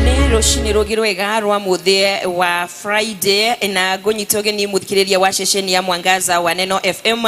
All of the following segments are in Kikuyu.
Nĩ rũcinĩ rũngĩ rwega rwa mũthĩ wa Friday, na ngũnyita ũgeni mũthikĩrĩria wa ceceni ya Mwangaza wa Neno FM.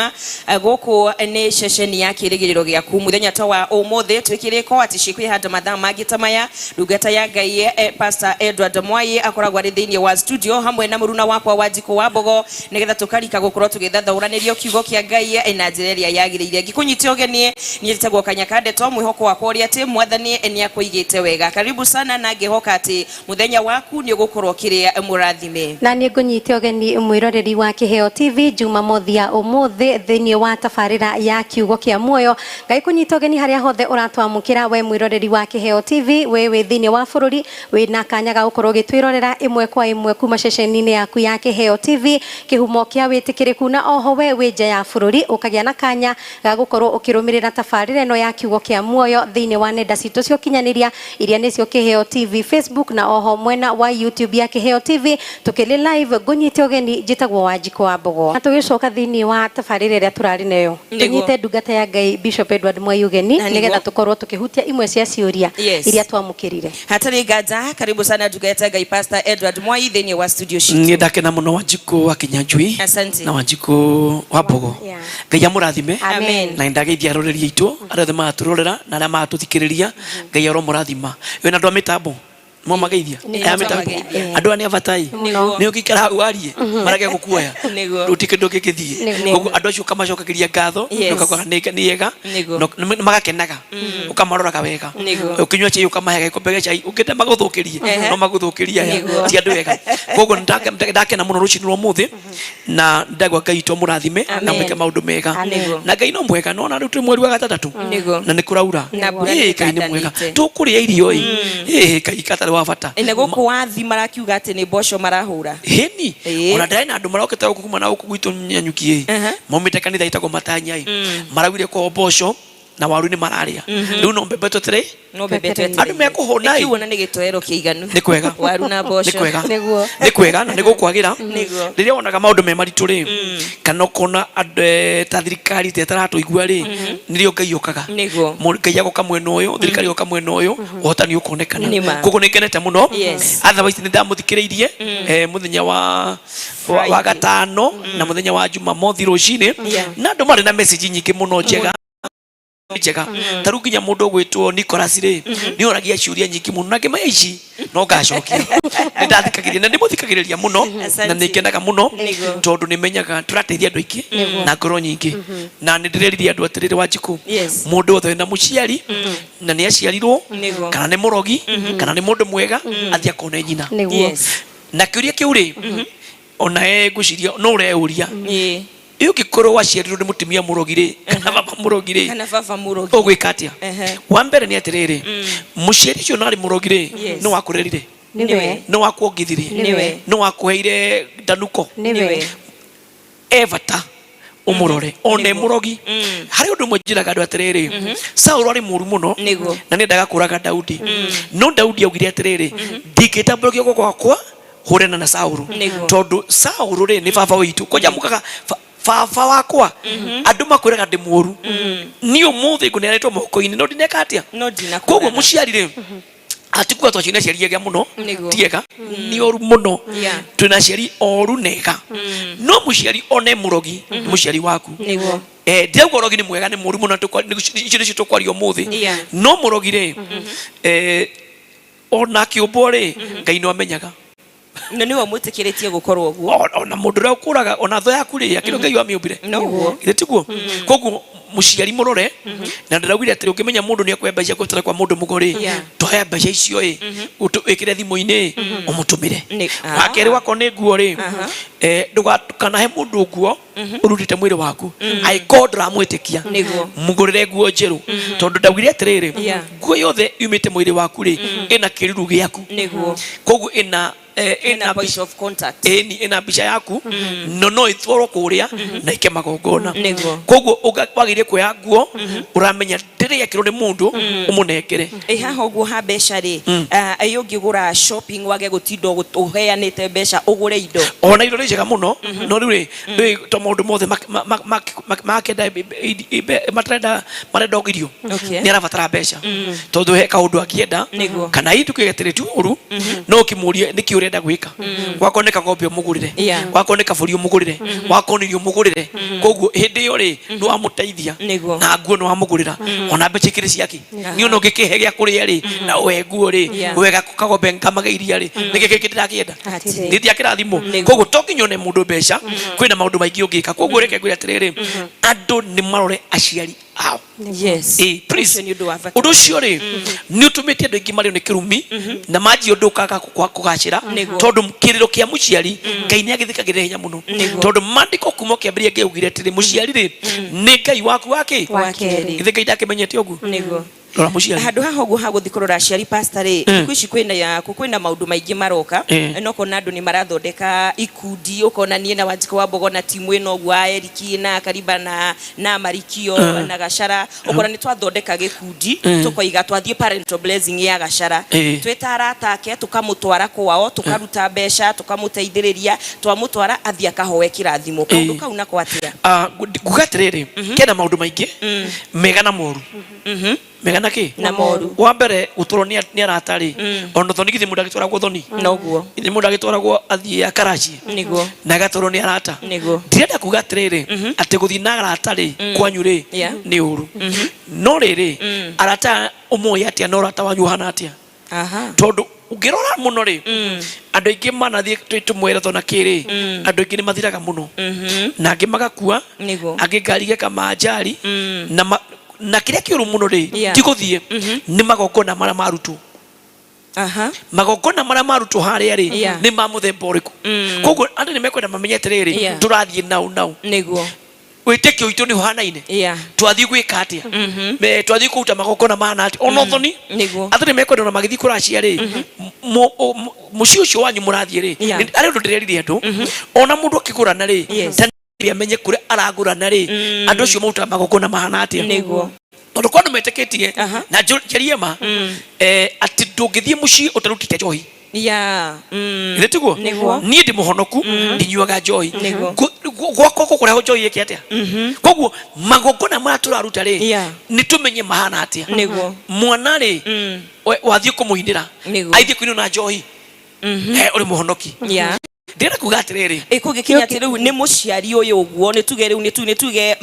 Gũkũ nĩ ceceni ya kĩrĩgĩrĩro gĩaku. Mũthenya ta wa ũmũthĩ twĩkĩrĩko atĩ cikwĩhanda mathaa mangĩ ta maya. Ndungata ya Ngai Pastor Edward Mwai akoragwo arĩ thĩinĩ wa studio hamwe na mũruna wakwa wa Njikũ wa Mbogo, nĩgetha tũkarika gũkorwo tũgĩthathaũranĩrio kiugo kĩa Ngai na njĩra ĩrĩa yagĩrĩire. Ngĩkũnyita ũgeni, niĩ njĩtagwo Kanya Ndeto, mwĩhoko wakwa ũrĩa atĩ Mwathani nĩ akũigĩte wega. Karibu sana, na ngĩhoka atĩ mũthenya waku nĩ ũgũkorwo ũkĩrĩ mũrathime. Na nĩ ngũnyite ũgeni mwĩroreri wa Kĩheo TV Jumamothi ya ũmũthĩ thĩinĩ wa tabarĩra ya kiugo kĩa muoyo. Ngai kũnyita ũgeni harĩa hothe ũratwamũkĩra we mwĩroreri wa Kĩheo TV, we wĩ thĩinĩ wa bũrũri wĩna kanya ga gũkorwo ũgĩtwĩrorera ĩmwe kwa ĩmwe kuma ceceni-inĩ yaku ya Kĩheo TV, kĩhumo kĩa wĩtĩkĩrĩku, na oho we wĩ nja ya bũrũri ũkagĩa na kanya ga gũkorwo ũkĩrũmĩrĩra tabarĩra ĩno ya kiugo kĩa muoyo thĩinĩ wa nenda citũ cia ũkinyanĩria iria nĩcio Kĩheo TV Facebook na oho mwena wa YouTube ya Kĩheo TV tũkĩrĩ live. Ngũnyite ũgeni, njĩtagwo Wanjikũ wa Mbogo, na tũgĩcoka thĩinĩ wa tabarĩra ĩrĩa tũrarĩ nayo, tũnyite ndungata ya Ngai Bishop Edward Mwai ũgeni Na nĩguo. nĩgetha tũkorwo tũkĩhutia imwe cia ciũria iria twamũkĩrire. Hatarĩ nganja, karibu sana ndungata ya Ngai Pastor Edward Mwai thĩinĩ wa studio citũ. Nĩ ndakena mũno, Wanjikũ wa Kinyanjui Asante. na Wanjikũ wa Mbogo. Ngai amũrathime. Amen. Na ndageithia aroreri aitũ arĩa othe maratũrorera na arĩa maratũthikĩrĩria. Ngai aromũrathima. Wĩna andũ a mĩtambo mwamageithia? Nĩ Aya mĩtambo. Twamageithia. Andũ aya nĩ abatai. Nĩguo. Nĩ ũngĩikara hau warie marage gũkuoya, Nĩguo. rĩu kĩndũ gĩgĩthiĩ. Nĩguo. Koguo andũ acio ũkamacokagĩria ngatho, na ũkaugaga nĩ ega, Nĩguo. na magakenaga ũkamaroraga wega. Nĩguo. Ũkĩnyua chai ũkamahe gĩkombe gĩa chai, ũngĩenda magũthũkĩrie, no magũthũkĩrie aya ti andũ ega. Koguo nĩ ndakena mũno rũcinĩ rwa ũmũthĩ, na ndagwa Ngai witũ amũrathime na Amen. mwĩke maũndũ mega. Nĩguo. Na Ngai no mwega, nona rĩu twĩ mweri wa gatandatũ Nĩguo. na nĩ kũraura. Na mbura Ĩĩ, nĩ Ngai nĩ mwega. ĩtandanĩte. Tũkũrĩa irio ĩ. Ĩĩ, Ngai gatarĩ wa bata. Na gũkũ wathi marakiuga atĩ nĩ mboco marahũra. Hĩni. Ĩĩ. Ona ndarĩ na andũ marokĩte gũkũ kuma na gũkũ gwitũ Nyanyuki ĩ, maumĩte kanitha ĩtagwo Matanya ĩ, maraugire kwao mboco na waru nĩ mararĩa. Rĩu no mbembe tũtirĩ. No mbembe Twetereire. twetereire. Andũ mekũhũna ĩ. Nĩkĩu ona nĩ gĩtoero kĩiganu. Nĩ kwega. Waru na mboco. Nĩ kwega. Nĩguo. Nĩ kwega na nĩ gũkwagĩra. Nĩguo. Rĩrĩa wonaga maũndũ me maritũ rĩ, kana ũkona andũ ta thirikari ta ĩtaratũigua rĩ, nĩrĩo Ngai okaga. Nĩguo. Ngai agoka mwena ũyũ, thirikari ĩgoka mwena ũyũ, ũhotani ũkonekana. Nĩ ma. Koguo nĩ ngenete mũno. Otherwise nĩ ndamũthikĩrĩirie mũthenya wa Friday. gatano na mũthenya wa Jumamothi rũcinĩ, na andũ marĩ na message nyingĩ mũno njega njega. Ta rĩu nginya mũndũ ũgwĩtwo Nicholas rĩ, nĩ oragia ciũria nyingĩ mũno, na ngĩmenya ici no ngacokia. Nĩ ndathikagĩrĩria na ndĩmũthikagĩrĩria mũno, na Asante. nĩ ngenaga mũno Nĩguo. tondũ nĩ menyaga tũrateithia andũ aingĩ na ngoro nyingĩ. Na nĩ ndĩreririe andũ atĩrĩrĩ, Wanjikũ, mũndũ wothe wĩna mũciari na nĩ aciarirwo, kana nĩ mũrogi kana nĩ mũndũ mwega, athiĩ akone nyina. Nĩguo. Na kĩũria kĩu rĩ, ona ngwĩciria no ũreyũria, Ĩĩ. Ĩ ũngĩkorwo waciarirwo nĩ mũtumia mũrogi rĩ, kana baba mũrogi rĩ, Kana baba mũrogi. Ũgwĩka atĩa? Ehe. Wa mbere nĩ atĩrĩrĩ, mũciari ũcio narĩ mũrogi rĩ, nĩ wakũrerire? Nĩwe. Nĩ wakuongithirie? Nĩwe. Nĩ wakũheire ndanuko? Nĩwe. E bata ũmũrore ona e mũrogi. Harĩ ũndũ ũmwe njĩraga andũ atĩrĩrĩ, Saũlũ arĩ mũru mũno na nĩendaga kũraga Daudi, no Daudi augire atĩrĩrĩ, ndingĩtambũrũkia guoko gwakwa hũrana na Saũlũ, tondũ Saũlũ rĩ nĩ baba witũ. Kwanja mukaga baba wakwa, andũ makwĩraga ndĩ mũru, niĩ ũmũthĩ ngũneanĩtwo moko-inĩ no ndineka atĩa? No ndinakũraga. Koguo mũciari rĩ, atikuga twaciari aciari ega mũno, ti ega, nĩ oru mũno. Twĩna aciari oru na ega, no mũciari ona e mũrogi nĩ mũciari waku. Ndirauga ũrogi nĩ mwega, nĩ mũru mũno, icio nĩcio tũkwaria ũmũthĩ. No mũrogi rĩ, ona akĩũmbwo rĩ, Ngai no amenyaga. Na nĩwe ũmwĩtĩkĩrĩtie gũkorwo ũguo. Ona mũndũ ũrĩa ũkũraga, ona thũ yaku rĩ, akĩrĩ Ngai wamĩũmbire. Noguo. Githĩ tiguo? Koguo Mũciari mũrore, na ndĩraugire atĩrĩ, ũngĩmenya mũndũ nĩ ekuoya mbeca kũhetũra kwa mũndũ mũgo rĩ, toya mbeca icio ĩ, wĩkĩre thimũ-inĩ ũmũtũmĩre. Wa kerĩ, wakorwo nĩ nguo rĩ, ndũkanahe mũndũ nguo ũrutĩte mwĩrĩ waku angĩkorwo ndũramwĩtĩkia. Mũgũrĩre nguo njerũ, tondũ ndaugire atĩrĩrĩ, nguo yothe yumĩte mwĩrĩ waku rĩ, ĩna kĩruru gĩaku. Koguo ĩna ĩna ĩna point of contact. Ĩni ĩna mbica yaku, no ĩtwarwo kũrĩa na ike magongona. Koguo wagĩrĩire kuoya nguo ũramenya ndĩrĩ yekĩrwo nĩ mũndũ, ũmũnengere. Ĩ haha ũguo ha mbeca rĩ, ĩ ũngĩgũra shopping wage gũtinda ũheanĩte mbeca, ũgũre indo? Ona indo nĩ njega mũno, no rĩu rĩ, to maũndũ mothe makenda matarenda, marenda irio, nĩ arabatara mbeca, tondũ he kaũndũ angĩenda, kana hihi tukiuge atĩrĩ ti ũru, no ũkĩmũrie nĩkĩ ũrenda gwĩka. Wakorwo nĩ kagombe ũmũgũrĩre, wakorwo nĩ kabũri ũmũgũrĩre, wakorwo nĩ irio ũmũgũrĩre. Koguo hĩndĩ ĩyo rĩ, nĩ wamũteithia. Na nguo nĩ wamũgũrĩra, ona mbeca ikĩrĩ ciake. Niĩ ona ũngĩkĩhe gĩa kũrĩa rĩ, na ũhe nguo rĩ, ũhe kagombe ngamage iria rĩ, nĩkĩ kĩngĩ ndĩrakĩenda? Hatirĩ. Nĩ ndiakĩrathimwo. Koguo to nginya one mũndũ mbeca, kwĩna maũndũ maingĩ ũngĩka. Koguo reke ngwĩre atĩrĩrĩ, andũ nĩ marore aciari ao. Please. Ũcio nĩ ũndũ wa bata. Ũndũ ũcio rĩ, nĩ ũtũmĩte andũ aingĩ marĩo nĩ kĩrumi na manjie ũndũ ũkaga kũgacĩra, tondũ kĩrĩro kĩa mũciari Ngai nĩ agĩthikagĩrĩra hinya mũno, tondũ maandĩko kuma kĩambĩrĩria Ngai augire atĩrĩ, mũciari rĩ, nĩ Ngai waku wake. Wa kerĩ. Githĩ Ngai ndakĩmenyete ũguo? Rora mũciari. Handũ haha ũguo ha gũthiĩ kũrora aciari, pastor rĩ, thikũ ici kwĩna maũndũ maingĩ maroka, na ũkona andũ nĩ marathondeka ikundi, ũkona niĩ na Wanjikũ wa Mbogo na timu ĩno ũguo a Eriki na Karimba na Marikio na Gacara, ũkona nĩ twathondeka gĩkundi, tũkoiga twathiĩ parental blessing ya Gacara, twĩta arata ake, tũkamũtwara kwao, tũkaruta mbeca, tũkamũteithĩrĩria, twamũtwara athiĩ akahoe kĩrathimo. Kaũndũ kau nako atĩa? Ah, nguga atĩrĩrĩ, kena maũndũ maingĩ mega na moru. Mega na kĩ? Na moru. Wa mbere, gũtwarwo nĩ arata rĩ, ona thoni, githĩ mũndũ agĩtwaragwo thoni? Githĩ mũndũ agĩtwaragwo athiĩ akaracie na agatwarwo nĩ arata? Ndirenda kuga atĩrĩrĩ, atĩ gũthiĩ na arata rĩ, kwanyu rĩ, nĩ ũru. No rĩrĩ, arata ũmoĩ atĩa, na ũrata wanyu ũhana atĩa? Tondũ ũngĩrora mũno rĩ, andũ aingĩ manathiĩ tũmwĩre tona kĩrĩ, andũ aingĩ nĩ mathiraga mũno, na angĩ magakua, angĩ ngari igeka manjari, na kĩrĩa kĩũru mũno rĩ, ti gũthiĩ, nĩ magongona marĩa marutwo. Magongona marĩa marutwo harĩa rĩ, nĩ ma mũthemba ũrĩkũ? Koguo andũ nĩ mekwenda mamenye atĩrĩrĩ, tũrathiĩ nau nau, wĩtĩkio witũ nĩ ũhanaine, twathiĩ gwĩka atĩa? Twathiĩ kũruta magongona mahana atĩa? Ona ũthoni, andũ nĩ mekwenda ona magĩthiĩ kũracia rĩ, mũciĩ ũcio wanyu mũrathiĩ rĩ, harĩ ũndũ ndĩrerire andũ, ona mũndũ akĩgũrana rĩ, ta nĩ amenye kũrĩa aragũrana rĩ, andũ acio marutaga magongona mahana atĩa, tondũ kwa andũ metĩkĩtie na njarie ma, atĩ ndũngĩthiĩ mũciĩ ũtarutĩte njohi. Githĩ tiguo? Niĩ ndĩ mũhonoku, ndinyuaga njohi. Gwakwa gũkũrehwo njohi ĩke atĩa? Koguo magongona marĩa tũraruta rĩ, nĩ tũmenye mahana atĩa. Mwana rĩ, wathiĩ kũmũinĩra, aithiĩ kũinwo na njohi, ũrĩ mũhonoki? Ndĩrenda kuga atĩrĩrĩ, Ĩ kũngĩkinya atĩ rĩu nĩ mũciari ũyũ ũguo, nĩ tuge rĩu nĩ tuge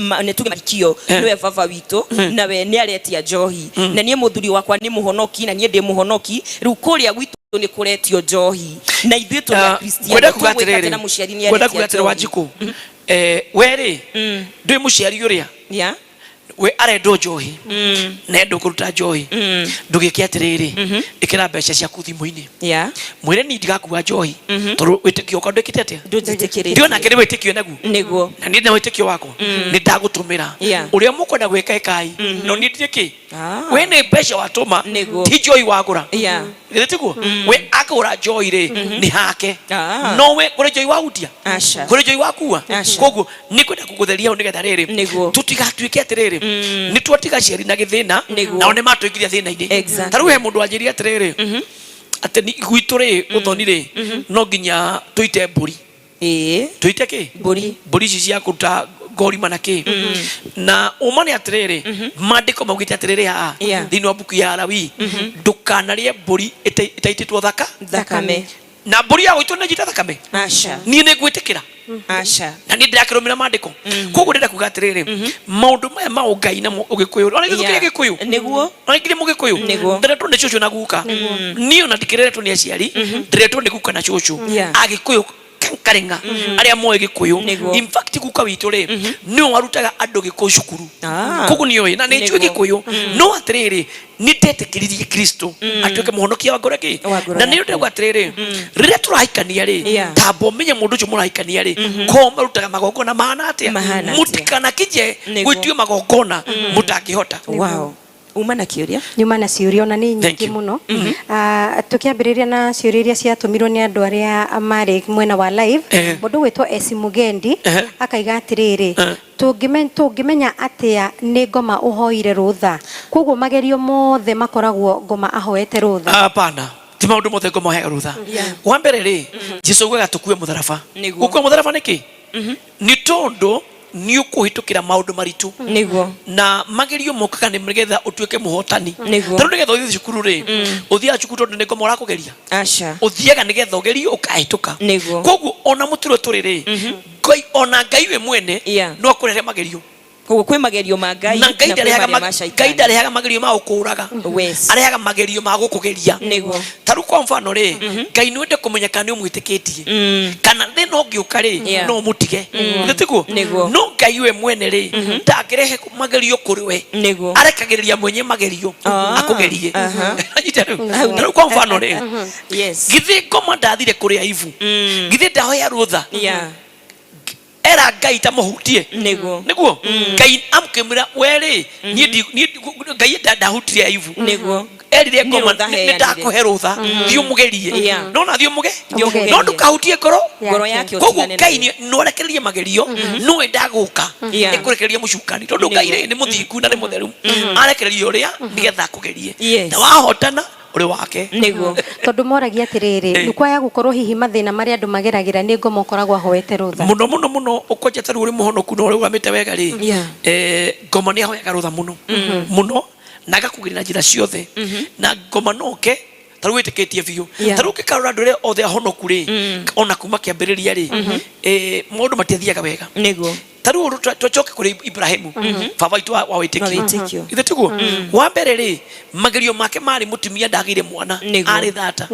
Marikio nĩwe baba witũ, na we nĩ aretia njohi, na niĩ mũthuri wakwa nĩ mũhonoki, na niĩ ndĩ mũhonoki, rĩu kũrĩa gwitũ nĩ kũretio njohi na ithuĩ tũrĩ Akristiano, Ngwenda kuga tũgwĩka atĩa atĩrĩrĩ, na mũciari nĩ ngwenda aretia kuga atĩrĩ, njohi? Wanjikũ, we rĩ, ndwĩ mũciari ũrĩa we arendwo njohi na endwo kũruta njohi, ndũgĩke atĩrĩrĩ, ĩkĩra mbeca ciaku thimũ-inĩ, mwĩre niĩ ndigakua njohi tondũ wĩtĩkio wakwa ndwĩkĩte atĩa? Ndũnjĩtĩkĩrĩtie. Ndiona nake nĩ wĩtĩkio naguo. Na niĩ na wĩtĩkio wakwa nĩ ndagũtũmĩra. Ũrĩa mũkwenda gwĩka ĩkai, no niĩ ndirĩ kĩ. We nĩ mbeca watũma, ti njohi wagũra. Githĩ tiguo? We akũgũra njohi rĩ, nĩ hake. No we kũrĩ njohi wahutia? Aca. Kũrĩ njohi wakua? Aca. Koguo nĩ kwenda kũgũtheria hau nĩgetha rĩrĩ, tũtigatuĩke atĩrĩrĩ, nĩ twatiga aciari na gĩthĩna, nao nĩ matũingĩria thĩna-inĩ. Ta rĩu he mũndũ wanjĩrire atĩrĩrĩ, atĩ gwitũ rĩ, ũthoni rĩ, no nginya tũite mbũri. Tũite kĩ? Mbũri. Mbũri ici cia kũruta ngorima na kĩ. Na ũma nĩ atĩrĩrĩ, maandĩko maugĩte atĩrĩrĩ haha, thĩinĩ wa mbuku ya Lawi, ndũkanarĩe mbũri ĩtaitĩtwo thaka thakame. Na mbũri ya gũitwo nĩ njita thakame? Aca. Niĩ nĩ ngwĩtĩkĩra. Aca. Na niĩ ndĩrakĩrũmĩra maandĩko. Koguo ndĩrenda kuga atĩrĩrĩ, maũndũ maya ma ũngai na ũgĩkũyũ, ona ithuĩ tũkĩrĩ Gĩkũyũ, ona ikĩrĩ mũgĩkũyũ. Ndĩretwo nĩ cũcũ na guka. Niĩ ona ndikĩreretwo nĩ aciari, ndĩretwo nĩ guka na cũcũ. Agĩkũyũ. Karĩng'a arĩa moĩ Gĩkũyũ. Nĩguo. In fact, guka witũ rĩ, nĩwe warutaga andũ Gĩkũyũ cukuru. Ah. Koguo nĩoĩ na nĩ njũĩ Nĩguo. Gĩkũyũ, no atĩrĩrĩ, nĩ ndetĩkĩririe Kristo atuĩke mũhonokia wa ngoro kĩ Wa ngoro na nĩ yaku. ndauga atĩrĩrĩ, rĩrĩa tũrahikania rĩ, tamba ũmenye mũndũ ũcio mũrahikania rĩ, ko marutaga magongona mahana atĩa. Mahana atĩa. Mũtikanakije Nĩguo. gwĩtio magongona mũtangĩhota. Wow, uma na kĩũria. Nyuma na ciũria ona nĩ Thank nyingĩ you. mũno. Ah, tũkĩambĩrĩria na ciũria iria ciatũmirwo nĩ andũ arĩa marĩ mwena wa live, mũndũ gwĩtwo Esi Mugendi akaiga atĩrĩrĩ, tũngĩmenya atĩa nĩ ngoma ũhoire rũtha? Koguo magerio mothe makoragwo ngoma ahoete rũtha? Hapana, ti maũndũ mothe ngoma ũheaga rũtha. Wa mbere rĩ, Jesu augaga tũkue mũtharaba. Nĩguo. Gũkua mũtharaba nĩkĩ? Nĩ tondũ nĩ ũkũhĩtũkĩra maũndũ maritũ na magerio mokaga nĩ nĩgetha ũtuĩke mũhotani. Nĩguo. Tarĩu nĩgetha ũthiĩ cukuru rĩ, ũthiaga cukuru tondũ nĩ ngoma ũrakũgeria? Aca. Ũthiaga nĩgetha ũgerio, ũkahĩtũka. Koguo ona mũtũrĩre tũrĩ rĩ, Ngai, ona Ngai we mwene no akũrehere magerio. Koguo kwĩ magerio ma Ngai na Ngai na kwĩ ndarehaga marĩa ma Ngai caitani. Ndarehaga magerio ma gũkũraga, arehaga magerio ma gũkũgeria. Ta rĩu kwa mfano rĩ, Ngai nĩ wende kũmenya kana nĩ ũmwĩtĩkĩtie, kana thĩna ũngĩũka rĩ, no ũmũtige. Githĩ tiguo? Nĩguo. No Ngai we mwene rĩ, ndangĩrehe magerio kũrĩ we. Arekagĩrĩria mwenye magerio akũgerie. Anyita rĩu? Ta rĩu kwa mfano rĩ, githĩ ngoma ndathire kũrĩ Aibu? Githĩ ndahoya rũtha? Era Ngai ta mũhutie. Nĩguo Ngai amũkĩmwĩra, we rĩ, niĩ Ngai ndahutirie Aibu. Erire Nĩ ngoma, rũtha nĩ heanire. ndakũhe rũtha, thiĩ ũmũgerie. No na thiĩ ũmũge Thiĩ ũmũgerie. No ndũkahutie ngoro Ngoro yake koguo ũtigane Ngai nayo. no arekererie magerio, no ndagũka ĩkũrekereria mũcukani, tondũ Ngai rĩ, nĩ mũthingu na nĩ mũtheru, arekereria ũrĩa nĩgetha akũgerie, na wahotana ũrĩ wake. Tondũ moragia atĩrĩrĩ, nĩ kwaya gũkorwo hihi mathĩna marĩa andũ mageragĩra nĩ ngoma ũkoragwo ahoete rũtha? Mũno mũno mũno. Ũkwanja ta rĩu ũrĩ mũhonoku na ũrũgamĩte wega rĩ, ngoma nĩ ahoyaga rũtha mũno mũno na agakũgĩrĩra njĩra ciothe, na ngoma noke ta rĩu wĩtĩkĩtie biũ. Ta rĩu ũngĩkarora andũ arĩa othe ahonoku rĩ, ona kuma kĩambĩrĩria rĩ, maũndũ matiathiaga wega. Ta rĩu tũcoke kũrĩ Ibrahimu, baba witũ wa wa wĩtĩkio. Wĩtĩkio. Ithe tiguo? Wa mbere rĩ, magerio make marĩ mũtumia ndagĩire mwana, arĩ thata.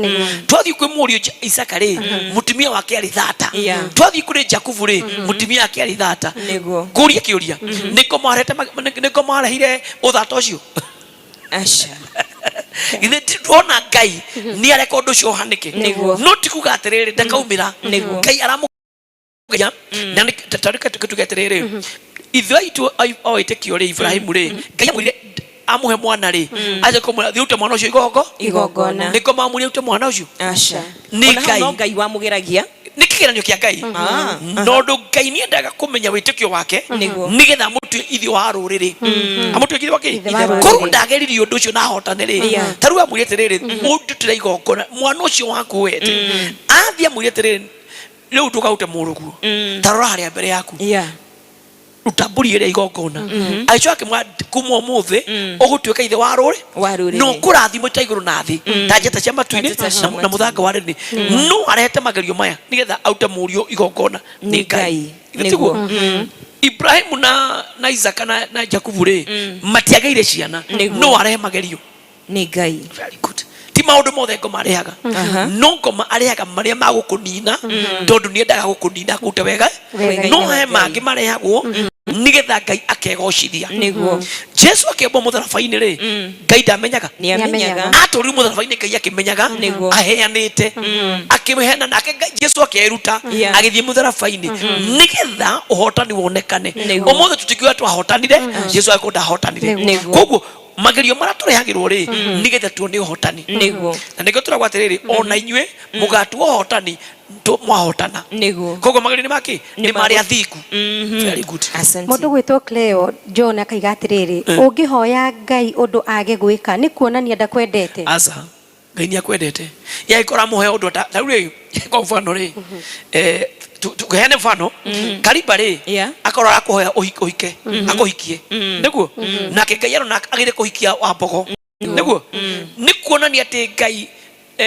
Twathiĩ kwĩ mũriũ Isaka rĩ, mũtumia wake arĩ thata. Twathiĩ kũrĩ Jakubu rĩ, mũtumia wake arĩ thata. Ngũrie kĩũria, nĩ ngoma arehete nĩ ngoma areheire ũthata ũcio? Aca. Githĩ tuona Ngai nĩ areka ũndũ ũcio ũhanĩke? No ti kuga atĩrĩrĩ, ndakaumĩra. Ngai aramũgeria na ta reke tuge atĩrĩrĩ, ithe witũ o wĩtĩkio rĩ, Ibrahimu rĩ, Ngai amwĩrire amũhe mwana rĩ, aje kũmwĩra thiĩ ũrute mwana ũcio igongo Igongona. Nĩ ngoma amwĩrire ũrute mwana ũcio? Aca. Nĩ Ona hau Ngai. no Ngai wamũgeragia. Nĩ kĩgeranio kĩa Ngai, nondũ Ngai nĩ endaga kũmenya wĩtĩkio wake, nĩgetha amũtue ithe wa rũrĩrĩ, amũtue ithe wa kĩ? Ithe wa rũrĩrĩ. Korwo ndageririe ũndũ ũcio na ahotane rĩ, ta rĩu amwĩre atĩrĩrĩ, ũndutĩre igongona mwana ũcio waku wete. Athiĩ amwĩre atĩrĩrĩ, rĩu ndũkarute mũrũguo, ta rora harĩa mbere yaku, ruta mbũri ĩrĩa igongona. Agĩcoka akĩmwĩra, kuma ũmũthĩ ũgũtuĩka ithe wa rũrĩ Wa rũrĩrĩ. Na ũkũrathimwo ta igũrũ na thĩ, ta njata cia matu-inĩ Ta njata cia na mũthanga wa rĩrĩ. No arehete magerio maya nĩgetha arute mũriũ igongona nĩ Nĩ Ngai. Ngai. Githĩ tiguo? Ibrahimu na Isaka na Jakubu rĩ, matiagĩire ciana. No arehe magerio? Nĩ Ngai. Very good. Ti maũndũ mothe ngoma arehaga. No ngoma arehaga marĩa ma gũkũnina, tondũ nĩ endaga gũkũnina kũrute wega. Wega. No he mangĩ marehagwo nĩgetha Ngai akegocithia. Jesu akĩambwo mũtharaba-inĩ rĩ, Ngai ndamenyaga? Nĩ amenyaga. Atũrirwo mũtharaba-inĩ Ngai akĩmenyaga. Aheanĩte akĩheana, nake Jesu akeruta, agĩthiĩ mũtharaba-inĩ nĩgetha ũhotani wonekane. Ũmũthĩ tũtingiuga twahotanire, Jesu agĩkorwo ndahotanire. Koguo magerio marĩa tũrehagĩrwo rĩ, nĩgetha tuone ũhotani. Na nĩkĩo tũragwo atĩrĩrĩ, ona inyuĩ mũgatua ũhotani mwahotana. Koguo magerio nĩ makĩ? Nĩ marĩa thingu. Very good. Asante. Mũndũ gwĩtwo Cleo John akaiga atĩrĩrĩ, ũngĩhoya Ngai ũndũ age gwĩka, nĩ kuonania ndakwendete? Aca, Ngai nĩ akwendete. Yagĩkorwo amũhe ũndũ ta rĩu rĩ, kwa mfano rĩ, tũheane mfano Kariba rĩ, akorwo arakũhoya ũhike, akũhikie, nĩguo nake Ngai arona agĩrĩire kũhikia wa mbogo, nĩguo nĩ kuonania atĩ Ngai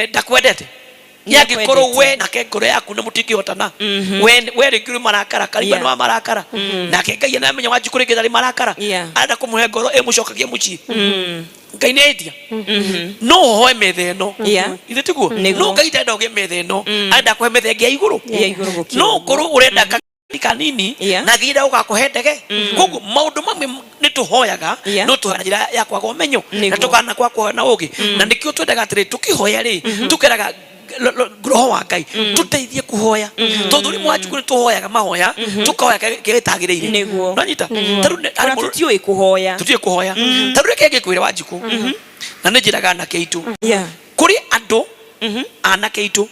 ndakwendete? Yangĩkorwo we nake ngoro yaku nĩ mũtingĩhotana, we rĩngĩ ũrĩ marakara kariba, nĩ wa marakara, nake Ngai anamenya Wanjikũ rĩngĩ ndarĩ marakara, arenda kũmũhe ngoro ĩmũcokagia mũciĩ. Ngai nĩ endia no ũhoe metha ĩno, ithe tiguo? No Ngai ndarenda ũgĩe metha ĩno, arenda kũhe metha ĩngĩ ya igũrũ. Ya igũrũ gũkĩra No ũguo. ũkorwo ũrenda kanini, na nginya ũgakũhe ndege. Koguo maũndũ mamwe nĩ tũhoyaga, no tũhoya na njĩra ya kwaga ũmenyo na tũkana kwa kũhoya na ũgĩ, na nĩkĩo twendaga atĩrĩ, tũkĩhoya rĩ, tũkeraga roho wa Ngai tũteithie kũhoya, tondũ rĩmwe, Wanjikũ, nĩ tũhoyaga mahoya, tũkahoya kĩrĩa gĩtagĩrĩire. Nonyita? Ta rĩu Ona tũtiũĩ kũhoya. Tũtiũĩ kũhoya. Ta rĩu reke ngĩkwĩre, Wanjikũ, na nĩ njĩraga anake aitũ, kũrĩ andũ anake aitũ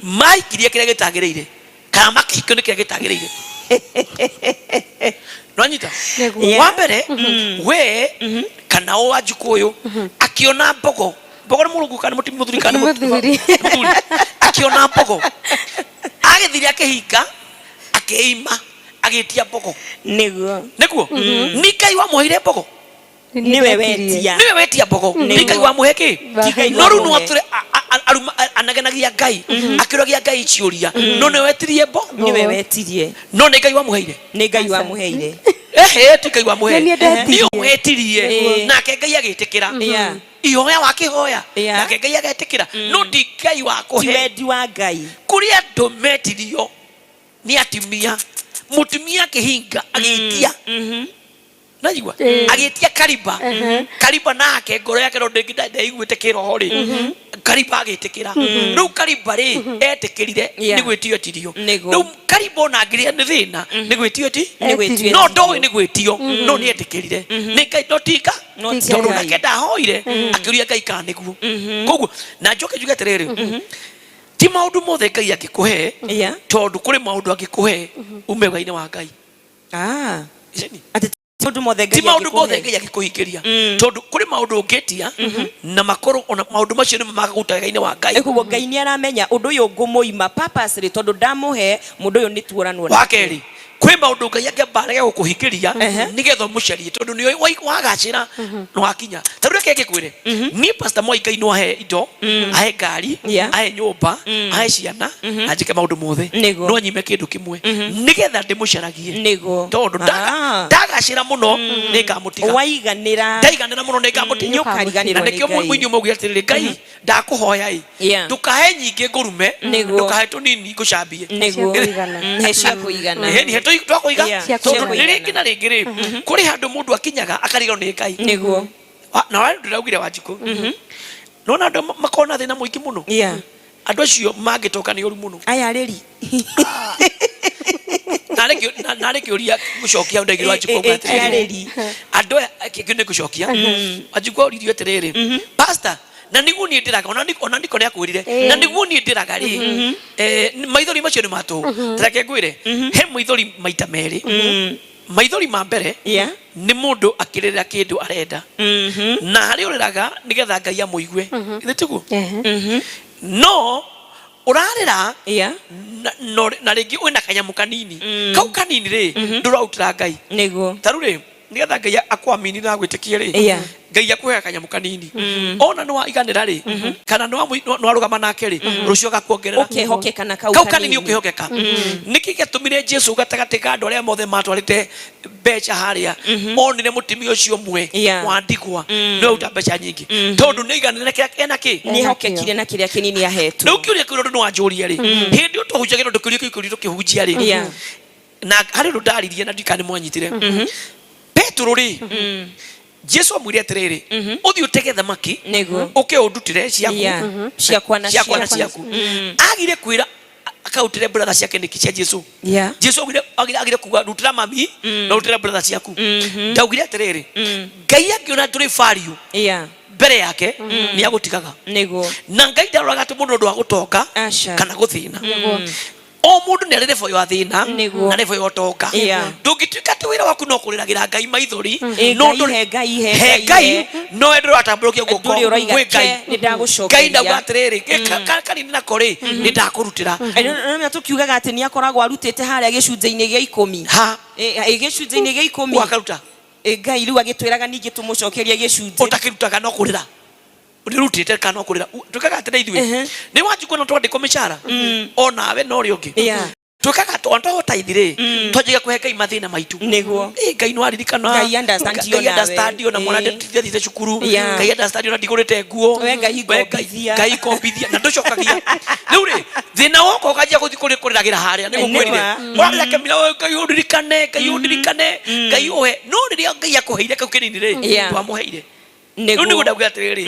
maikirie kĩrĩa gĩtagĩrĩire kana makĩhikio nĩ kĩrĩa gĩtagĩrĩire. Nonyita? Wa mbere, we kana o Wanjikũ ũyũ akĩona mbogo, mbogo nĩ mũrũngu kana nĩ mũthuri kana nĩ Mũthuri. Mũthuri akĩona mbogo, agĩthire akĩhinga, akĩima, agĩtia mbogo. Nĩguo nĩ Ngai wamũheire mbogo? Nĩwe wetia. Nĩwe wetia mbogo, nĩ Ngai wamũhe kĩ? Ti Ngai No rĩu wamũhe. no atũre anegenagia Ngai, akĩũragia Ngai ciũria, no nĩwe wetirie mbo. Nĩwe wetirie. No nĩ Ngai wamũheire? Nĩ Ngai wamũheire. Ehe, ti Ngai wamũhe. Nĩ niĩ ndetirie. Nĩ wetirie, nake Ngai agĩtĩkĩra. Ihoya wakĩhoya, nake Ngai agetĩkĩra, no ti Ngai Ti wakũhe. Wendi wa Ngai. Kũrĩ andũ metirio nĩ atumia, mũtumia akĩhinga, agĩtia, naigua, agĩtia kariba, kariba nake ngoro yake no ndĩngĩ ndeiguĩte kĩroho rĩ, kariba agĩtĩkĩra. Rĩu kariba rĩ, etĩkĩrire, nĩ gwĩtio etirio. Rĩu kariba ona angĩrĩa nĩ thĩna, nĩ gwĩtio eti. Nĩ gwĩtio. No ndoĩ nĩ gwĩtio, no nĩ etĩkĩrire nĩ Ngai, no tinga No ti tondũ Ngai. nake ndahoire akĩũria Ngai kana nĩguo. Koguo na njoke njuge atĩrĩrĩ, ti maũndũ mothe Ngai angĩkũhe, tondũ kũrĩ maũndũ angĩkũhe ume wega-inĩ wa Ngai. Ah. Iceni. Atĩ ti maũndũ mothe Ti Ngai maũndũ mothe angĩkũhe. Ngai angĩkũhingĩria, tondũ kũrĩ maũndũ ũngĩtia na makorwo ona maũndũ macio nĩmo magakũruta wega-inĩ wa Ngai. Koguo Ngai nĩ aramenya ũndũ ũyũ ngũmũima purposely, tondũ ndamũhe mũndũ ũyũ nĩ tuoranwo wa kerĩ, kwĩ maũndũ Ngai angĩamba arege gũkũhingĩria nĩgetha ũmũcarie, tondũ nĩ wagacĩra na wakinya. Ta rĩu reke ngĩkwĩre, niĩ Pastor Mwai, Ngai no ahe indo, ahe ngari, ahe nyũmba, ahe ciana, anjĩke maũndũ mothe, no anyime kĩndũ kĩmwe nĩgetha ndĩmũcaragie, tondũ ndagacĩra mũno nĩ ngamũtiga. Waiganĩra. Ndaiganĩra mũno nĩ ngamũtiga. Nĩ ũkariganĩrwo Na nĩ nĩkĩo Ngai. mũini ũmwe augire atĩrĩrĩ, Ngai, ndakũhoya ĩ, ndũkahe nyingĩ ngũrume, ndũkahe tũnini ngũcambie. Cia kũigana. He cia kũigana. Ĩhĩ, he twa kũiga. Cia Tondũ kũigana. rĩngĩ na rĩngĩ rĩ, kũrĩ handũ mũndũ akinyaga akariganĩrwo nĩ Ngai. Na wa ndĩraugire, Wanjikũ, nona andũ makoragwo na thĩna mũingĩ mũno, andũ acio mangĩtoka nĩ ũru mũno. Aya rĩri. Narĩ kĩũria gũcokia, ndaigire Wanjikũ auga atĩrĩrĩ, Arĩri. Andũ aya kĩngĩ nĩ ngũcokia, Wanjikũ oririo atĩrĩrĩ, pastor, na nĩguo niĩ ndĩraga, ona niko nĩ akwĩrire, na nĩguo niĩ ndĩraga rĩ, maithori macio nĩ matũ. Tareke ngwĩre, he maithori maita merĩ. Maithori ma mbere nĩ mũndũ akĩrĩrĩra kĩndũ arenda, na harĩ ũrĩraga nĩgetha Ngai amũigue. Githĩ tiguo? No ũrarĩra na rĩngĩ wĩna kanyamũ kanini, kau kanini rĩ, ndũrautĩra Ngai. Ta rĩu rĩ, nĩgetha Ngai akwamini na agwĩtĩkie rĩ, Ngai akũheaga kanyamũ kanini, ona nĩ waiganĩra rĩ, kana nĩ warũgama nake rĩ, rũciũ agakuongerera. Ũkehokeka na kau kau kanini. Ũkĩhokeka. Nĩkĩ gĩatũmire Jesu gatagatĩ ka andũ arĩa mothe matwarĩte mbeca harĩa onire mũtumia ũcio ũmwe wa ndigwa nĩwe uta mbeca nyingĩ? Tondũ nĩ aiganĩre na kĩrĩa ena kĩ. Nĩehokekire na kĩrĩa kĩnini ahetwo. Rĩu kĩũria kĩu, ũndũ nĩ wanjũria rĩ, hĩndĩ ĩyo twahunjagia, tondũ kĩũria kĩu kĩũria tũkĩhunjia rĩ, na harĩ ũndũ ndaririe na ndikana nĩ mwanyitire. Petero rĩ, Jesu amwĩre atĩrĩrĩ, ũthiĩ ũtege thamaki, ũke ũndutĩre ciaku. Ciakwa na ciakwa na ciaku. Ciaku. Agire kwĩra akautĩre brother ciake nĩkĩ cia Jesu? Jesu agire kuga rutĩra mami na rutĩra brother ciaku. Ndaugire atĩrĩrĩ, Ngai angĩona tũrĩ value mbere yake, nĩ agũtigaga. Na Ngai ndaroraga atĩ mũndũ ũndũ wa gũtonga kana gũthĩna. O mũndũ nĩ arĩ level ya thĩna na level ya ũtonga. Ndũngĩtuĩka atĩ wĩra waku no kũrĩragĩra Ngai maithori, Ĩ, no Ngai ndũrĩ he, Ngai he, he Ngai Ngai he. no we ndũrĩ watambũrũkia guoko Ndũrĩ ũroiga kwĩ ke Ngai. nĩ ndagũcokeria. Ngai ndauga atĩrĩrĩ, kanini nako rĩ, nĩ ndakũrutĩra. Nĩũramenya tũkiugaga atĩ nĩ akoragwo arutĩte harĩa gĩcunjĩ-inĩ gĩa ikũmi. Ha? Ĩ, gĩcunjĩ-inĩ gĩa ikũmi. Wakaruta. Ĩ, Ngai rĩu agĩtwĩraga ningĩ tũmũcokerie gĩcunjĩ. Ũtakĩrutaga no kũrĩra. Nĩrutĩte kana no kũrĩra. Twĩkaga atĩrĩ ithuĩ, nĩ wanjikũ no twandĩkwo mĩcara onawe na ũrĩa ũngĩ. Twĩkaga twahota ithiĩ rĩ, twanjagia kũhe Ngai mathĩna maitũ. Ĩ, Ngai nĩ waririkana. Ngai understand Ngai yo nawe. Understand yo na mwana ndithiĩte cukuru. Ngai understand yo na ndigũrĩte nguo. We Ngai We ngombithia. Ngai ngombithia na ndũcokagia. Rĩu rĩ, thĩna woka ũkanjia gũthiĩ kũrĩragĩra harĩa nĩguo Nĩma. ngwĩrire ũrarĩra kĩmira, "Oi, Ngai ũndirikane, Ngai ũndirikane, Ngai ũhe." No rĩrĩa Ngai akũheire kau kĩnini rĩ, ndwamũheire. Rĩu nĩguo ndauga atĩrĩrĩ,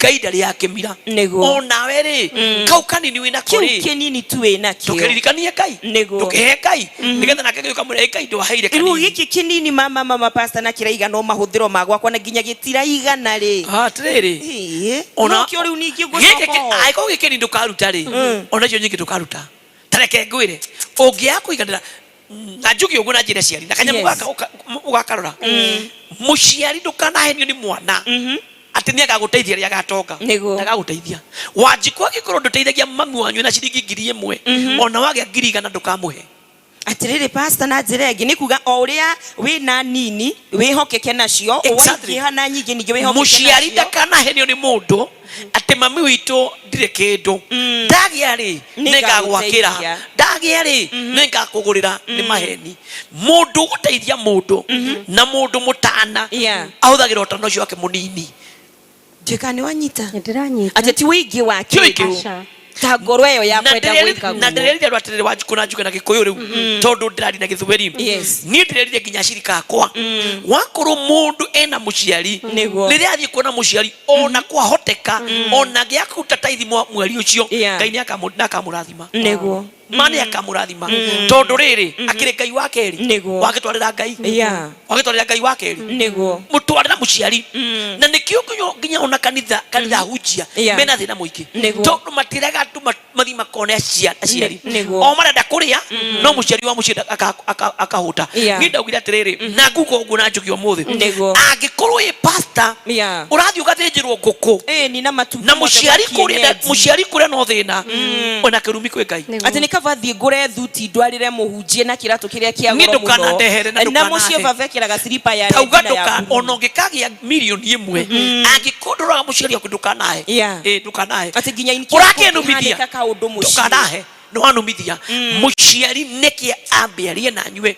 Ngai ndarĩ ya kĩmira. Onawe rĩ, kau kanini wĩnako Kĩu rĩ, kĩnini tu wĩnakĩo, ndũkĩririkanie Ngai, ndũkĩhe Ngai, nĩgetha nake Ngai ũkamwĩra, "Ĩ, Ngai ndwaheire Rĩu kanini." Gĩkĩ kĩnini, mama pastor, na kĩraigana o mahũthĩro ma gwakwa na nginya gĩtiraigana rĩ. Ah, atĩrĩrĩ, ona Nokĩo rĩu ningĩ gĩkĩ ngũcoka o. Angĩkorwo gĩkĩ nĩ ndũkaruta rĩ, ona icio nyingĩ ndũkaruta. Ta reke ngwĩre, ũngĩaga kũiganĩra na njuge ũguo na njĩra ciari na kanyamũ gaka ũgakarora, mũciari ndũkanahenio nĩ mwana atĩ nĩ agagũteithia rĩrĩa agatonga. Ndagagũteithia. Wanjikũ, angĩkorwo ndũteithagia mami wanyu na ciringi 1000, ona wagĩa 100,000 ndũkamũhe. Atĩrĩrĩ pastor, na njĩra ĩngĩ nĩ kuga o ũrĩa wĩna nini wĩhokeke nacio, waingĩha na nyingĩ ningĩ wĩhokeke Mũciari nacio. ndakanahenio nĩ mũndũ atĩ mami witũ ndirĩ kĩndũ, ndagĩa rĩ nĩngagwakĩra, Nĩngagũteithia. ndagĩa rĩ nĩngakũgũrĩra. Nĩ maheni. Mũndũ ũgũteithia mũndũ na mũndũ mũtana ahũthagĩra ũtana ũcio wake mũnini. Nduĩka nĩ wanyita. Nĩndĩranyita. Atĩ ti wĩingĩ wa Ti ũingĩ. kĩndũ, Aca. Ta ngoro ĩyo ya Na kwenda gwĩka na guo. ndĩrerire andũ atĩrĩrĩ, Wanjikũ, na njuge na Gĩkũyũ rĩu tondũ ndĩraria na Gĩthweri. Niĩ ndĩrerire nginya acirika akwa, wakorwo mũndũ ena mũciari, rĩrĩa athiĩ kuona mũciari, ona kwahoteka ona gĩa kũruta taithi mweri ũcio, Ngai nĩ akamũrathima. Ma nĩ akamũrathima, tondũ rĩrĩ akĩrĩ Ngai wa kerĩ. Wagĩtwarĩra Ngai, wagĩtwarĩra Ngai wa kerĩ, mũtwarĩra mũciari. Na nĩkĩo nginya ona kanitha hunjia mena thĩna mũingĩ, tondũ matiraga andũ mathiĩ makone aciari. O marenda kũrĩa, no mũciari wa mũciĩ akahũta. Niĩ ndaugire atĩrĩrĩ, na nguga ũguo na njuge ũmũthĩ, angĩkorwo ĩ pastor, ũrathiĩ ũgathĩnjĩrwo ngũkũ Ĩni na matumbĩ na mothe mũciari ma kũrĩa kienyeji. Mũciari kũrĩa no thĩna ona kĩrumi kwĩ Ngai. Atĩ nĩ kaba thiĩ ngũre thuti ndwarĩre mũhunjie na kĩratũ kĩrĩa kĩa Niĩ goro mũno. ndũkanandehere na Na mũciĩ ndũkanahe. baba ekĩraga silipa ya Tauga red na ya ndũka blue. Ona ũngĩkagĩa 1,000,000, angĩkorwo ndũroraga mũciari waku, ndũkanahe. Ĩ, ndũkanahe. Atĩ nginya in case Ũrakĩnumithia. kũngĩhanĩka kaũndũ mũciĩ. Ndũkanahe, nĩwanumithia mũciari. Nĩkĩ ambe arie na nyue?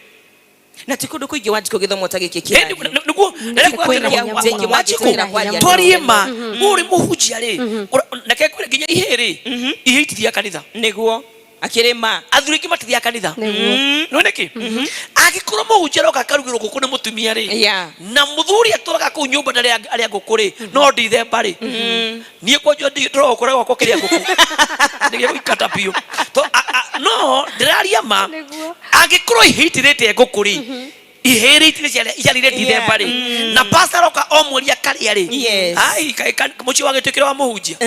Na ti kũndũ kũingĩ, Wanjikũ, gĩthomo ta gĩkĩ Ĩ, kĩrario. Nĩguo Kwĩna hinya mũno. Wanjikũ, Kwĩna hinya twarie ma, ũrĩ mũhunjia rĩ, reke ngwĩre, nginya ihĩ rĩ, ihĩ itithiaga kanitha. Nĩguo akĩrĩma. Athuri aingĩ matithiaga kanitha. Nĩ nĩkĩ? Angĩkorwo mũhunjia aroka akarugĩrwo ngũkũ nĩ mũtumia rĩ, na mũthuri atũraga kũu nyũmba ndarĩa arĩa ngũkũ rĩ, no ndithemba rĩ, niĩ kwanjua ndĩroga gwakwa kĩrĩa ngũkũ nĩgĩa gũikata biũ. No ndĩraria ma. Angĩkorwo ihĩ itirĩte ngũkũ rĩ, ihĩ rĩ itirĩ ciarĩire ndithemba rĩ, na pastor aroka o mweri akarĩa rĩ, ai mũciĩ wagĩtuĩkĩre wa mũhunjia.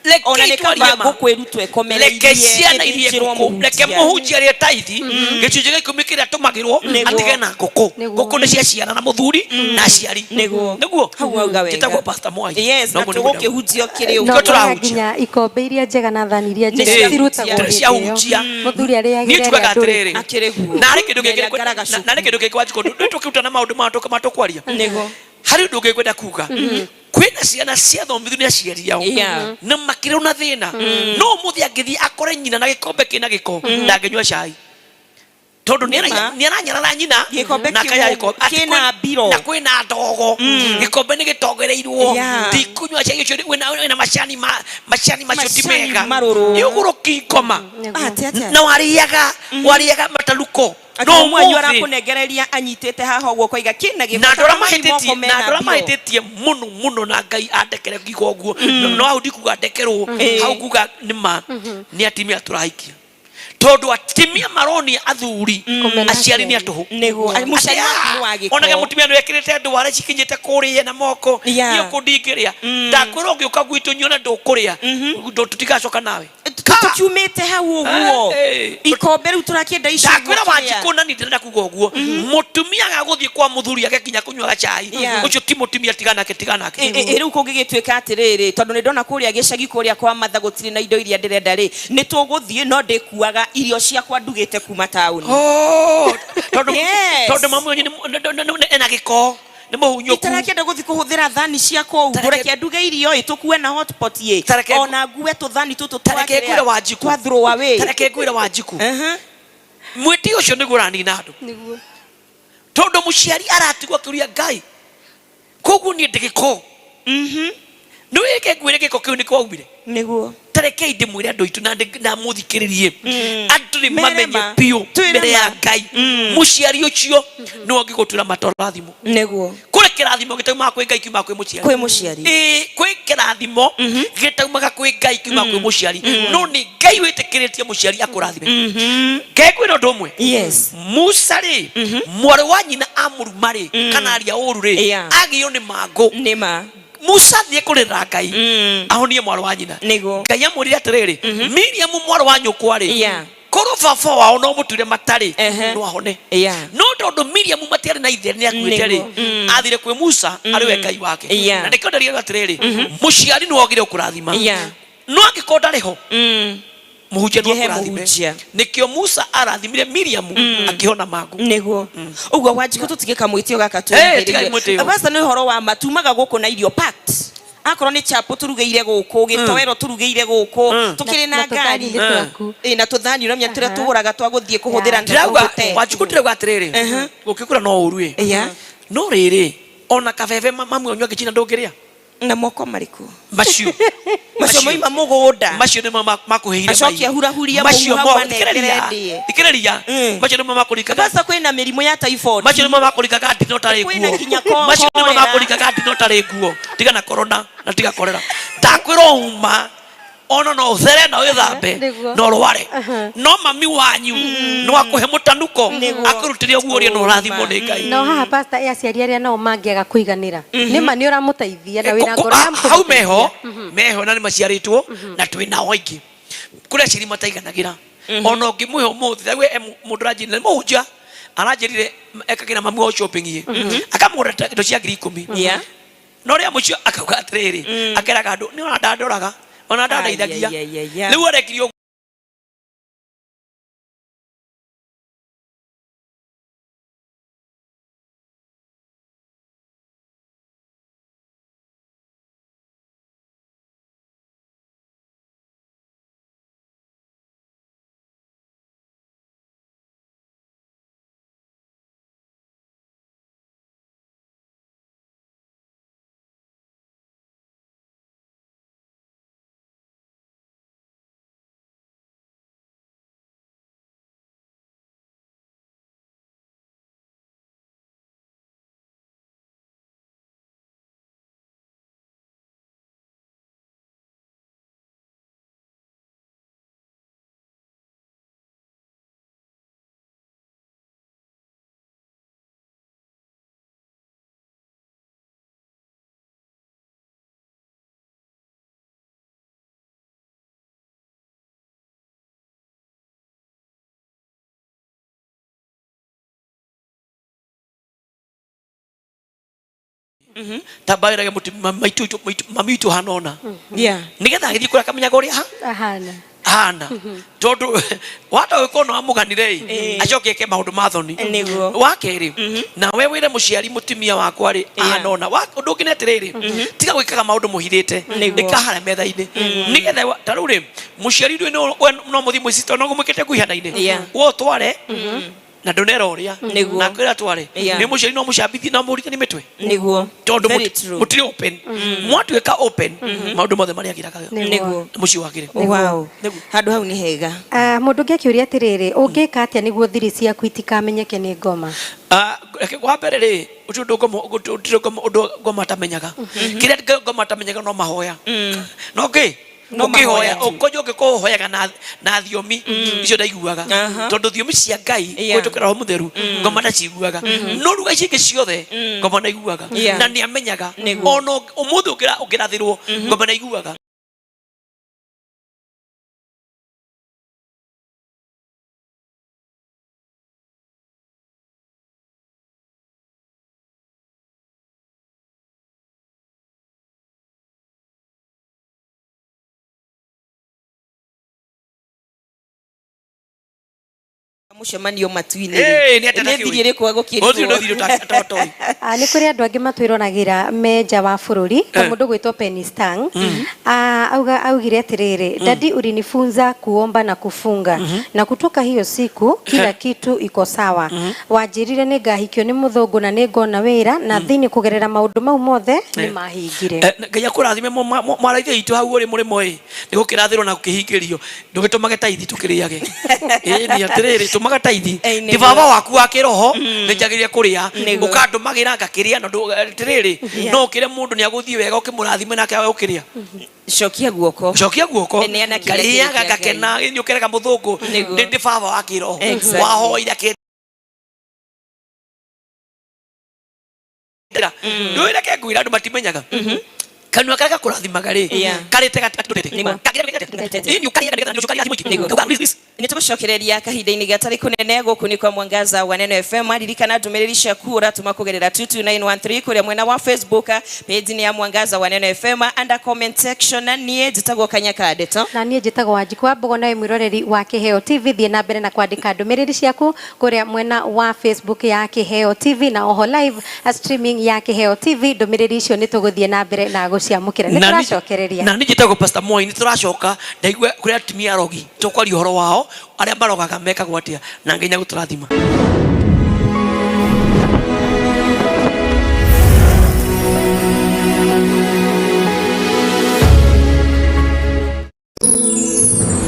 Reke Ona nĩ twarie kaba ma. ngũkũ ĩrutwo ĩkomereirie Reke ciana irie ĩthĩnjĩrwo ngũkũ, reke mũhunjia. mũhunjia arĩe taithi gĩcunjĩ gĩa 10 kĩrĩa atũmagĩrwo, atige na ngũkũ. Ngũkũ nĩ cia ciana na mũthuri na aciari. Nĩguo. Hau wauga wega. Njĩtagwo Pastor Mwai. Yes, na Noguo nĩguo ndauga. tũgũkĩhunjia kĩrĩ No ũguo. Nĩkĩo tũrahunjia. Nginya ikombe iria njega na thani iria Nĩ njega cia cirutagwo hunjia. hĩndĩ Cia ĩyo. hunjia. Mũthuri arĩagĩre Niĩ njugaga arĩa ndũrĩ. atĩrĩrĩ, Akĩrĩ guo. na harĩ kĩndũ Na kĩngĩ ĩrĩa ngaragacũku. na harĩ kĩndũ kĩngĩ, Wanjikũ, nĩ tũkĩruta na maũndũ maya matũkwaria. Harĩ ũndũ ũngĩ ngwenda kuga. Kwĩna ciana ciathomithio nĩ aciari ao na makĩrĩ na thĩna, no ũmũthĩ angĩthiĩ akore nyina na gĩkombe kĩna gĩko, ndangĩnyua cai tondũ nĩ Nĩma. aranyarara nyina. Gĩkombe Na akaya kĩu gĩkombe atĩ kĩna mbiro. Na kwĩna ndogo, gĩkombe nĩ gĩtongereirwo. Ndikũnyua cai ũcio wĩna macani macani macio ti Macani mega. marũrũ. Nĩ ũgũrũki ngoma. Atĩ atĩa? Na warĩaga mataruko. Atĩ No mwanyu ũmũthĩ arakũnengereria anyitĩte haha ũguo koiga kĩna gĩko na andũ ta arĩa moko mahĩtĩtie mena na andũ arĩa mbiro. mahĩtĩtie mũno mũno, na Ngai andekere ngiuga ũguo. No hau ndikuga ndekerwo, hau nguga nĩ ma nĩ atimia tũrahikia, tondũ atimia maronia athuri Kũmena aciari nĩ aciari. atũhũ. Mũciari waku nĩ wa gĩko. Onage mũtumia nĩ wekĩrĩte ndware cikinyĩte kũrĩa na moko. Niĩ kũ ndingĩrĩa, ndakwĩra ũngĩũka gwitũ nyone ndũkũrĩa, tũtigacoka nawe. Tũkiumĩte hau ũguo. Ikombe rĩu tũrakĩenda ici Ndakwĩra, ũguo kĩrĩa. Wanjikũ, na niĩ ndĩrenda kuga ũguo, mũtumia agagũthiĩ kwa mũthuri ake nginya kũnyuaga cai, ũcio ti mũtumia, tiga nake, tiga nake. Ĩ rĩu kũngĩgĩtuĩka atĩrĩrĩ, tondũ nĩ ndona kũrĩa gĩcagi kũrĩa kwa matha gũtirĩ na indo iria ndĩrenda rĩ, nĩ tũgũthiĩ no ndĩkuaga irio ciakwa ndugĩte kuma taũni. Oh, tondũ tondũ mamu wanyu ena gĩko. Nĩ mũhunyũku. Itarakĩenda gũthiĩ kũhũthĩra thani cia kũu. Reke nduge irio ĩ tũkue na hotpot ĩ. Ona ngue tũthani tũtũ Tareke ngwĩre Wanjikũ. twa throw away. Tareke ngwĩre Wanjikũ. Mwĩtĩo ũcio nĩguo ũranina andũ. Nĩguo. Tondũ mũciari aratigwo akĩũria Ngai, koguo niĩ ndĩ gĩko. Nĩ wĩke ngwĩre gĩko kĩu nĩkĩo waumire. Nĩguo. Tarekei ndĩmwĩre andũ aitũ na mũthikĩrĩrie. Andũ nĩ Mere mamenye ma. biũ Twĩre mbere ya ma. Ngai. Mũciari ũcio nĩwe ũngĩgũtuĩra matorathimo. Nĩguo. Kũrĩ kĩrathimo gĩtaumaga kwĩ Ngai kiumaga kwĩ mũciari. Kwĩ mũciari. Ĩĩ, kwĩ kĩrathimo gĩtaumaga kwĩ Ngai kiumaga kwĩ mũciari. No nĩ Ngai wĩtĩkĩrĩtie mũciari akũrathime. Ngai kwĩna ũndũ ũmwe. Yes. Musa rĩ, mwarĩ wa nyina amũruma rĩ, kana aria ũru rĩ, Yeah. agĩo nĩ mangũ. Nĩ ma. Musa athiĩ kũrĩrĩra Ngai ahonie mwarĩ wa nyina. Nĩguo. Ngai amwĩrire atĩrĩrĩ, Miriam mwarĩ wa nyũkwa rĩ, Yeah. korwo baba wao no mũtuire matarĩ, Ehe. no ahone. Yeah. No tondũ Miriam matiarĩ na ithe nĩ akuĩte rĩ, Nĩguo. athire kwĩ Musa arĩ we Ngai wake. Yeah. Na nĩkĩo ndarigagwo atĩrĩrĩ, mũciari nĩwe wagĩrĩirwo kũrathima. Yeah. No angĩkorwo ndarĩ ho, mũhunjia no Ngĩhe akũrathime. mũhunjia. Nĩkĩo Musa arathimire Miriam akĩhona mangũ. Nĩguo. Ũguo Wanjikũ tũtige kamwĩtĩo gaka Eh, tigai mwĩtĩo. Pastor nĩ ũhoro wa ma tumaga gũkũ na irio packed. Akorwo nĩ chapo tũrugĩire gũkũ, gĩtoero tũrugĩire gũkũ, tũkĩrĩ na Na ngari. tũthani nĩ twaku. Ĩ, na tũthani ũramenya tũrĩa tũgũraga twa gũthiĩ kũhũthĩra na Ndĩrauga gũte. Wanjikũ ndĩrauga atĩrĩrĩ, gũkĩkũra no ũru ĩ. Yeah. No rĩrĩ, ona kabebe mamu wanyu angĩcina ndũngĩrĩa. Na moko marĩkũ? Macio. Macio moima mũgũnda. Macio nĩmo makũhĩire Acoke mai. ahurahurie Macio mũhu hau mo- anengere thikĩrĩria, ndĩe. thikĩrĩria. Macio nĩmo makũrikaga. Pastor kwĩna mĩrimũ ya typhoid. Macio nĩmo makũrikaga ndino tarĩ Kwĩna nguo. nginya Macio nĩmo cholera. makũrikaga ndino tarĩ nguo. Tiga na corona na tiga korera. Ndakwĩra uma ona no ũthere na wĩthambe Nĩguo. na ũrware. No mami wanyu no akũhe mũtanuko akũrutĩre ũguo ũrĩa na ũrathimwo nĩ Ngai. No haha pastor ĩ aciari arĩa nao mangĩaga kũiganĩra. Nĩ ma nĩ ũramũteithia na wĩna ngoro ya Hau meho meho na nĩ maciarĩtwo na twĩ nao aingĩ. Kũrĩ aciari mataiganagĩra. Ona ũngĩmũhe ũmũthĩ ta we mũndũ aranjĩrire nĩ mũhunjia aranjĩrire ekagĩra mami wao shopping ĩ akamũgũrĩra indo cia 10,000. Yeah. No rĩa mũico akauga atĩrĩrĩ, akeraga andũ nĩ ona ndandoraga ona ndandeithagia. Ai, ai, ai, ai. Rĩu arekire ũguo. Tambaĩrage mami witũ hana ona. Yeah. Nĩgetha agĩthiĩ kũrĩa akamenyaga ũrĩa Ahana. hana. Tondũ wahota gũkorwo no amũganire ĩ, acoke eke maũndũ ma thoni. Nĩguo. Wa kerĩ, nawe wĩre mũciari mũtumia wakwa rĩ, ahana ona. Ũndũ ũngĩ nĩ atĩrĩrĩ, tiga gwĩkaga maũndũ mũhithĩte. Nĩguo. Ĩka harĩa metha-inĩ. Nĩgetha ta rĩu rĩ, mũciari ndũĩ no mũthiĩ mũicito, no mũĩkĩte nguihana-inĩ. Yeah. We ũtware, na ndũnera ũrĩa. Nĩguo. Na akwĩra atware. Yeah. Nĩ mũciari no mũcambithie no mũritanie mĩtwe. Nĩguo. Tondũ Very true. mũtirĩ open. Mwatuĩka open, maũndũ mothe marĩagĩraga. Nĩguo. Mũciĩ wagĩre. Wow. Handũ hau nĩ hega. Mũndũ ũngĩ akĩũria atĩrĩrĩ, ũngĩka atĩa nĩguo thiri ciaku itikamenyeke nĩ ngoma? Reke wa mbere rĩ, gũtirĩ ũndũ ngoma, gũtirĩ ngoma, ũndũ ngoma atamenyaga. Kĩrĩa ngoma atamenyaga no mahoya. No kĩ? No Ũkĩhoya, mahoya tu. ũkonyo ũngĩkorwo ũhoyaga na thiomi icio ndaiguaga. Tondũ thiomi cia Ngai Yeah. kũhĩtũkĩra Roho Mũtheru, ngoma ndaciguaga. No ruga ici ingĩ ciothe, ngoma ndaiguaga. Yeah. Na nĩamenyaga. Nĩguo. Ona ũmũthĩ ũngĩrathĩrwo, ngoma ndaiguaga. Mũcemanio matu-inĩ. Ĩĩ, nĩ atĩa Nĩ thiri ĩrĩkũ Gũtirĩ agũkĩrwo? thiri ũtatoĩ. Ah, nĩ kũrĩ andũ angĩ matwĩroragĩra me nja wa bũrũri ta mũndũ gwĩtwo Penny Stang. Ah, auga augire atĩrĩrĩ, "Daddy, ulinifunza kuomba na kufunga, na kutoka hiyo siku kila kitu iko sawa. Wanjĩrire nĩ ngahikio nĩ mũthũngũ na nĩ ngona wĩra, na thĩinĩ kũgerera maũndũ mau mothe nĩ mahingire." Ngai akũrathime mwaraithia itũ hau ũrĩ mũrĩmo ĩ, nĩ gũkĩrathĩrwo na gũkĩhingĩrio. Ndũgĩtũmage taithi tũkĩrĩage. Ĩĩ nĩ atĩrĩrĩ, tũmaga taithi. Ĩĩ, Ndĩ nĩguo. baba waku wa kĩroho, nĩ njagĩrĩire kũrĩa. Nĩguo. Ũkandũmagĩra ngakĩrĩa, na atĩrĩrĩ, no ũkĩre mũndũ nĩ agũthiĩ wega ũkĩmũrathime nake awe ũkĩrĩa. Cokia guoko. Cokia guoko. Neana kĩrĩa kĩrĩ Ngarĩaga kĩa Ngai. ngakena, nĩ ũkerega mũthũngũ. Nĩguo. Ndĩ baba wa kĩroho. Exactly. Wahoire kĩ ndũĩ reke ngwĩre andũ matimenyaga kanua karĩa gakũrathimaga rĩ karĩte. Nĩguo. Nĩ tũgũcokereria kahinda-inĩ gatarĩ kũnene. Gũkũ nĩ kwa Mwangaza wa Neno FM. Ririkana ndũmĩrĩri ciaku ũratũma kũgerera 22913 kũrĩa mwena wa Facebook, page nĩ ya Mwangaza wa Neno FM, under comment section. Na niĩ njĩtagwo Kanya ka Ndeto. Na niĩ njĩtagwo Wanjikũ wa Mbogo. Nawe mwĩroreri wa Kĩheo TV, thiĩ na mbere na kwandĩka ndũmĩrĩri ciaku kũrĩa mwena wa Facebook ya Kĩheo TV, na oho live streaming ya Kĩheo TV. Ndũmĩrĩri icio nĩ tũgũthiĩ na mbere na gũciamũkĩra. Nĩ tũracokereria. Na niĩ njĩtagwo Pastor Moi. Nĩ tũracoka. Ndaigua kũrĩ atumia arogi, tũkwaria ũhoro wao, arĩa marogaga mekagwo atĩa, na nginya gũtũrathima.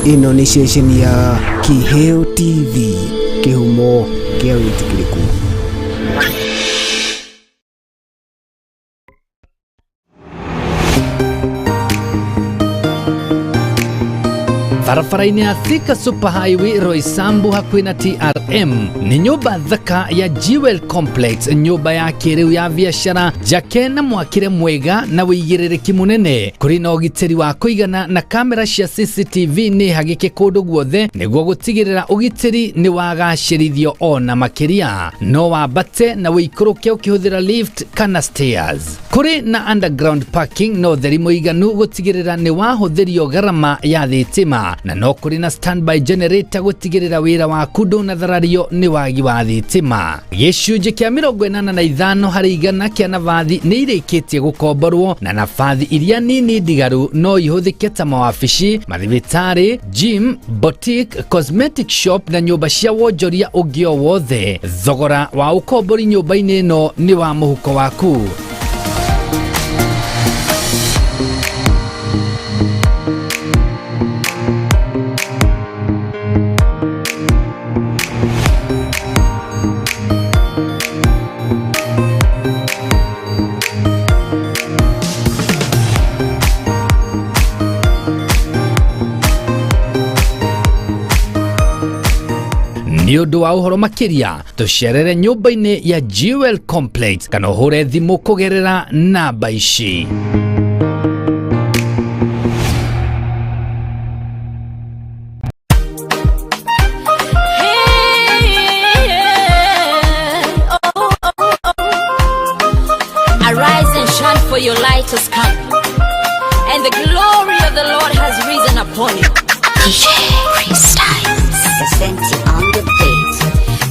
Ĩno nĩ ceceni ya Kĩheo TV, kĩhumo kĩa wĩtĩkĩrĩku. Barabara-inĩ ya Thika Super Highway, Roysambu, hakuhĩ na TRM, nĩ nyũmba thaka ya Jewel Complex, nyũmba ya kĩrĩu ya biacara njake na mwakĩre mwega na wĩigĩrĩrĩki mũnene. Kũrĩ na ũgitĩri wa kũigana na kamera cia CCTV nĩ hagĩke kũndũ guothe nĩguo gũtigĩrĩra ũgitĩri nĩ wagacĩrithio ona makĩria. No wambate na wĩikũrũke ũkĩhũthĩra lift kana stairs. Kũrĩ na underground parking na ũtheri mũiganu gũtigĩrĩra nĩ wahũthĩrio gharama ya thitima, na no kũrĩ na standby generator gũtigĩrĩra wĩra waku ndũnatharario nĩ wagi wa thitima. Gĩcunjĩ kĩa 85% kĩa nabathi nĩ irĩkĩtie gũkomborwo, na nabathi iria nini ndigaru no ihũthĩke ta mawabici, mathibitarĩ, gym, boutique, cosmetic shop na nyũmba cia wonjoria ũngĩ o wothe. Thogora wa ũkombori nyũmba-inĩ ĩno nĩ wa mũhuko waku. Nĩ ũndũ wa ũhoro makĩria, tũcerere nyũmba-inĩ ya Jewel Complex kana ũhũre thimũ kũgerera namba ici. Arise and shine, for your light has come, and the glory of the Lord has risen upon you. DJ Freestyles. Senti on the beat.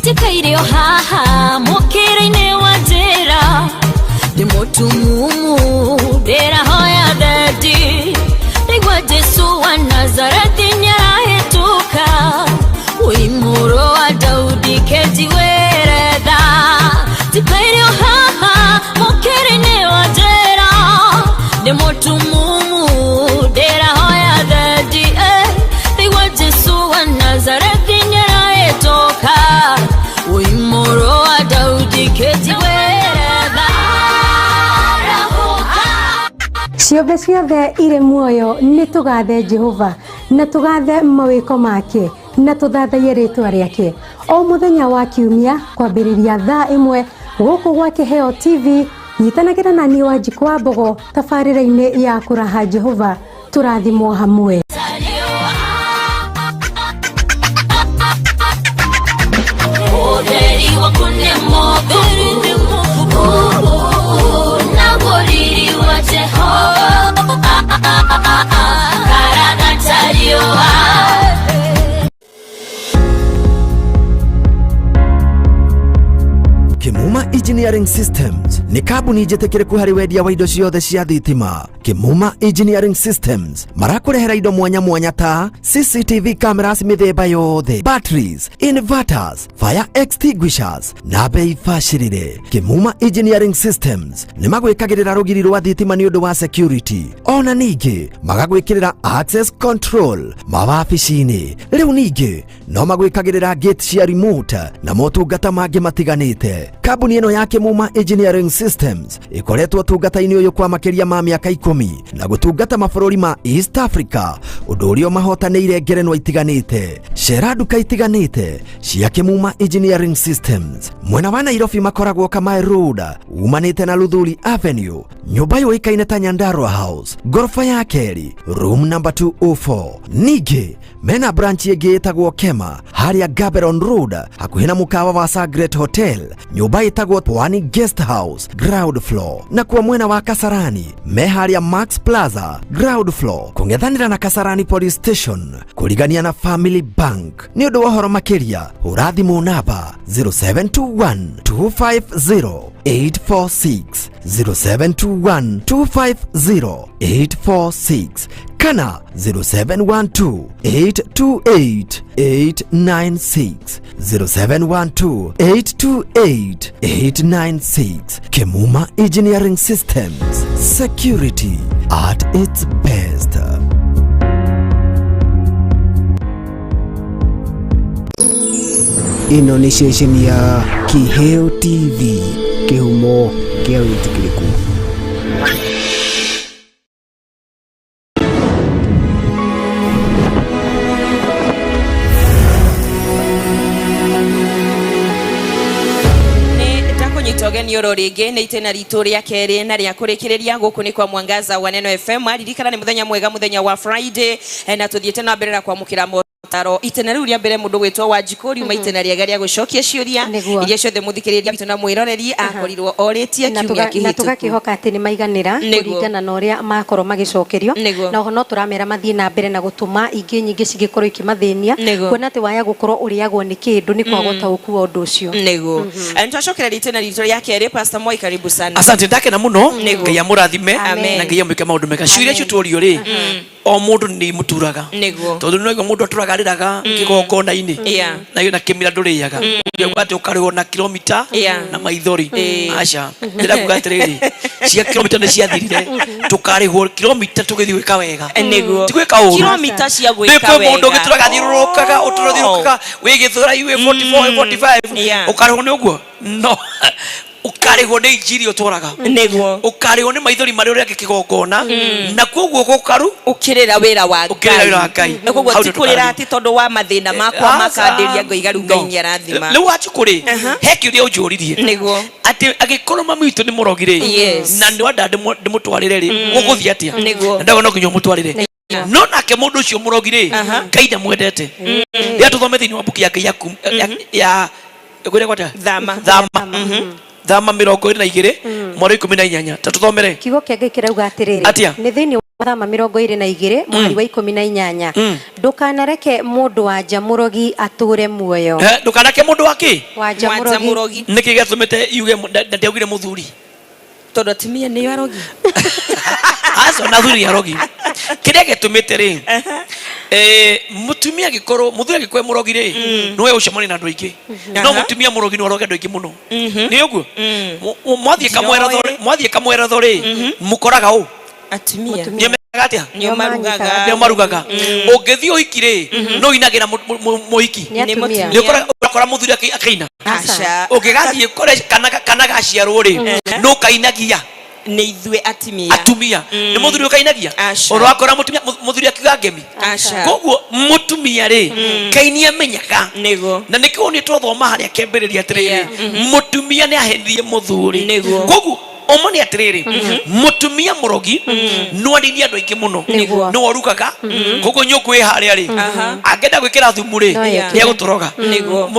Tikaire haha mukira-inĩ wa njĩra, ndĩ mũtumumu, ndĩrahoya thendi. Ndaigua Jesu wa Nazarethi nĩarahĩtũka, wĩ mũrũ wa Daudi, kenjiguĩre tha. Tikaire haha mukira-inĩ wa njĩra, ndĩ mũtumumu, ndĩrahoya thendi, eh. Ndaigua Jesu wa Nazarethi nĩarahĩtũka, wĩ mũrũ wa Daudi, kenjiguĩre tha. Ciũmbe ciothe irĩ muoyo nĩ tũgathe Jehova na tũgathe mawĩko make na tũthathaiye rĩtwa rĩake. O mũthenya wa kiumia kwambĩrĩria thaa 1 gũkũ gwa Kĩheo TV, nyitanagĩra na niĩ Wanjikũ wa Mbogo tabarĩra-inĩ ya kũraha Jehova, tũrathimwo hamwe. Ũtheri waku nĩ mũthũku na riri wa Jehova karagata riũa. Kimuma Engineering Systems nĩ kambuni njĩtĩkĩrĩku harĩ wendia wa indo ciothe cia thitima. Kimuma Engineering Systems marakũrehera indo mwanya mwanya ta CCTV cameras mĩthemba yothe, batteries, inverters, fire extinguishers na bei bacĩrĩre. Kimuma Engineering Systems nĩ magwĩkagĩrĩra rũgiri rwa thitima nĩ ũndũ wa security, ona ningĩ magagwĩkĩrĩra access control mawabici-inĩ. Rĩu ningĩ no magwĩkagĩrĩra gate cia remote na motungata mangĩ matiganĩte. Kambuni ĩno ya Kimuma Engineering Systems ĩkoretwo ũtungata-inĩ ũyũ kwa makĩria ma mĩaka 10 na gũtungata mabũrũri ma East Africa, ũndũ ũrĩa ũmahotanĩire ngerenwa itiganĩte. Cera nduka itiganĩte cia Kimuma Engineering Systems. Mwena wa Nairobi makoragwo Kamae Road, umanĩte na Luthuli Avenue, nyũmba yũĩkaine ta Nyandarua House, ngoroba ya kerĩ, room number 204. Ningĩ mena branch ĩngĩ ĩtagwo Kema harĩa Gaborone Road hakuhĩ na mũkawa wa Sangret Hotel, nyũmba ĩtagwo Pwani Guest House ground floor. Na kwa mwena wa Kasarani me harĩa Max Plaza ground floor kũng'ethanĩra na Kasarani Police Station kũrigania na Family Bank. Nĩ ũndũ wa ũhoro makĩria hũra thimũ namba 0721 250 846, 0721 250 846 kana 0712 828 896, 0712 828 896. Kimuma Engineering Systems, security at its best. Ĩno nĩ ceceni ya Kiheo TV, kĩhumo kĩa wĩtĩkĩrĩku. Nĩ ndakũnyita ũgeni oro rĩngĩ nĩ itĩna ritũ rĩa kerĩ na rĩa kũrĩkĩrĩria gũkũ nĩ kwa Mwangaza wa Neno FM. Ririkana nĩ mũthenya mwega, mũthenya wa Friday, na tũthiĩte na mbere na kwamũkĩra motaro. Itĩna rĩu rĩa mbere mũndũ gwĩtwo Wanjikũ riuma itĩna rĩega rĩa gũcokia ciũria iria ciothe mũthikĩrĩria witũ na mwĩroreri akorirwo orĩtie Na kiumia na kĩhĩtũku. Tũgakĩhoka atĩ nĩ maiganĩra kũringana na ũrĩa makorwo magĩcokerio. Na oho no tũramera mathiĩ na mbere na gũtũma ingĩ nyingĩ cingĩkorwo ikĩmathĩnia, kuona atĩ waya gũkorwo ũrĩagwo nĩ kĩndũ nĩ kwaga ũtaũku wa ũndũ ũcio. Nĩguo. Nĩtwacokereria itĩna ritũ rĩa kerĩ. Pastor Moi, karibu sana. Asante, ndakena muno. Ngai amũrathime Amen. na Ngai amwĩke maũndũ mega. Ciũria icio tũrio rĩ, o mũndũ nĩ imũturaga, tondũ nĩ mũndũ atũraga arĩraga kĩgongona-inĩ na na kĩmira ndũrĩaga. Ũngĩuga atĩ ũkarĩhwo na kilomita na maithori, aca. Ndĩrakuga atĩrĩrĩ, cia kilomita nĩ ciathirire, tũkarĩhwo kilomita tũgĩthiĩ gwĩka wega, ti gwĩka ũru. Kilomita cia Nĩ gwĩka kwĩ mũndũ wega. ũgĩtũraga thiũrũrũkaga, ũtũrathiũrũrũkaga wĩ Gĩthũrai, wĩ 44, wĩ 45, ũkarĩhwo nĩ ũguo? No ũkarĩhwo nĩ injiri ũtwaraga, ũkarĩhwo nĩ maithori marĩa ũrĩa kĩgongona, na koguo gũkaru Ũkĩrĩra wĩra wa Ũkĩrĩra wĩra wa Ngai. Na koguo Hau ti nĩ kũrĩra tũkarĩhwo. atĩ tondũ wa mathĩna makwa Aca. makandĩria ngoiga rĩu Ngai No. nĩ arathima. Rĩu Wanjikũ rĩ, he kĩũria ũnjũririe atĩ angĩkorwo mami witũ nĩ mũrogi rĩ, na nĩ wenda ndĩmũtwarĩre rĩ, gũgũthiĩ atĩa? Na ndauga no nginya ũmũtwarĩre, no nake mũndũ ũcio mũrogi rĩ, Ngai ndamwendete. Rĩrĩa tũthome thĩinĩ wa mbuku ya Ngai ya kwĩrĩa gwata Thama. Thama, Thama 22 mwaro 18, ta tũthomere. Kiugo kĩa Ngai kĩrauga atĩrĩrĩ, Atĩa? nĩ thĩinĩ wa Thama 22 mũhari wa 18, ndũkanareke mũndũ wa nja mũrogi atũre muoyo. Ndũkanake mũndũ wa kĩ? Wa nja Wa nja mũrogi. Mũrogi. Nĩkĩ gĩatũmĩte yuge na ndiaugire mũthuri? Tondũ atumia nĩo arogi. Aca, na athuri nĩ arogi. Kĩrĩa gĩtũmĩte rĩ, mũtumia angĩkorwo, mũthuri angĩkorwo e mũrogi rĩ, nĩwe ũcemania na andũ aingĩ, no mũtumia mũrogi no aroge andũ aingĩ mũno. Nĩ ũguo mwathiĩ kamweratho rĩ, mwathiĩ kamweratho rĩ, mũkoraga ũ? Atumia. Nĩo mekaga atĩa? Nĩo marugaga. Nĩo marugaga. Ũngĩthiĩ ũhiki rĩ, no inagĩra mũhiki. Nĩ atumia. Nĩ ũrakora mũthuri akĩina? Aca. Ũngĩgathiĩ kore kana gaciarwo rĩ, no kainagia. Nĩ ithuĩ atumia. Atumia nĩ mũthuri ũkainagia. Aca. Ũrakora mũtumia, mũthuri akiuga ngemi. Aca. Koguo mũtumia rĩ, Ngai nĩ amenyaga. Na nĩkĩo nĩ twathoma harĩa kĩambĩrĩria atĩrĩrĩ, mũtumia nĩ ahenirie mũthuri. Koguo ũma nĩ atĩrĩrĩ, mũtumia mũrogi no aninie andũ aingĩ mũno. Nĩwe ũrugaga, koguo nyũngũ ĩ harĩa rĩ, angĩenda gwĩkĩra thumu rĩ, No yekĩre. nĩ egũtũroga.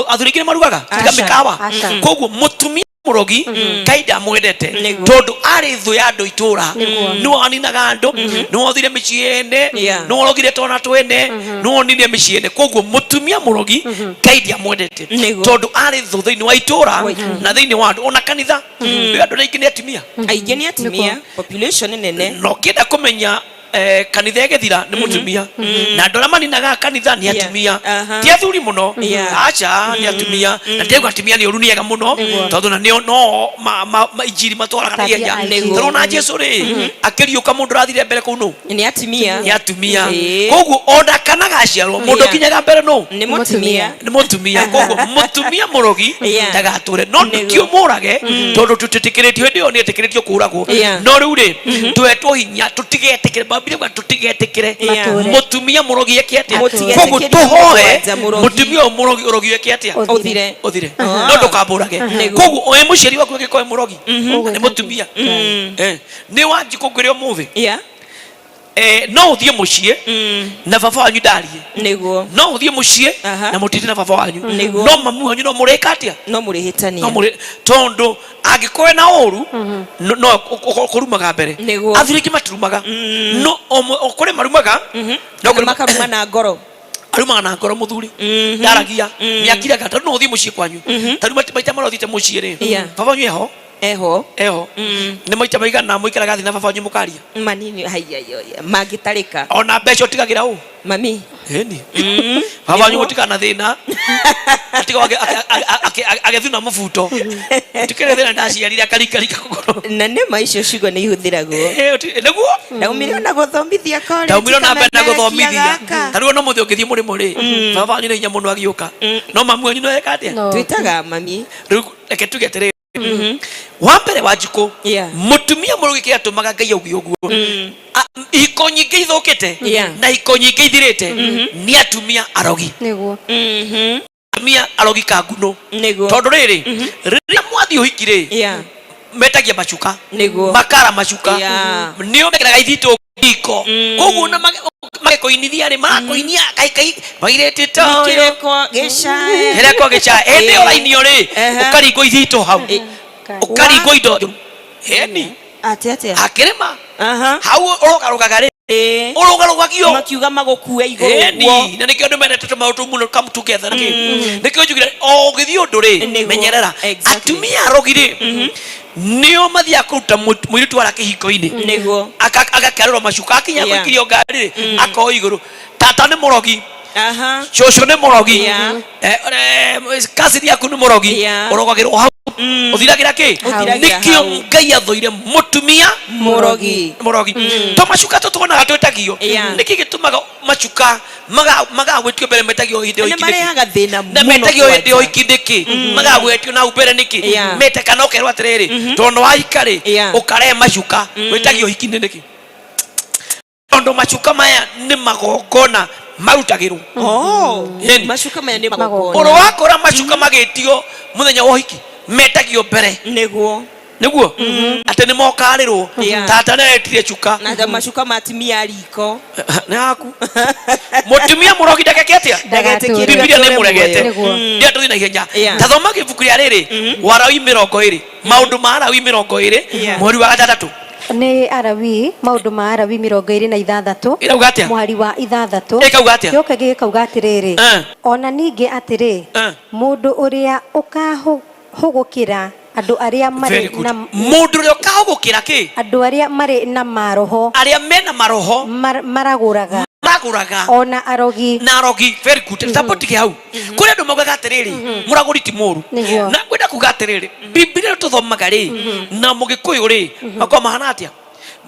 Athuri aingĩ nĩ marugaga tiga Aca. mĩkawa. Aca. Koguo mũtumia Mũrogi Ngai ndamwendete. Nĩguo. Tondũ arĩ thũ ya andũ itũra, nĩwe waninaga andũ, nĩwe wathire mĩciĩ ene, nĩwe warogire twana twene, nĩwe wonire mĩciĩ ene. Koguo mũtumia mũrogi Ngai ndiamwendete. Nĩguo. Tondũ arĩ thũ thĩinĩ wa itũra na thĩinĩ wa andũ ona kanitha. Rĩu andũ aingĩ nĩ atumia. Aingĩ nĩ atumia, population nene. Na ũkĩenda kũmenya kanitha ĩgĩthira nĩ mũtumia, na andũ arĩa maninaga kanitha nĩ atumia. Ti athuri mũno. Aca, nĩ atumia. Na ndĩrauga atumia nĩ ũru, nĩ ega mũno, tondũ na nĩo no injiri matwaraga na ihenya. Nĩguo. Tondũ na Jesu rĩ akĩriũka, mũndũ ũrathire mbere kũu nũ? Nĩ atumia. Nĩ atumia. Ĩĩ. Koguo ona kana gaciarwo, mũndũ ũkinyaga mbere nũ? Nĩ mũtumia. Nĩ mũtumia. Koguo mũtumia mũrogi ndagatũre. No ti ũmũrage, tondũ tũtĩtĩkĩrĩtio hĩndĩ ĩyo nĩ etĩkĩrĩtio kũragwo. No rĩu rĩ, tũhetwo hinya tũtigetĩkĩre, Biblia ĩkuga tũtigetĩkĩre Matũre. Mũtumia mũrogi eke atĩa? Mũtigetĩkĩrie Koguo tũhoe mũgwanja mũrogi. Mũtumia ũyũ mũrogi ũrogi eke atĩa? Ũthire. Ũthire, no ndũkamũrage. Nĩguo. Koguo wĩ mũciari waku angĩkorwo wĩ mũrogi na nĩ mũtumia, nĩ wanji kũngwĩre ũmũthĩ, no ũthiĩ mũciĩ na baba wanyu ndarie. Nĩguo. No ũthiĩ mũciĩ na mũtinde na baba wanyu. Nĩguo. No mamu wanyu no mũrĩka atĩa? No mũrĩhĩtania. No mũrĩ, tondũ angĩkorwo na ũru no kũrumaga mbere. Nĩguo. Athuri aingĩ matirumaga, no o kũrĩ marumaga, no kũrĩ makaruma na ngoro. Arumaga na ngoro. Mũthuri ndaragia, nĩ akiraga, tondũ no ũthiĩ mũciĩ kwanyu. Tarĩu maita marĩa ũthiĩte mũciĩ rĩ, baba wanyu eho? Eho. Eho. Nĩ maita maigana mũikaraga thĩ na baba wanyu mũkaria? Manini haiya mangĩtarĩka. Ona mbeca ũtigagĩra ũ? Mami. Ĩni, baba wanyu gũtiga na thĩna, atiga agĩthuna mũbuto, tikĩrĩ thĩna, ndaciarire akarikarika kũgũrũ. Na nĩ ma icio ciugo nĩ ihũthĩragwo. Nĩguo. Ndaumire ona gũthomithia college. Ndaumire na mbere na kamenerekia gũthomithia. gaka. Tarĩu ona mũthĩ ũngĩthiĩ mũrĩmo rĩ, baba wanyu nĩ hinya mũno agĩũka, no mamu wanyu no eka atĩa? No. Twĩtaga mami. Rĩu reke tuge atĩrĩrĩ, wa mbere wa njikũ, mũtumia mũrũgi kĩrĩa atũmaga Ngai auge ũguo, ihiko nyingĩ ithũkĩte na ihiko nyingĩ ithirĩte nĩ atumia arogi. Nĩguo. Atumia arogi kanguno. Nĩguo. Tondũ rĩrĩ, rĩrĩa mwathiĩ ũhiki rĩ, metagia macuka, makara macuka, nĩo mekĩraga ithitũ riko. Koguo na magĩkũinithia rĩ, marakũinia kaikai mairĩte toyo. Kĩreko gĩcae. Kĩreko gĩcae. Hĩndĩ ĩyo ũrainio rĩ, ũkaringwo ithitũ hau, ũkaringwo indo njũru ĩni. Atĩ atĩa? Hakĩrĩma hau ũrũgarũgaga rĩ, ũrũgarũgagio. Makiuga magũkue igũrũ Ĩni, ũguo. Na nĩkĩo andũ mendete tũmaũndũ tũu mũno, come together nĩkĩ nĩkĩo njugire o ũgĩthiĩ ũndũ rĩ, menyerera. Atumia arogi rĩ, nĩo mathiaga kũruta mũirĩtu warĩa kĩhiko-inĩ. Nĩguo. Agakererwo macuka akinya gũikirio ngari rĩ, akoyo igũrũ. Tata nĩ mũrogi, cũcũ nĩ mũrogi, cousin yaku nĩ mũrogi. Ũrogagĩrwo hau, ũthiragĩra kĩ? Ũthiragĩra Nĩkĩo hau. Ngai athũire mũtumia mũrogi. Mũrogi. To macuka tũ tuonaga twĩtagio, nĩkĩ gĩtũmaga macuka magagwĩtio mbere metagio hĩndĩ ya Na ũhiki nĩkĩ? marehaga thĩna Na mũno metagio hĩndĩ ya kwanja. ũhiki nĩkĩ? Magagwetio na hau mbere nĩkĩ? Mete kana ũkerwo atĩrĩrĩ, tondũ wahika rĩ, ũkarehe macuka wĩtagio ũhiki-inĩ nĩkĩ? Tondũ macuka maya nĩ magongona marutagĩrwo. Oh, Ĩni. Macuka maya nĩ Magongona. Ũrũ wakora macuka magĩtio mũthenya wa ũhiki metagio mbere. Nĩguo. Nĩguo atĩ nĩ mokarĩrwo. Tata nĩaretire cuka. Na macuka ma atumia a riko. Nĩ haku mũtumia mũrogi ndageke atĩa? Ndagatũre. Bibilia nĩ mũregete. Nĩguo. Ndia tũthiĩ na ihenya. Yeah. Tathoma gĩbuku rĩa rĩrĩ Warawi 20, maũndũ ma Arawi 20, mweri wa gatandatũ. Nĩ Arawi, maũndũ ma Arawi 26. Ĩrauga atĩa? Mũhari wa 6. Ĩkauga atĩa? Gĩoka gĩkauga atĩrĩrĩ, ona ningĩ atĩrĩ, mũndũ ũrĩa ũkahũgũkĩra andũ arĩa Very marĩ good. na Mũndũ ũrĩa ũkahũgũkĩra kĩ? Andũ arĩa marĩ na maroho. Arĩa mena maroho. Maragũraga. Maragũraga. Ona arogi. Na arogi. Very good. Support ke hau kũrĩ andũ maugaga atĩrĩrĩ, mũragũri ti mũru. Nĩguo. Na ngwenda kuga atĩrĩrĩ, Bibilia ĩrĩa tũthomaga rĩ na mũgĩkũyũ rĩ, makoragwo mahana atĩa?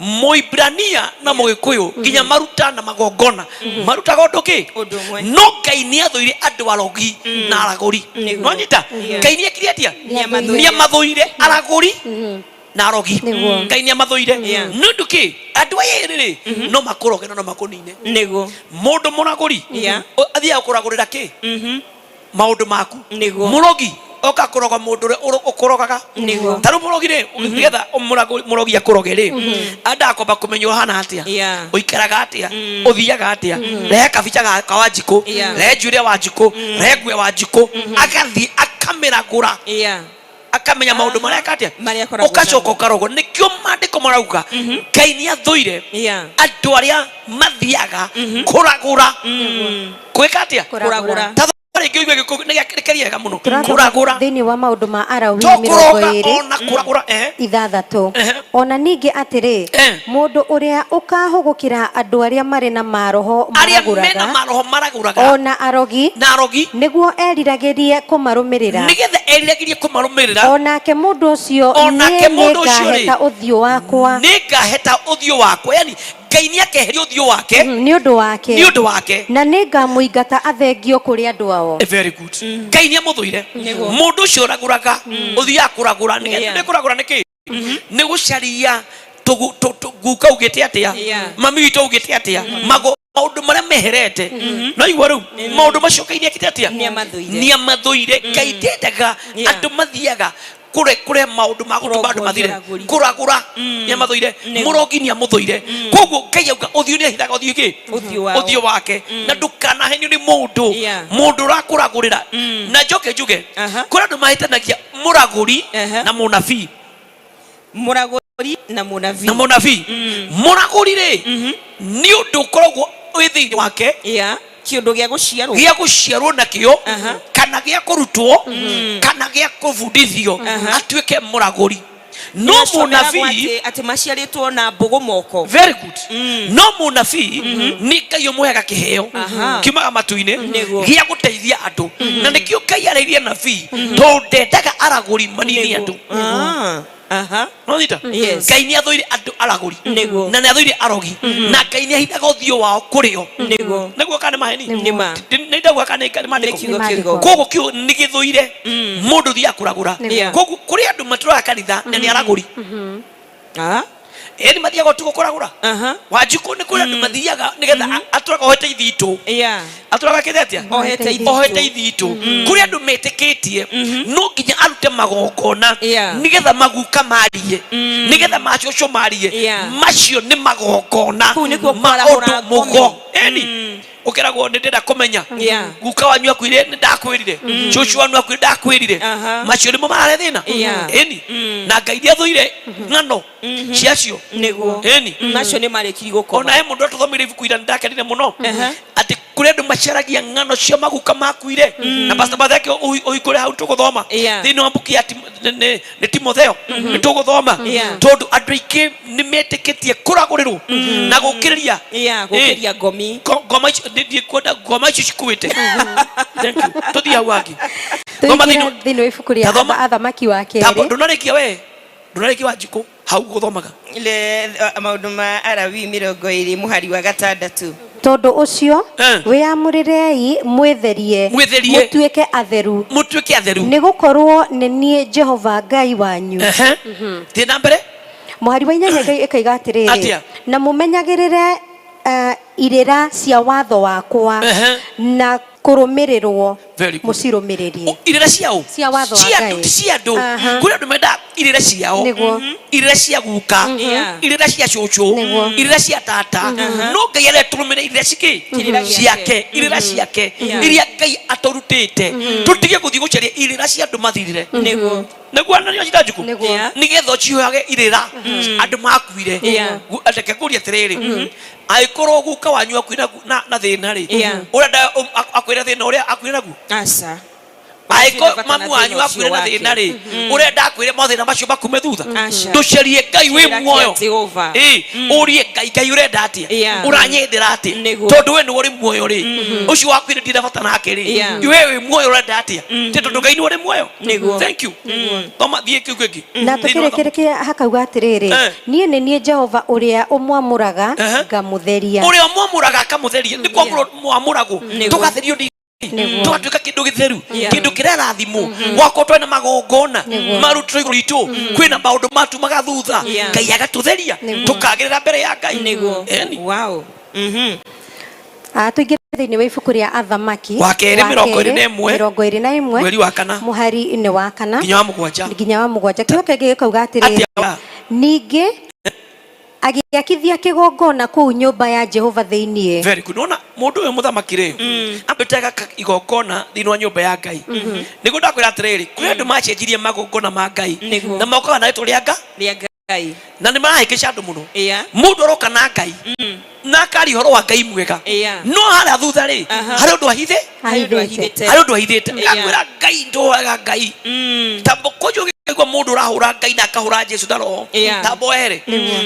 Mũibrania na mũgĩkũyũ nginya maruta na magongona marutaga ũndũ kĩ? Ũndũ ũmwe. No Ngai nĩ athũire andũ arogi na aragũri. Nwanyita? Ngai nĩ ekire atĩa? Nĩamathũire. Nĩ amathũire aragũri na arogi. Nĩguo. Ngai nĩ amathũire. Yeah. Nĩ ũndũ kĩ? Andũ aya erĩ rĩ, no makũroge na no makũnine. Nĩguo. Mũndũ mũragũri athiaga kũragũrĩra kĩ? Maũndũ maku. Nĩguo. Mũrogi oka kũroga mũndũ ũrĩa ũkũrogaga. Nĩguo. Ta rĩu mũrogi rĩ, nĩgetha mũrogi akũroge rĩ, andaga kwamba kũmenya ũhana atĩa, ũikaraga atĩa, ũthiaga atĩa, rehe kabica ka Wanjikũ, rehe njuĩrĩ ya Wanjikũ, rehe nguo ya Wanjikũ, agathiĩ akamĩragũra. Akamenya maũndũ marĩa eka atĩa? Marĩa akoragwo Ũgacoka namo. ũkarogwo. Nĩkĩo maandĩko marauga Ngai nĩ athũire andũ arĩa mathiaga kũragũra. Gwĩka atĩa? Kũragũra. Ta rĩngĩ ũigue gĩkũyũ nĩ gĩakĩrĩkeria wega mũno. Tũrathoma Kũragũra. Thĩinĩ wa maũndũ ma Alawii To mĩrongo kũroga ĩrĩ ona kũragũra, ehe. 6. Ona ningĩ atĩrĩ, mũndũ ũrĩa ũkahũgũkĩra andũ arĩa marĩ na maroho Arĩa mena maragũraga, maroho maragũraga, ona arogi, na arogi, nĩguo eriragĩrie kũmarũmĩrĩra, nĩgetha eriragĩrie kũmarũmĩrĩra, o nake mũndũ ũcio O nake niĩ mũndũ ũcio rĩ, nĩngaheta ũthiũ wakwa. Nĩngaheta ũthiũ wakwa, yani Ngai nĩ akeheria ũthiũ wake nĩ ũndũ wake, nĩ ũndũ wake, na nĩngamũingata athengio kũrĩ andũ ao. Very good. Ngai nĩ amũthũire mũndũ ũcio ũragũraga, ũthiaga kũragũra. Nĩ kũragũra nĩkĩ? Nĩ gũcaria guka augĩte atĩa, mami witũ augĩte atĩa, maũndũ marĩa meherete. No igua rĩu maũndũ macio Ngai nĩ ekĩte atĩa? Nĩamathũire. Nĩ amathũire. Ngai ndendaga andũ mathiaga kure kure maũndũ ma gũtũma andũ mathire. Kũrogwo. Kũragũra nĩ amathũire. Mũrogi nĩ amũthũire. Koguo Ngai auga ũthiũ nĩ ahithaga ũthiũ kĩ? Ũthiũ wao. Ũthiũ wake. Na ndũkanahenio nĩ mũndũ, mũndũ ũrakũragũrĩra. Na njoke njuge, kũrĩ andũ mahĩtanagia mũragũri na mũnabii. Mũragũri na mũnabii. Na mũnabii. Mũragũri rĩ, nĩ ũndũ ũkoragwo wĩ thĩinĩ wake, Kĩũndũ gĩa gũciarwo. Gĩa gũciarwo nakĩo, kana gĩa kũrutwo, kana gĩa kũbundithio atuĩke mũragũri. No Nĩacio meragwo mũnabii atĩ maciarĩtwo na mbũgũ moko. Very good. No mũnabii nĩ Ngai ũmũheaga kĩheo kiumaga matu-inĩ gĩa gũteithia andũ, na nĩkĩo Ngai arĩirie nabii, tondũ ndendaga aragũri manini andũ. Nonyita? Yes. Ngai nĩ athũire andũ aragũri Nĩguo. na nĩ athũire arogi, na Ngai nĩ ahithaga ũthiũ wao kũrĩ o. Nĩguo kana nĩ maheni? Nĩ ma. Nĩ ndauga kana nĩ maandĩko? Nĩ kiugo kĩrĩkũ? Koguo kiugo nĩ gĩthũire mũndũ ũthiaga kũragũra. Yeah. Koguo kũrĩ andũ matũraga kanitha na nĩ aragũri. Ĩni mathiaga ũtukũ kũragũra. Wanjikũ, nĩ kũrĩ andũ mathiaga nĩgetha atũraga ohete ithitũ. Atũraga kĩte atĩa? Ohete ithitũ. Ohete ithitũ. Kũrĩ andũ metĩkĩtie no nginya arute magongona nĩgetha maguka marie, nĩgetha macũcũ marie. Macio nĩ magongona Kũu nĩkuo ma kwarahũra ũndũ ngomi. mũgo. Ĩni ũkeragwo nĩ ndĩrenda kũmenya guka wanyu akuire, nĩ ndakwĩrire, cũcũ wanyu akuire, ndakwĩrire. Macio nĩmo marare thĩna. Ĩni na Ngai nĩ athũire ng'ano ciacio. Ĩni. Macio nĩ marĩkiri gũkoma. Ona he mũndũ atũthomeire ibuku ira, nĩndakenire mũno, atĩ kũrĩ andũ macaragia ng'ano cia maguka makuire, na Pastor Matheke ũhingũre hau tũgũthoma thĩinĩ wa mbuku ya nĩ Timotheo, nĩ tũgũthoma, tondũ andũ aingĩ nĩ metĩkĩtie kũragũrĩrwo na gũkĩrĩria. Yeah, gũkĩria ngomi. Ngoma icio ndikwenda ngoma icio cikuĩte. Thank you. Tũthiĩ hau hangĩ. Thoma. Tũingĩre thĩinĩ wa ibuku rĩa Tathoma. Athamaki wa Tamba kerĩ. Ndũnarĩkia we, ndũnarĩkia Wanjikũ hau gũthomaga. Ile maũndũ ma Alawii 20 mũhari wa 6. Tondũ ũcio wĩamũrĩrei mwĩtherie, Mwĩtherie. mũtuĩke atheru, mũtuĩke atheru, nĩ gũkorwo nĩ niĩ Jehova Ngai wanyu. Ehe. Thiĩ na mbere. Mũhari wa 8 Ngai ĩkoiga atĩrĩrĩ, Atĩa? Na mũmenyagĩrĩre irĩra cia watho wakwa na kũrũmĩrĩrwo, Very good. mũcirũmĩrĩrie. Irĩra ciao? Cia watho wa Cia Ngai. andũ, ti cia andũ. Kũrĩ andũ mendaga irĩra ciao, irĩra cia guka, irĩra cia cũcũ, irĩra cia tata. No Ngai arenda tũrũmĩrĩre irĩra cikĩ? Kĩrĩra gĩake. Ciake, irĩra ciake iria Ngai atũrutĩte, tũtige gũthiĩ gũcaria irĩra cia andũ mathirire. Nĩguo anania cita njukũ. Nĩgetha ũcihoyage irĩra andũ makuire. Reke ngũrie atĩrĩrĩ, angĩkorwo guka wanyu akuire na thĩna rĩ, ũrenda akwĩre thĩna ũrĩa akuire naguo? Aca. Angĩkorwo Bata na mamu wanyu thĩna akuire ũcio na wake. thĩna rĩ, ũrenda akwĩre mathĩna macio makume thutha? Aca. Tũcarie Ngai wĩ Kĩrĩra kĩa muoyo. Jehova. Ĩ, ũrie Ngai, Ngai ũrenda atĩa? Ũranyendera atĩa? Tondũ we nĩwe ũrĩ muoyo rĩ, ũcio wakuire ndirĩ bata nake rĩ, we wĩ muoyo ũrenda atĩa? Ti tondũ Ngai nĩwe ũrĩ muoyo. Thank you. Thoma, thiĩ kĩu kĩngĩ. Na Thĩinĩ wa tũkĩrĩkĩrĩkia hakauga atĩrĩrĩ, niĩ nĩ niĩ Jehova ũrĩa ũmwamũraga ngamũtheria. Ũrĩa ũmwamũraga akamũtheria, nĩ kwamũrwo mwamũragwo, tũgatherio nĩ tũgatuĩka kĩndũ gĩtheru, kĩndũ kĩrarathimwo. Gwakorwo twĩ na magongona marutĩtwo igũrũ ritũ, kwĩna maũndũ matumaga thutha, Ngai agatũtheria, tũkagĩrĩra mbere ya Ngai. Ĩni. Wow. Tũingĩre thĩinĩ wa ibuku rĩa Athamaki Wa kerĩ, 21, 21, mweri wa kana, mũhari-inĩ wa 4 nginya wa 7. Nginya wa 7. Kiugo kĩngĩ gĩkauga atĩrĩrĩ, Atĩa? Ningĩ Agĩakithia kĩgongona kũu nyũmba ya Jehova thĩinĩ. Very good. Nona mundu uyu muthamaki ri ambite agaka igongona thiini wa nyumba ya Ngai. Niguo ndakwira atiriri, kuri andu macenjirie magongona ma Ngai Nĩguo. na mokaga na ritwa ria Nga Rĩa Ngai. Na nĩ marahĩngĩca andũ mũno. Iya. Mũndũ aroka na Ngai na akaria ũhoro wa Ngai mwega, Iya. no harĩa thutha rĩ, harĩ ũndũ ahithe Harĩ ũndũ ahithĩte. Harĩ ũndũ ahithĩte. Iya. Akwĩra Ngai ndũhoyaga Ngai ta mũkũnjũ, ũngĩigua mũndũ ũrahũra Ngai na akahũra Jesu na roho, Iya. ta mboere,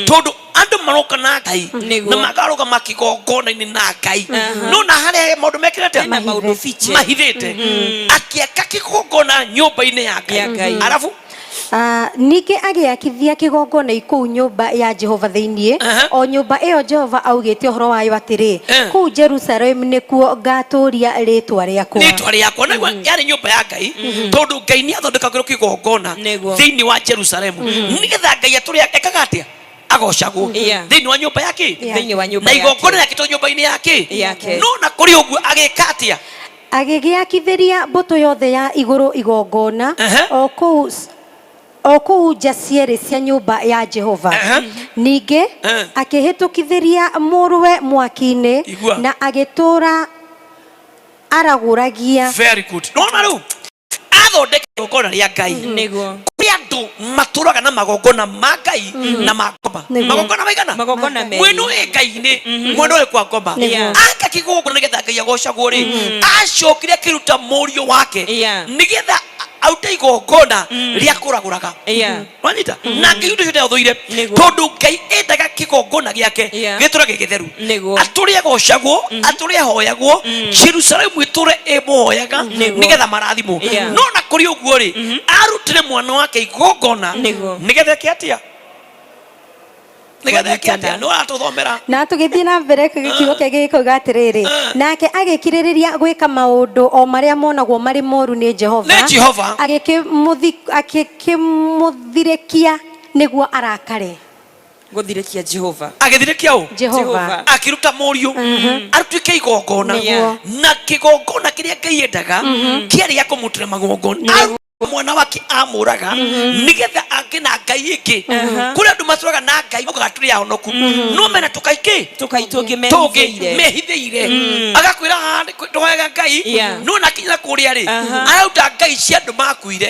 tondũ andũ maroka na Ngai Nĩguo. na makarũgama kĩgongona-inĩ na Ngai, no na harĩa maũndũ mekĩre atĩa? Hena maũndũ fiche. Mahithĩte. Akĩaka kĩgongona nyũmba-inĩ ya Ya Ngai. Ngai. Arabu? Ningĩ agĩakithia kĩgongona kũu nyũmba ya Jehova thĩinĩ, o nyũmba ĩyo Jehova augĩte ũhoro wayo atĩrĩ, "Kũu Jerusalemu nĩkuo ngatũũria rĩĩtwa rĩakwa." Rĩtwa rĩakwa. Naigua, yarĩ nyũmba ya Ngai, tondũ Ngai nĩ athondekagĩrwo kĩgongona Nĩguo. thĩinĩ wa Jerusalemu, nĩgetha Ngai atũrĩ ekaga atĩa? Agocagwo thĩinĩ wa nyũmba yake. Thĩinĩ wa nyũmba Na yake. igongona rĩakĩtwo nyũmba-inĩ yake. Yake. No na kũrĩ ũguo agĩka atĩa? Agĩgĩakithĩria mbũtũ yothe ya igũrũ igongona o kũu nja cierĩ cia nyũmba ya Jehova. Ningĩ akĩhĩtũkithĩria mũrũwe mwaki-inĩ Igua. na agĩtũũra aragũragia. Very good. Nona rĩu athondeka igongona rĩa Ngai. Nĩguo. Kũrĩ andũ matũraga na magongona ma Ngai na ma ngoma. Nĩguo. Magongona maigana? Magongona merĩ. Mwena ũyũ Ngai-inĩ, mwena ũyũ kwa ngoma. Nĩguo. Aka kĩgongona nĩgetha Ngai agocagwo rĩ, acokire akĩruta mũriũ wake nĩgetha arute igongona rĩa kũragũraga. Wanyita? Na Ngai ũndũ ũcio ndeũthũire, Nĩguo. tondũ Ngai endaga kĩgongona gĩake gĩtũre gĩ gĩtheru, atũre agocagwo, atũre ahoyagwo, Jerusalemu ĩtũre ĩmũhoyaga, Nĩguo. nĩgetha marathimwo. No na kũrĩ ũguo rĩ, arutire mwana wake igongona Nĩguo. nĩgetha eke atĩa? Nĩgetha eke atĩa? Nĩ ũratũthomera. Na tũgĩthiĩ na mbere, kiugo kĩa gĩkauga atĩrĩrĩ, nake agĩkirĩrĩria gwĩka maũndũ o marĩa monagwo marĩ moru nĩ Jehova, Nĩ Jehova. Agĩkĩmũthirĩkia nĩguo arakare. Gũthirĩkia Jehova. Agĩthirĩkia ũ? Jehova. Akĩruta mũriũ arutĩke igongona. Nĩguo. Na kĩgongona kĩrĩa Ngai endaga kĩarĩ gĩa kũmũrutĩra magongona. Aruta mwana wake amũraga nĩgetha angĩ na Ngai ĩngĩ. Kũrĩ andũ matũraga na Ngai, maugaga tũrĩ ahonoku, no mena tũkaingĩ Tũkai tũngĩ tũngĩ mehithĩire. Mehithĩire. Agakwĩra haha tũhoyaga Ngai, no nakinya kũrĩa rĩ, arauta ngai cia andũ makuire.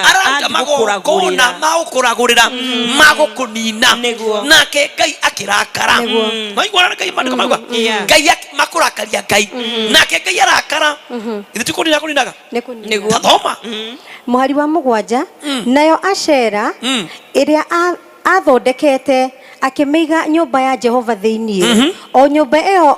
Arauta Athiĩ magongona gũkũragũrĩra. ma gũkũragũrĩra, ma gũkũnina. Nĩguo. Nake Ngai akĩrakara. Waigua Ngai maandĩko mauga Ngai makũrakaria Ngai, nake Ngai arakara. Ithe ti kũnina kũninaga? Nĩ kũnina. Nĩguo. Tathoma. Mũhari wa 7: nayo Ashera ĩrĩa athondekete akĩmĩiga nyũmba ya Jehova thĩinĩ, o nyũmba ĩyo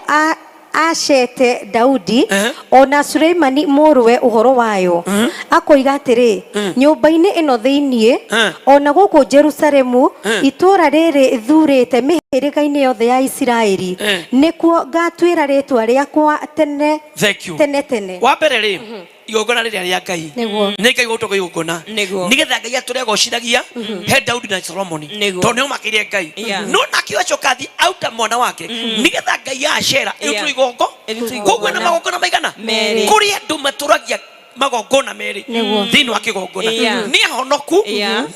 acete Daudi ona Suleimani mũrũwe ũhoro wayo, akoiga atĩrĩ, "Nyũmba-inĩ ĩno thĩinĩ ona gũkũ Jerusalemu, itũũra rĩrĩ thurĩte mĩhĩrĩga-inĩ yothe ya Isiraeli, nĩkuo ngatuĩra rĩĩtwa rĩakwa tene Thank you. tene tene." Wa mbere rĩ, igongona rĩrĩa rĩa Ngai, Nĩguo. nĩ Ngai gũtũka igongona nĩgetha Ngai atũre agocithagia he Daudi na Solomoni, tondũ nĩo makĩire Ngai. No nake acoka athiĩ auta mwana wake nĩgetha ngai ya Ashera ĩrutwo igongo. Ĩrutwo Koguo na igongona. Magongona maigana? Merĩ. Kũrĩ andũ matũragia magongona merĩ thĩinĩ wa kĩgongona. Nĩ ahonoku,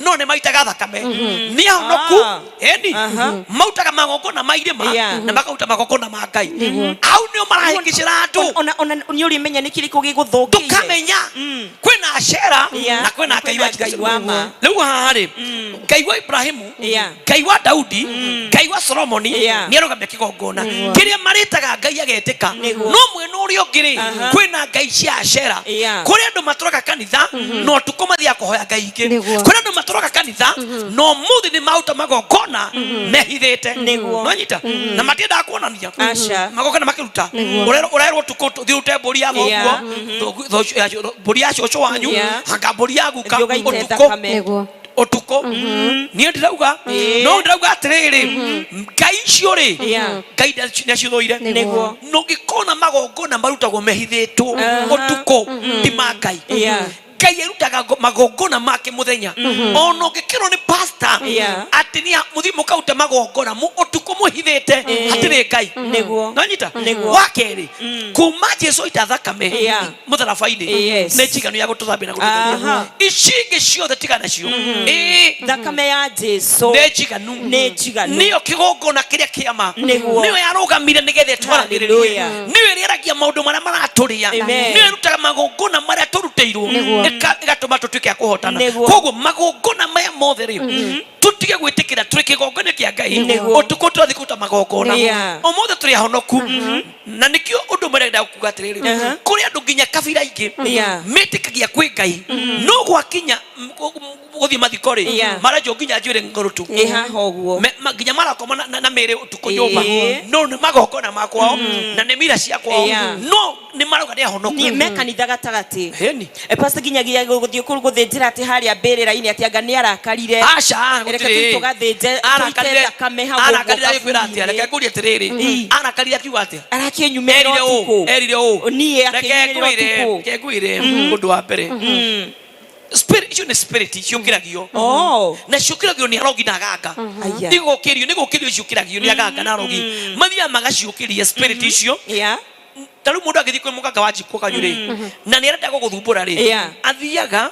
no nĩ maitaga thakame. Nĩ ahonoku, eni mautaga magongona ma irĩma na makauta magongona ma Ngai. Hau nĩo marahĩngĩcĩra andũ. Ona nĩ ũrĩmenya nĩ kĩrĩkũ gĩgũthũkĩire. Ndũkamenya kwĩna Ashera na kwĩna Ngai wa Kwĩna Ngai wa ma. Rĩu haha rĩ, Ngai wa Ibrahimu, Ngai wa Daudi, Ngai wa Solomoni nĩ arũgamia kĩgongona kĩrĩa marĩtaga Ngai agetĩka. No mwena ũrĩa ũngĩ rĩ, kwĩna ngai cia Ashera. Kũrĩ andũ matũraga kanitha no ũtukũ mathiaga kũhoya ngai ingĩ. Kũrĩ andũ matũraga kanitha no mũthĩ nĩ maruta magongona mehithĩte. Nonyita na matiendaga kuonania Aca. magongona makĩruta. Ũrerwo ũtukũ thiĩ ũrute mbũri ya thoguo, mbũri ya cũcũ wanyu, anga mbũri ya guka. Thiĩ ũgaite Ũtukũ. thakame. Ũtukũ niĩ ndĩrauga, no ndĩrauga atĩrĩrĩ, ngai icio rĩ, Ngai nĩacithũire. No ngĩkona magongona marutagwo mehithĩtwo ũtukũ, ti ma Ngai. Ngai arutaga magongona make muthenya ona ũngĩkĩrwo nĩ pastor atĩ nĩ mũthiĩ mũkarute magongona ũtukũ mũhithĩte hatirĩ Ngai. Nanyita? Wa kerĩ, kuma Jesu aita thakame mũtharaba-inĩ nĩ njiganu ya gũtũthambia na gũtũtheria. Ici ingĩ ciothe tiga nacio. Ĩĩ. Thakame ya Jesu nĩ njiganu. Nĩ njiganu. Nĩyo kĩgongona kĩrĩa kĩa ma. Nĩyo yarũgamire nĩgetha ĩtwaragĩrĩrie. Nĩyo ĩrĩaragia maũndũ marĩa maratũrĩa. Nĩyo ĩrutaga magongona marĩa tũrutĩirwo ĩgatũma tũtuĩke a kũhotana. Koguo magongona maya mothe rĩ, tũtige gwĩtĩkĩra tũrĩ kĩgongona kĩa Ngai. Ũtukũ tũrathiĩ kũruta magongona. Ũmũthĩ tũrĩ ahonoku. Na nĩkĩo ũndũ ũmwe ndĩrenda kuga atĩrĩrĩ, kũrĩ andũ nginya kabira ingĩ metĩkagia kwĩ Ngai, no gwakinya gũthiĩ mathiko rĩ, marenjwo nginya njuĩrĩ ngũrũtu. Ĩ haha ũguo. Nginya marakoma na mĩĩrĩ ũtukũ nyũmba. No nĩ magongona ma kwao na nĩ mira cia kwao. No nĩ marauga nĩ ahonoku. Niĩ me kanitha gatagatĩ. Hĩni. Pastor nginyagia gũthiĩ kũu gũthĩnjĩra atĩ harĩa mbĩrĩra-inĩ atĩ anga nĩ arakarire. Aca, Reke gũtirĩ. tũthiĩ tũgathĩnje, tũite Arakarire, thakame hau ũguo arakarire agĩkwĩra atĩa? kaburi-inĩ. Reke ngũrie atĩrĩrĩ, arakarire akiuga atĩa? Arakĩnyumĩrĩra Erire ũũ, ũtukũ. erire ũũ. Niĩ Reke akĩnyumĩrĩra ngwĩre, ũtukũ. reke ngwĩre ũndũ wa mbere. Spirit, icio nĩ spirit ciũkĩragio. Na ciũkĩragio nĩ arogi na aganga. Aya. Nĩ gũkĩrio, nĩ gũkĩrio ciũkĩragio nĩ aganga na arogi. Mathiaga magaciũkĩria spirit icio. Ta rĩu mũndũ angĩthiĩ kwĩ mũganga wa njikũ kanyu rĩ, na nĩ arenda gũgũthumbũra rĩ, athiaga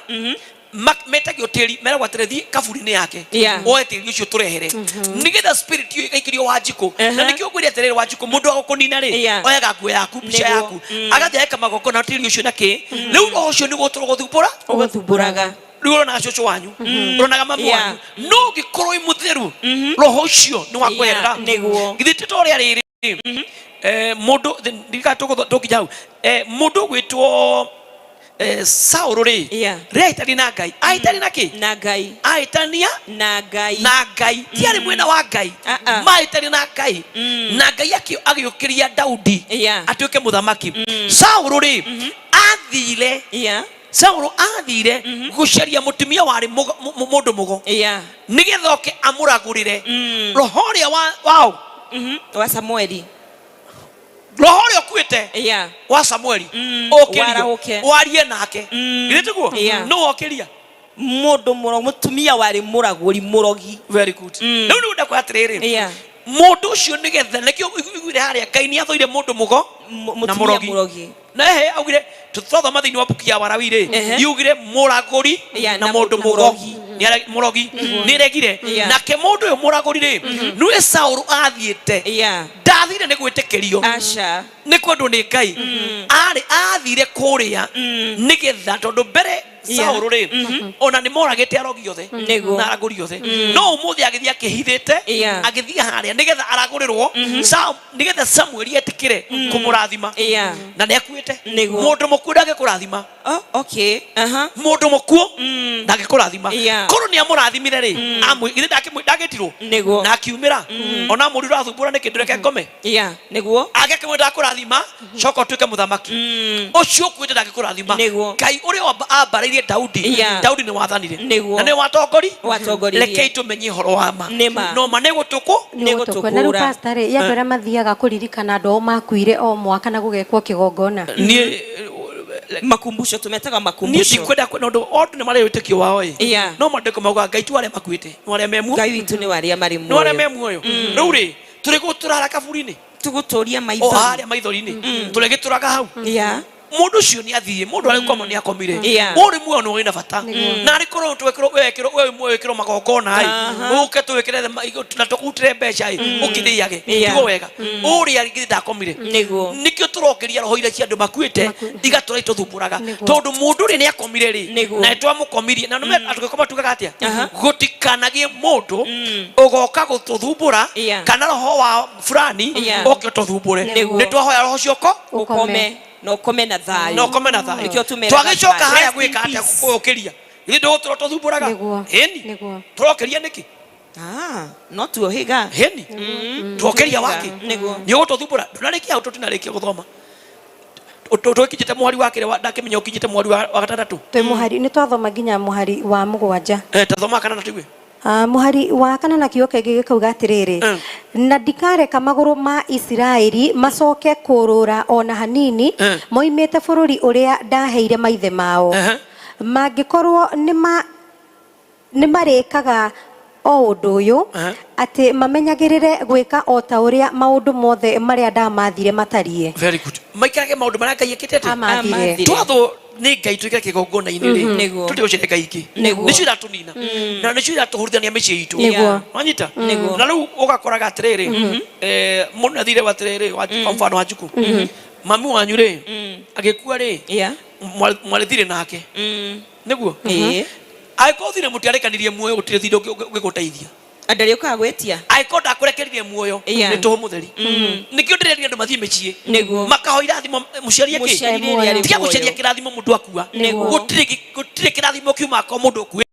metagio tĩri, meragwo atĩrĩ, thiĩ kaburi-inĩ yake, woe tĩri ũcio tũrehere, nĩgetha spirit ĩyo ĩgaikĩrio Wanjikũ. Na nĩkĩo ngwĩre atĩrĩrĩ, Wanjikũ, mũndũ wa gũkũnina rĩ, oyaga nguo yaku, mbica yaku, agathiĩ ageka magongona tĩri ũcio na kĩ, rĩu roho ũcio nĩguo ũtũra ũgũthumbũra. Ũgũthumbũraga. Rĩu ũronaga cũcũ wanyu, ũronaga mamu wanyu, no ũngĩkorwo wĩ mũtheru, roho ũcio nĩ wakweherera. Githĩ ti ta ũrĩa rĩrĩ, mũndũ, ndirikana tũkinya hau, mũndũ ũgwĩtwo Saũlũ rĩ, rĩrĩa ahĩtania na Ngai, ahĩtania na kĩ? Na Ngai. Ahĩtania na Ngai. Na Ngai. Ti arĩ mwena wa Ngai. Mahĩtania na Ngai. Na Ngai agĩũkĩria Daudi atuĩke mũthamaki. Saũlũ rĩ, athire Saũlũ athire gũcaria mũtumia warĩ mũndũ mũgo. Nĩgetha oke amũragũrĩre roho ũrĩa wa Wa Samueli. Roho ũrĩa ũkuĩte wa Samueli ũkĩrio Warahũke. warie nake. Githĩ tiguo? Nũ wokĩria? Mũndũ mũtumia warĩ mũragũri mũrogi. Very good. Rĩu nĩ ndakwĩra atĩrĩrĩ, mũndũ ũcio nĩgetha nĩkĩo iguire harĩa Ngai nĩ athũire mũndũ mũgo na Mũtumia mũrogi. mũrogi. Na ehe augire tũthoma thĩinĩ wa mbuku ya Warawi rĩ, yugire mũragũri na Na mũndũ mũgo. mũrogi. Nĩ mũrogi nĩ aregire. Nake mũndũ ũyũ mũragũri rĩ, nĩwe Saũlũ athiĩte. Ndathire nĩ gwĩtĩkĩrio. Aca. Nĩ kwendwo nĩ Ngai. Arĩ athire kũrĩa nĩgetha tondũ mbere Saũlũ rĩ, ona nĩ moragĩte arogi othe na aragũri othe. No ũmũthĩ agĩthiĩ akĩhithĩte, agĩthiĩ harĩa nĩgetha aragũrĩrwo, nĩgetha Samueli etĩkĩre kũmũrathima. Na nĩ akuĩte. Mũndũ mũkuũ ndangĩkũrathima. Oh, okay. Aha. Mũndũ mũkuũ ndangĩkũrathima. Korwo nĩ amũrathimire rĩ, githĩ ndagĩtirwo? Na akiumĩra. Ona amũririe ũrathumbũra nĩkĩ, ndũreke ngome. Nĩguo. Angĩakĩmwĩra ndakũrathima, coka ũtuĩke mũthamaki. Ũcio ũkuĩte ndangĩkũrathima. Ngai ũrĩa ambarĩirie Daudi, Daudi nĩ wathanire. Na nĩ watongori. Watongoririe. Rekei tũmenye ũhoro wa ma. Nĩ ma. No ma nĩ gũtũkũ. Nĩ Nĩ gũtũkũ. Na rĩu gũtũkũra. pastor rĩ, ya andũ arĩa mathiaga kũririkana andũ ao makuire o mwaka na gũgekwo kĩgongona. Niĩ Makumbusho, tumetaga Niĩ makumbusho. ndikwenda kwenda ũndũ, o andũ nĩ marĩ wĩtĩkio wao ĩ. No maandĩko maugaga Ngai ti wa arĩa makuĩte, nĩ wa arĩa me muoyo. Ngai witũ nĩ wa arĩa marĩ Nĩ wa arĩa muoyo. me muoyo. Rĩu rĩ, tũrĩ gũtũrara kaburi-inĩ. Tũgũtũria O maithori. harĩa maithori-inĩ. Tũrĩgĩtũraga hau. Mũndũ ũcio nĩ athiĩ, mũndũ arĩ gũkoma nĩ akomire. Ũrĩ muoyo nĩ ũrĩ na bata. Na arĩ korwo twekĩrwo, we wekĩrwo, we muoyo wĩkĩrwo magongona ĩ. Ũke tũwĩkĩre na tũkũrutĩre mbeca ĩ, ũkĩrĩage. Tiguo wega. Ũrĩa githĩ ndakomire. Nĩkĩo tũrokĩria roho iria cia andũ makuĩte, igatũra itũthumbũraga. Tondũ mũndũ ũrĩa nĩ akomire rĩ, na nĩ twamũkomirie. Na nĩme andũ tugaga atĩa? Gũtikanagĩe mũndũ ũgoka gũtũthumbũra, kana roho wa fulani ũke ũtũthumbũre. Nĩ twahoya roho ũcio ũko? Ũkome. Na ũkome na thayũ. Na ũkome na thayũ. Nĩkĩo tũmeraga Twagĩcoka thayũ. harĩa Rest in gwĩka atĩa peace. gũkĩria? Githĩ ndũgũtũra tũthumbũraga? Ĩni. Tũrokĩria nĩkĩ? No tuohĩga. Ĩni. Tuokĩria waki? Nĩ ũgũtũthumbũra. Ndũnarĩkia hau, tũtinarĩkia gũthoma. Tũkinyĩte mũhari wa kĩrĩa, ndakĩmenya ũkinyĩte mũhari wa gatandatũ. Twĩ mũhari, nĩ twathoma nginya mũhari wa mũgwanja. Ta thoma kanana tũigue. Mũhari wa kanana kiugo kĩngĩ gĩkauga atĩrĩrĩ, na ndikareka magũrũ ma Isiraeli macoke kũũrũra o na hanini moimĩte bũrũri ũrĩa ndaheire maithe mao. Mangĩkorwo nĩ marĩkaga o ũndũ ũyũ, atĩ mamenyagĩrĩre gwĩka o ta ũrĩa maũndũ mothe marĩa ndamathire matariĩ. Very good. Maikarage maũndũ marĩa Ngai ekĩte atĩa? Amathire. Amathire. Twathwo nĩ Ngai tũikare kĩgongona-inĩ rĩ, Nĩguo. tũtige gũcaria Ngai ingĩ. Nĩcio iratũnina na nĩcio iratũhũrithania mĩciĩ itũ. Wanyita? Nĩguo. Na rĩu ũgakoraga atĩrĩrĩ, mũndũ nĩathire atĩrĩrĩ, kwa mfano wa Njuku, mami wanyu rĩ agĩkua rĩ, mwarĩ thirĩ nake, nĩguo? Angĩkorwo thirĩ mũtiarĩkanirie muoyo, gũtirĩ thirĩ ũngĩgũteithia. Ndarĩũkaga gwĩtia. Angĩkorwo ndakũrekererie muoyo, nĩ tũhũ mũtheri. Nĩkĩo ndĩrerire andũ mathiĩ mĩciĩ makahoe irathimo mũciari akĩ Mũciari rĩrĩa arĩ tiga muoyo. gũcaria kĩrathimo mũndũ akua. Gũtirĩ kĩrathimo kiumaga kwa mũndũ ũkuĩte.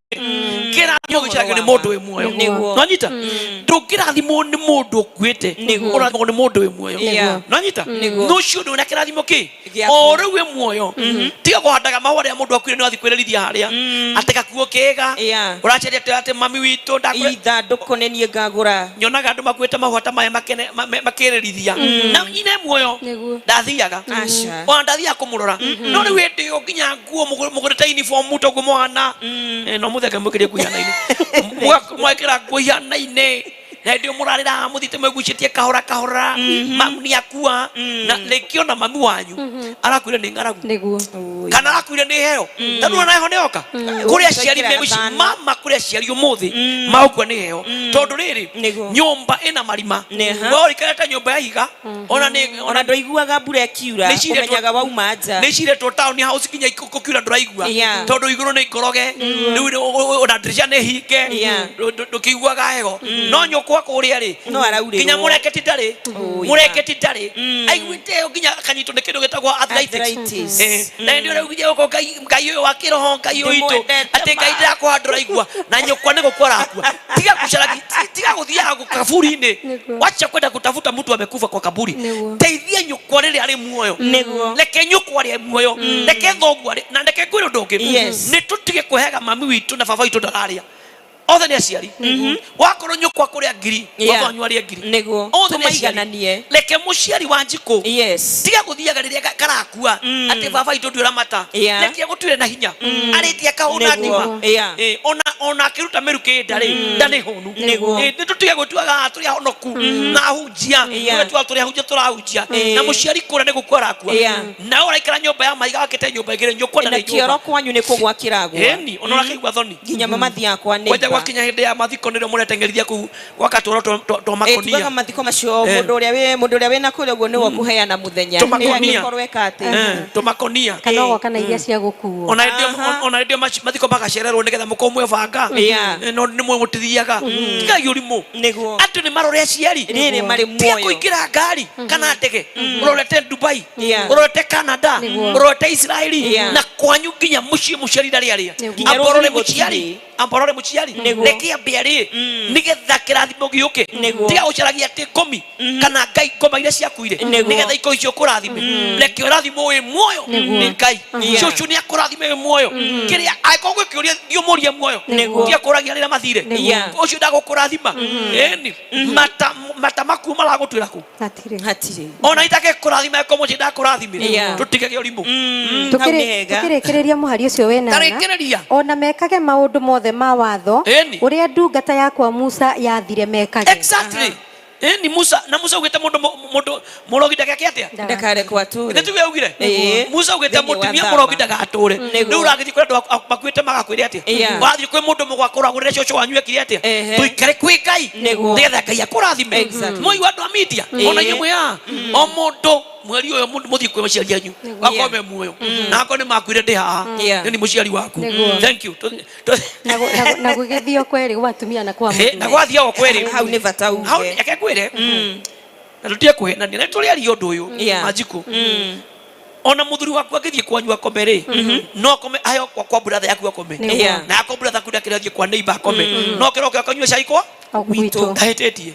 Kĩrathimo gĩcaragio nĩ mũndũ wĩ muoyo. Nwanyita? Ndũngĩrathimwo nĩ mũndũ ũkuĩte, ũrathimwo nĩ mũndũ wĩ muoyo. Nwanyita? No ũcio ndũrĩ na kĩrathimo kĩ Gĩaku. O rĩu wĩ muoyo, tiga kũhandaga mahũa rĩrĩa mũndũ akuire. Nĩ wathiĩ kwĩrerithia harĩa atĩ gakuo kĩga ũracaria atĩ mami witũ ndakũre. Ithandũkũ nĩ niĩ ngagũra. Nyonaga andũ makuĩte mahũa ta maya makene makĩrĩrithia na nyina e muoyo. Ndathiaga. Aca. Ona ndathiaga kũmũrora, no rĩu hĩndĩ ĩyo nginya nguo mũgũrĩte uniform toguo mwana. No mũthenge mwĩkĩrie nguo ihanaine. Mwekĩra nguo ihanaine na hĩndĩ ĩyo mũrarĩra mũthiĩte mwĩgucĩtie kahora kahora, mami nĩ akua, na rĩngĩ ona mami wanyu arakuire nĩ ng'aragu kana arakuire nĩ heo, tondũ ona heho nĩyoka kũrĩ aciari me mũciĩ. Gatano. Mama, kũrĩ aciari ũmũthĩ magũkua nĩ heho, tondũ rĩrĩ nyũmba ĩna marima. We ũikarĩte nyũmba ya ihiga, ona nĩ ona ndũiguaga mbura ĩkiura. Ũmenyaga wauma nja. Nĩ ciretwo town house, nginya gũkiura ndũraigua tondũ igũrũ nĩ ikoroge. Rĩu ona ndirisha nĩ hinge. Ndũkĩiguaga heho, no nyũkwa kũrĩa rĩ, No araurĩrwo. Nginya mũreketi ndarĩ, mũreketi ndarĩ aiguĩte ĩyo, nginya akanyitwo nĩ kĩndũ gĩtagwo arthritis. Arthritis. Na hĩndĩ ĩyo rĩu nginya gũkorwo Ngai, Ngai ũyũ wa kĩroho, Ngai ũyũ witũ, Ndĩmwendete atĩ Ngai ma. ndĩrakũha ndũraigua, na nyũkwa nĩ gũkua arakua. Tiga gũcaragia, tiga gũthiaga kaburi-inĩ. Wacha kwenda kutafuta mtu amekufa kwa kaburi. Teithia nyũkwa rĩrĩa arĩ muoyo. Reke nyũkwa arĩ muoyo, reke thoguo arĩ, na reke ngwĩre ũndũ ũngĩ. Nĩ tũtige kũheaga mami witũ na baba witũ ndararĩa. Othe nĩ aciari. Wakorwo nyũkwa kũrĩa ngiri, baba wanyu arĩe ngiri. Othe nĩ aciari. Tũmaigananie. Reke mũciari wa Njikũ tiga gũthiaga rĩrĩa karakua atĩ baba witũ ndiũramata. Reke agũtuĩre na hinya arĩtie akahũna ngima. Ona akĩruta mĩrukĩ nda rĩ, nda nĩ hũnu. Nĩ tũtige gwĩtuaga tũrĩ ahonoku na ahunjia. Tũgetua tũrĩ ahunjia, tũrahunjia na mũciari kũrĩa nĩ gũkua arakua, nawe ũraikara nyũmba ya mahiga, wakĩte nyũmba ĩngĩ, nyũkwa Na ndarĩ kĩoro nyũmba. Kwanyu nĩ kũgwa kĩragwa. Ĩni ona ũrakaigua thoni. Nginya mama thiaga kwa kwanja neighbor. Gwakinya hĩndĩ ya mathiko nĩrĩo mũreteng'erithia kũu gwakatũra twa Tugaga makonia. Mathiko macio, mũndũ ũrĩa wĩna kũrĩa ũguo nĩwe ũkũheana mũthenya. Tũmakonia. Angĩkorwo eka atĩ. Tũmakonia. Kana ũgoka na iria cia gũkuo. Ona hĩndĩ ona hĩndĩ ĩyo mathiko magacererwo nĩgetha mũkorwo mwebanga. No nĩ mwe mũtithiaga. Tigai ũrimũ. Andũ nĩ marore aciari Rĩrĩ marĩ tiga muoyo. kũingĩra ngari kana ndege ũrorete Dubai, ũrorete Canada, ũrorete Israeli, na kwanyu nginya mũciĩ mũciari ndarĩ arĩa. Nginya Amborore rũrĩrĩ mũciari. Gũtirĩ. Amborore mũciari. Reke ambe arĩe nĩgetha kĩrathimo gĩũke. Tiga gũcaragia atĩ ngomi kana ngai ngoma iria ciakuire nĩgetha iko icio kũrathime. Reke ũrathimwo wĩ muoyo nĩ Ngai. Cũcũ nĩ akũrathime wĩ muoyo. Kĩrĩa angĩkorwo gwĩ kĩũria, thiĩ ũmũrie muoyo. Tiga kũragia rĩrĩa mathire. Ũcio ndagũkũrathima. Ĩni mata mata makuo maragũtuĩra kũ? Hatirĩ. Hatirĩ. Ona itangĩkũrathima eko mũciĩ ndakũrathimire. Tũtigage ũrimũ. Hau nĩ hega. Tukĩrĩkĩrĩria mũhari ũcio wĩnana. Tarĩkĩrĩria. Ona mekage maũndũ mothe ma watho ũrĩa ndungata yakwa Musa yathire mekage. Exactly. Ĩni Musa, na Musa augĩte mũndũ mũndũ mũrogi ndageke atĩa? Ndakarekwo atũre. Nĩ tuge augire Musa augĩte Thĩinĩ wa mũtumia Thama. mũrogi ndagatũre. Rĩu ũragĩthiĩ kũrĩ andũ makuĩte magakwĩre atĩa? Wathiĩ kwĩ mũndũ mũgwakũragũrĩre cũcũ wanyu ekire atĩa? Tũikare kwĩ Ngai nĩgetha Ngai akũrathime. Mũigua andũ a media, ona inyuĩ mwĩ haha, o mũndũ mweri ũyũ mũthiĩ kwĩ aciari anyu akorwo me muoyo, na akorwo nĩ makuire ndĩ haha. Nĩ mũciari waku. Thank you. Na gũgĩthio kwerĩ gwa atumia na kwa Na mũthuri. gwathiĩ o kwerĩ. Hau nĩ bata Hau uge. Reke ngwĩre, na tũtige kũhenania, na tũrĩaria ũndũ ũyũ. Manjikũ, ona mũthuri waku angĩthiĩ kwanyu akome rĩ, no akome aheo kwa brother yaku akome. Na akorwo brother yaku ndakĩrĩ, athiĩ kwa neighbor akome, no kĩroke akanyue cai kwa O gwitũ. Ndahĩtĩtie.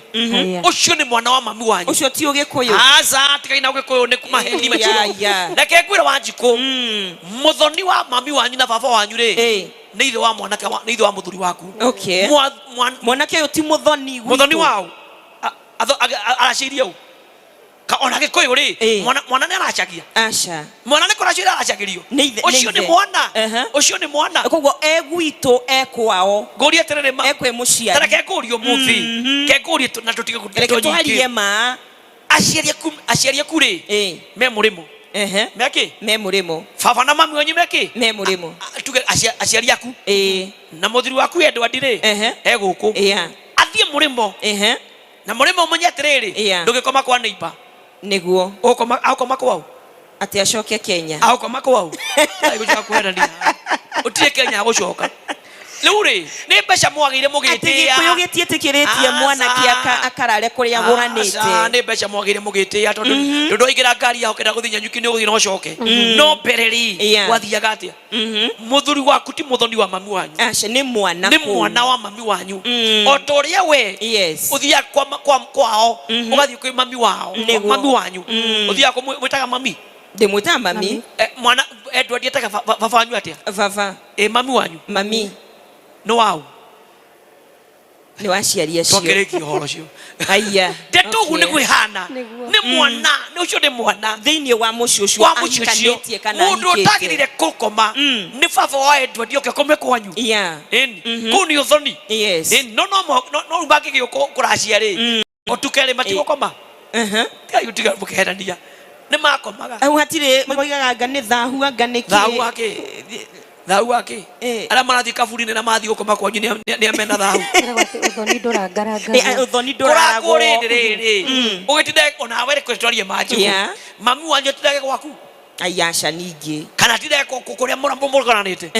Ũcio nĩ mwana wa mami wanyu. Ũcio ti ũgĩkũyũ. Aca, tigai na ũgĩkũyũ nĩ kumaheni macio. Reke ngwĩre Wanjikũ, mũthoni wa mami wanyu na baba wanyu rĩ, nĩ ithe wa mwanake nĩ ithe wa mũthuri waku. Mwanake ũyũ ti mũthoni gwitũ. Mũthoni wao aracirie ũ? Ona gĩkũyũ rĩ, mwana nĩ aracagia. Aca. Mwana nĩ kũracio aracagĩrio. Nĩ ithe- nĩ Ũcio nĩ ithe. mwana. Ũcio nĩ mwana. Koguo e gwitũ, e kwao. Ngũrie atĩrĩrĩ ma. E kwĩ mũciari. Tareke ngũrie ũmũthĩ. Ke ngũrie na tũtige Reke gũtonyingĩ. twarie ma. Aciari aku rĩ, me mũrĩmo. Me kĩ? Me mũrĩmo. Baba na mami wanyu me kĩ? Me mũrĩmo. Tuge aciari aku. Na mũthuri waku Edward rĩ, e gũkũ. Athiĩ mũrĩmo. Na mũrĩmo ũmenye atĩrĩrĩ, ndũgĩkoma kwa neighbor. Nĩguo. Ũgũkoma, agũkoma kwao? Atĩ acoke Kenya. Agũkoma kwao? Ai, gũcoka kweherania. Ũtirĩ Kenya agũcoka. Rĩu rĩ, nĩ mbeca mwagĩire Atĩ mũgĩtĩa. Gĩkũyũ gĩtiĩtĩkĩrĩtie mwanake akarare kũrĩa agũranĩte. Aca, nĩ mbeca mwagĩire mũgĩtĩa tondũ waingĩra ngari yaho kenda gũthiĩ Nanyuki nĩ ũgũthiĩ na ũcoke. No mbere rĩ, gwathiaga atĩa? Mũthuri waku ti mũthoni wa mami wanyu. Aca, nĩ mwana Nĩ kũu. mwana wa mami wanyu. O ta ũrĩa we ũthiaga kwao, ũgathiĩ kwĩ mami wao, mami wanyu. Ũthiaga mwĩtaga mami? Ndĩmwĩtaga mami. Mwana Edward etaga baba wanyu atĩa? Baba. Mami wanyu? Mami. Nĩ waũ? Nĩ wa aciari acio. Twakĩrĩkia ũhoro ũcio. Aya. Ndeto ũguo nĩguo ĩhana. Nĩguo. Nĩ mwana, nĩ ũcio nĩ mwana. Thĩinĩ wa mũciĩ ũcio Wa mũciĩ ũcio. ahikanĩtie kana Mũndũ ahikĩte. ũtagĩrĩire kũkoma nĩ baba wa Edward oke akome kwanyu. Ĩni. Kũu nĩ ũthoni. Ĩni. No no no no rĩu mangĩgĩũka kũracia rĩ, ũtuke rĩ matigũkoma. Tigai gũtiga mũkĩherania. Nĩ makomaga. Hau hatirĩ moigaga anga nĩ thahu anga nĩ kĩ. Thahu wa kĩ? Thahu wa kĩ? Arĩa marathiĩ kaburi-inĩ na mathiĩ gũkoma kwanyu nĩ amena thahu. Ũthoni ndũrangarangagwo. Ũthoni ndũraragwo. Rĩrĩ rĩrĩ. Ũgĩtinde onawe reke twarie ma njĩgu. Mami wanyu atindage gwaku? Ai aca ningĩ. Kana atindage kũrĩa mũraranĩte?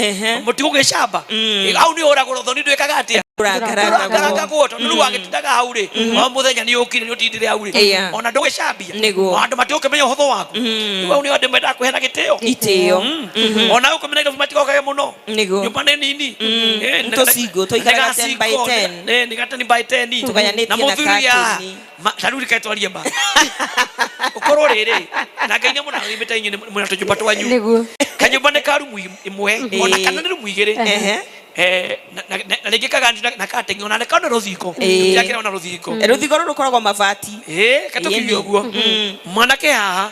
Mũtigũgĩcamba? Hau nĩ ũragwo ũthoni ndwĩkaga atĩa? Ndũrangarangagwo tondũ rĩu wagĩtindaga hau rĩ, o mũthenya nĩ ũkire nĩ ũtindire hau rĩ, ona ndũgĩcambia. Ona andũ matigũkĩmenya ũhũthũ waku. Rĩu hau nĩho andũ mendaga kũheana gĩtĩo. Itĩo. Ona gũkũ Nairobi matigokage mũno. Nyũmba nĩ nini. Nĩ tũcingo, tũikaraga 10 by 10. Nĩ ga 10 by 10. Tũgayanĩtie Na na mũthuri ya curtain. ta rĩu reke twarie ma. Ũkorwo rĩrĩ, na Ngai nĩ amũrathimĩte inyuĩ mwĩna tũnyũmba twanyu. Kanyũmba nĩ ka rumu ĩmwe, ona kana nĩ rumu igĩrĩ. Na rĩngĩ kaganju na kateng'i ona nĩ ona rũthingo. Tũtirakĩra ona rũthingo. Rũthingo rũrũ rũkoragwo mabati. Katũkiuge ũguo. Mwanake haha,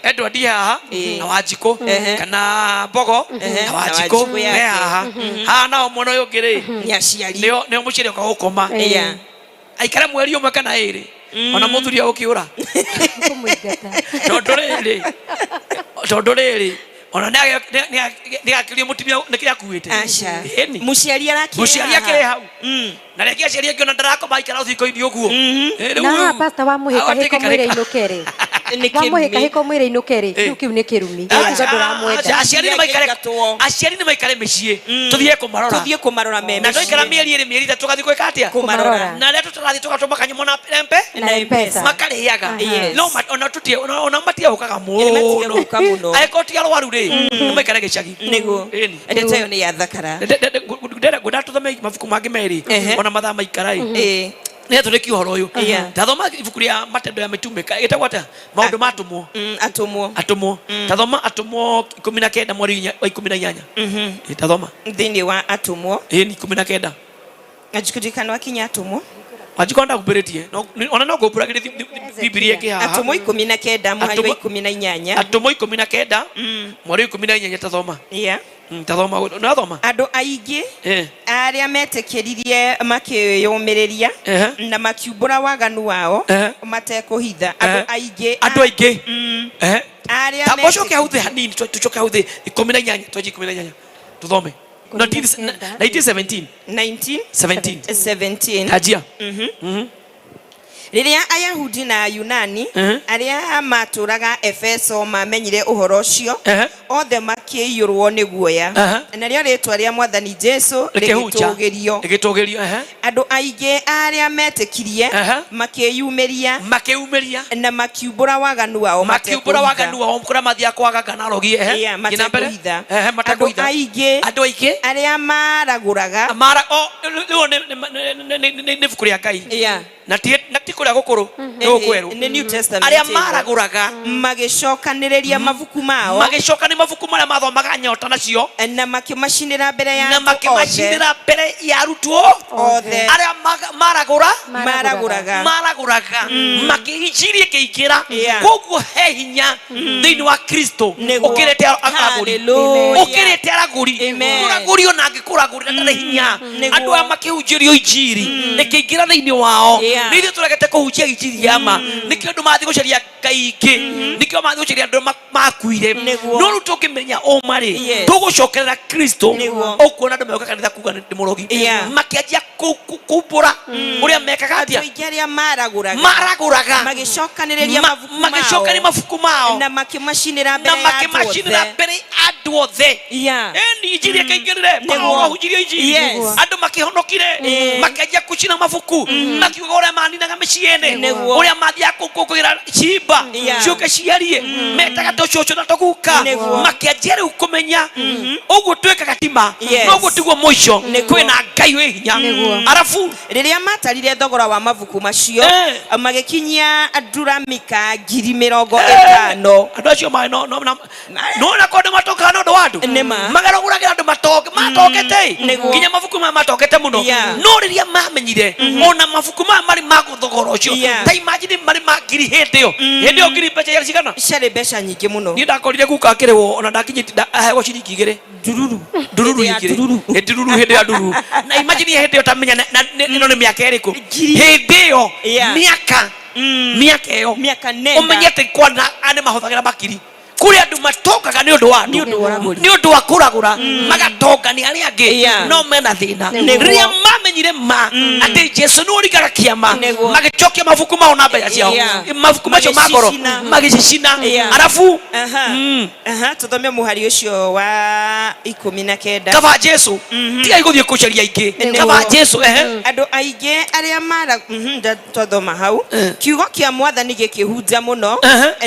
Edward haha, na Wanjikũ, kana Mbogo, na Wanjikũ, Wanjikũ me yake. haha. Haha nao mwena ũyũ ũngĩ rĩ, Nĩ aciari. nĩo mũciari oka gũkoma. Aikare mweri ũmwe kana ĩrĩ, ona mũthuri agũkĩũra. Tondũ rĩrĩ, ona nĩ agakĩrio mũtumia nĩkĩ akuĩte. Aca. Ĩni. Mũciari arakĩrĩ Mũciari haha. akĩrĩ hau. Na rĩngĩ aciari angĩ ona ndarakoma aikara rũthingo-inĩ ũguo. Rĩu Na haha rĩu- pastor wamũhĩkahĩka mwĩre inũke rĩ. Nĩ Wamũhĩkahĩka mwĩre inũke rĩ, kĩu kĩu nĩ kĩrumi. Ũguo ndũramwenda. Aciari nĩ maikare aciari nĩ maikare mĩciĩ tũthiĩ kũmarora. Tũthiĩ kũmarora me Na twaikara mĩciĩ. mĩeri ĩrĩ mĩeri ĩtatũ tũgathiĩ gwĩka atĩa? Kũmarora. Na rĩrĩa tũtarathiĩ tũgatũma kanyamũ na empe Na M-Pesa. makarĩaga. No ona tũtie ona matiahũkaga Nĩ matige gũka mũno. Angĩkorwo ti arwaru rĩ, nĩ maikare gĩcagi. Nĩguo. Ĩni. Ndeto ĩyo nĩ ya thakara. Ngwenda tũthome mabuku mangĩ merĩ ona mathaa maikara ĩ. Nĩ tũrĩkie ũhoro ũyũ. Tathoma ibuku rĩa Matendo ya Mĩtume gĩtagwo atĩa? Maũndũ ma Atũmwo. Atũmwo. Atũmwo. Tathoma Atũmwo 19 mweri wa 18. Tathoma. Thĩinĩ wa Atũmwo. Ĩni 19. Anjikuririkana wakinya Atũmwo. Wanjikũ ndahumbĩrĩtie. Ona no ngũmbũragĩrie Bibilia ĩngĩ haha. Atũmwo 19 mũhari wa 18. Atũmwo 19 mweri wa 18 tathoma. Tathoma, ũrathoma? Andũ aingĩ arĩa metĩkĩririe makĩyũmĩrĩria na makiumbũra waganu wao matekũhitha. Andũ aingĩ Andũ aingĩ. Arĩa Tamba ũcoke hau thĩ hanini, tũcoke hau thĩ 18, twanjie 18 tũthome. 1917. 19 17. 17. Anjia. Rĩrĩa Ayahudi na Ayunani arĩa maatũũraga Efeso mamenyire ũhoro ũcio, othe makĩiyũrwo nĩ guoya, narĩo rĩĩtwa rĩa Mwathani Jesũ rĩgĩtũũgĩrio. Rĩgĩtũũgĩrio, Andũ aingĩ arĩa metĩkirie makĩyumĩria na makiumbũra waganu wao makiumbũra waganu wao kũrĩa mathiaga kwaga kana arogi, Thiĩ na mbere. Matekũhitha. Matekũhitha. Andũ aingĩ arĩa maragũraga Mara o rĩu nĩ ibuku rĩa Ngai. Na ti na ti kũrĩa gũkũrũ, nĩ gũkũ kwerũ. Nĩ New Testament Arĩa ĩyo. Maragũraga. Magĩcokanĩrĩria mabuku mao. Magĩcoka nĩ mabuku marĩa mathomaga nyota nacio. Na makĩmacinĩra mbere ya Na andũ othe. Makĩmacinĩra mbere ya arutwo othe. Arĩa maragũra. Maragũraga. Maragũraga makĩinjiri ĩkĩingĩra. Koguo he hinya thĩinĩ wa Kristo ũkĩrĩte aragũri. Hallelujah. Ũkĩrĩte aragũri. Amen. Mũragũri ona angĩkũragũrĩra ndarĩ hinya. Andũ aya makĩhunjĩrio injiri ĩkĩingĩra thĩinĩ wao. Nĩ ithuĩ tũregete kũhunjia injiri ya ma, nĩkĩo andũ mathiĩ gũcaria kaingĩ, nĩkĩo mathiĩ gũcaria andũ makuire. No rĩu tũngĩmenya ũma rĩ, tũgũcokerera Kristo. Ũkuona andũ megũka kanitha kuga nĩ mũrogi, makĩanjia kumbũra ũrĩa mekaga Andũ atĩa. Aingĩ arĩa maragũraga. Maragũraga. Magĩcokanĩrĩria mabuku mao. Magĩcokania mabuku mao. Na makĩmacinĩra na mbere ya andũ makĩmacinĩra othe. Mbere ya andũ othe. Ĩni injiri ĩkĩingĩrĩre. Paulo ahunjirie injiri, andũ makĩhonokire, makĩanjia kũcina mabuku, makiuga ũrĩa maninaga mĩciĩ-inĩ, ũrĩa mathiaga kũgĩra cimba ciũke ciarie, metaga tũcũcũ na tũguka. Makĩanjia rĩu kũmenya ũguo twĩkaga tima. Noguo tiguo mũico, kwĩna Ngai wĩ hinya. Arabu Rĩrĩa matarire thogora wa mabuku macio, magĩkinyia nduramika 50,000. Andũ acio marĩ no no na no na kondo matongaga nĩ ũndũ wa andũ. Nĩma. Magarũgũragĩra andũ matonge matongete nginya mabuku maya matongete mũno. No rĩrĩa mamenyire ona mabuku maya marĩ ma thogora ũcio, ta imagine marĩ ma ngiri hĩndĩ ĩyo, hĩndĩ ĩyo ngiri mbeca igana cigana? Ciarĩ mbeca nyingĩ mũno. Niĩ ndakorire guka akĩrĩhwo ona ndakinyĩte aheagwo ciringi 2 Ndururu. Ndururu. Hĩndĩ ya 2. ndururu. Ĩ, ndururu, hĩndĩ ya ndururu. Na imagine hĩndĩ ĩyo tamenya ĩno nĩ mĩaka ĩrĩkũ hĩndĩ ĩyo. Mĩaka mĩaka ĩyo. Mĩaka nenda. Ũmenye atĩ kwana nĩ mahũthagĩra makiri kũrĩ andũ matongaga nĩ ũndũ wa andũ, Nĩ ũndũ wa ũragũri. Nĩ ũndũ wa kũragũra, magatonga nĩ arĩa angĩ, no mena thĩna. Rĩrĩa mamenyire ma atĩ Jesu nĩ ũringaga kĩama, magĩcokia mabuku mao na mbeca ciao. Mabuku macio ma goro. Magĩcicina. Magĩcicina. Arabu Aha. Aha, tuthome muhari ucio wa 19. Kaba Jesu, tigai gũthiĩ kũcaria ingĩ. Kaba Jesu, ehe. Andũ aingĩ arĩa mara twathoma hau. Kiugo kĩa Mwathani gĩkĩhunja mũno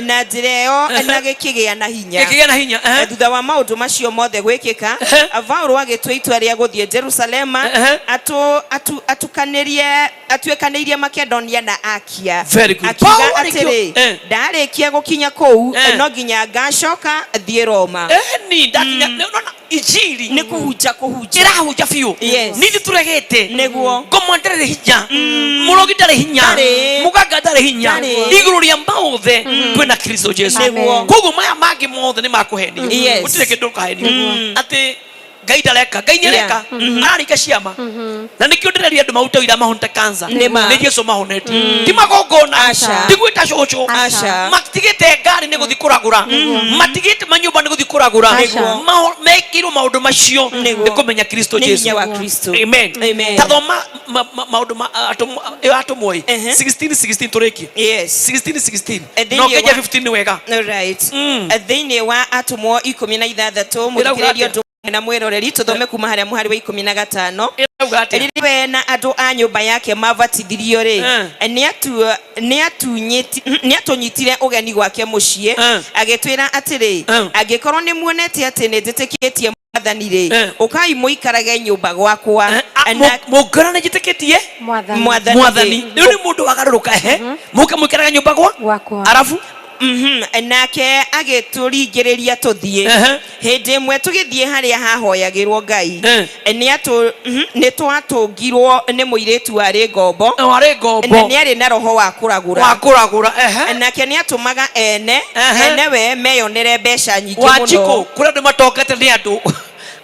na njĩra ĩyo na gĩkĩgĩa na hinya. Gĩkĩgĩa na hinya, ehe. Thutha wa maũndũ macio mothe gwĩkĩka, Paũlũ agĩtua itua rĩa gũthiĩ Jerusalema, atukanĩrie atuĩkanĩirie Makedonia na Akia. Very good. Akiuga Paulo arĩkio- atĩrĩ, ndarĩkia gũkinya kũu, no nginya ngacoka thiĩ Roma. Ni ndakinya nona injiri nĩ kũhunja kũhunja. Ĩrahunja biũ. Nithuĩ tũregete. Ngoma ndarĩ hinya, mũrogi ndarĩ hinya, Ndarĩ. mũganga ndarĩ hinya. Ndarĩ. Igũrũ rĩa maothe kwĩna Kristo Jesu. Koguo maya mangĩ mothe nĩ makũhenio. Gũtirĩ kĩndũ ũkahenio atĩ Ngai ndareka. Ngai nĩ areka, araringa ciama, na nĩkĩo ndĩreria andũ mahuta ũira mahonete cancer. Nĩma. Nĩ Jesu mahonetie, ti magongona. Aca. Ti gwĩta cũcũ. Aca. Matigĩte ngari nĩ gũthiĩ kũragũra, matigĩte manyũmba nĩ gũthiĩ kũragũra. Mekĩirwo maũndũ macio nĩ kũmenya Kristo Nĩ Jesu. Hinya wa Kristo. Amen. Amen. Ta thoma maũndũ ma atũmwo ĩyo atũmwo ĩ 16 16 tũrĩkie. 16 16. Thĩinĩ Na ũkĩnjia 15 nĩ wega. Right. Thĩinĩ wa atũmwo 16, Ĩrauga mũthikĩrĩria atĩa? ũndũ na mwĩroreri, tũthome kuma harĩa mũhari wa 15. Ĩrauga atĩa? Rĩrĩa we na andũ a nyũmba yake mabatithirio rĩ, nĩatũnyitire ũgeni gwake mũciĩ, agĩtwĩra atĩrĩ, angĩkorwo nĩ muonete atĩ nĩ njĩtĩkĩtie Mwathani rĩ, ũkai mũikarage nyũmba gwakwa. Mũngĩona nĩ njĩtĩkĩtie Mwathani. Mwathani. Mwathani, rĩu nĩ mũndũ wagarũrũka, ehe, mũke mũikarage nyũmba gwa gwakwa. Arabu Nake agĩtũringĩrĩria tũthiĩ. Hĩndĩ ĩmwe tũgĩthiĩ harĩa hahoyagĩrwo Ngai, nĩ twatũngirwo nĩ mũirĩtu warĩ ngombo. Warĩ ngombo. Na nĩ arĩ na roho wa kũragũra. Wa kũragũra, ehe. Nake nĩ atũmaga ene enewe meyonere mbeca nyingĩ Wanjikũ, mũno. Kũrĩ andũ matongete nĩ andũ,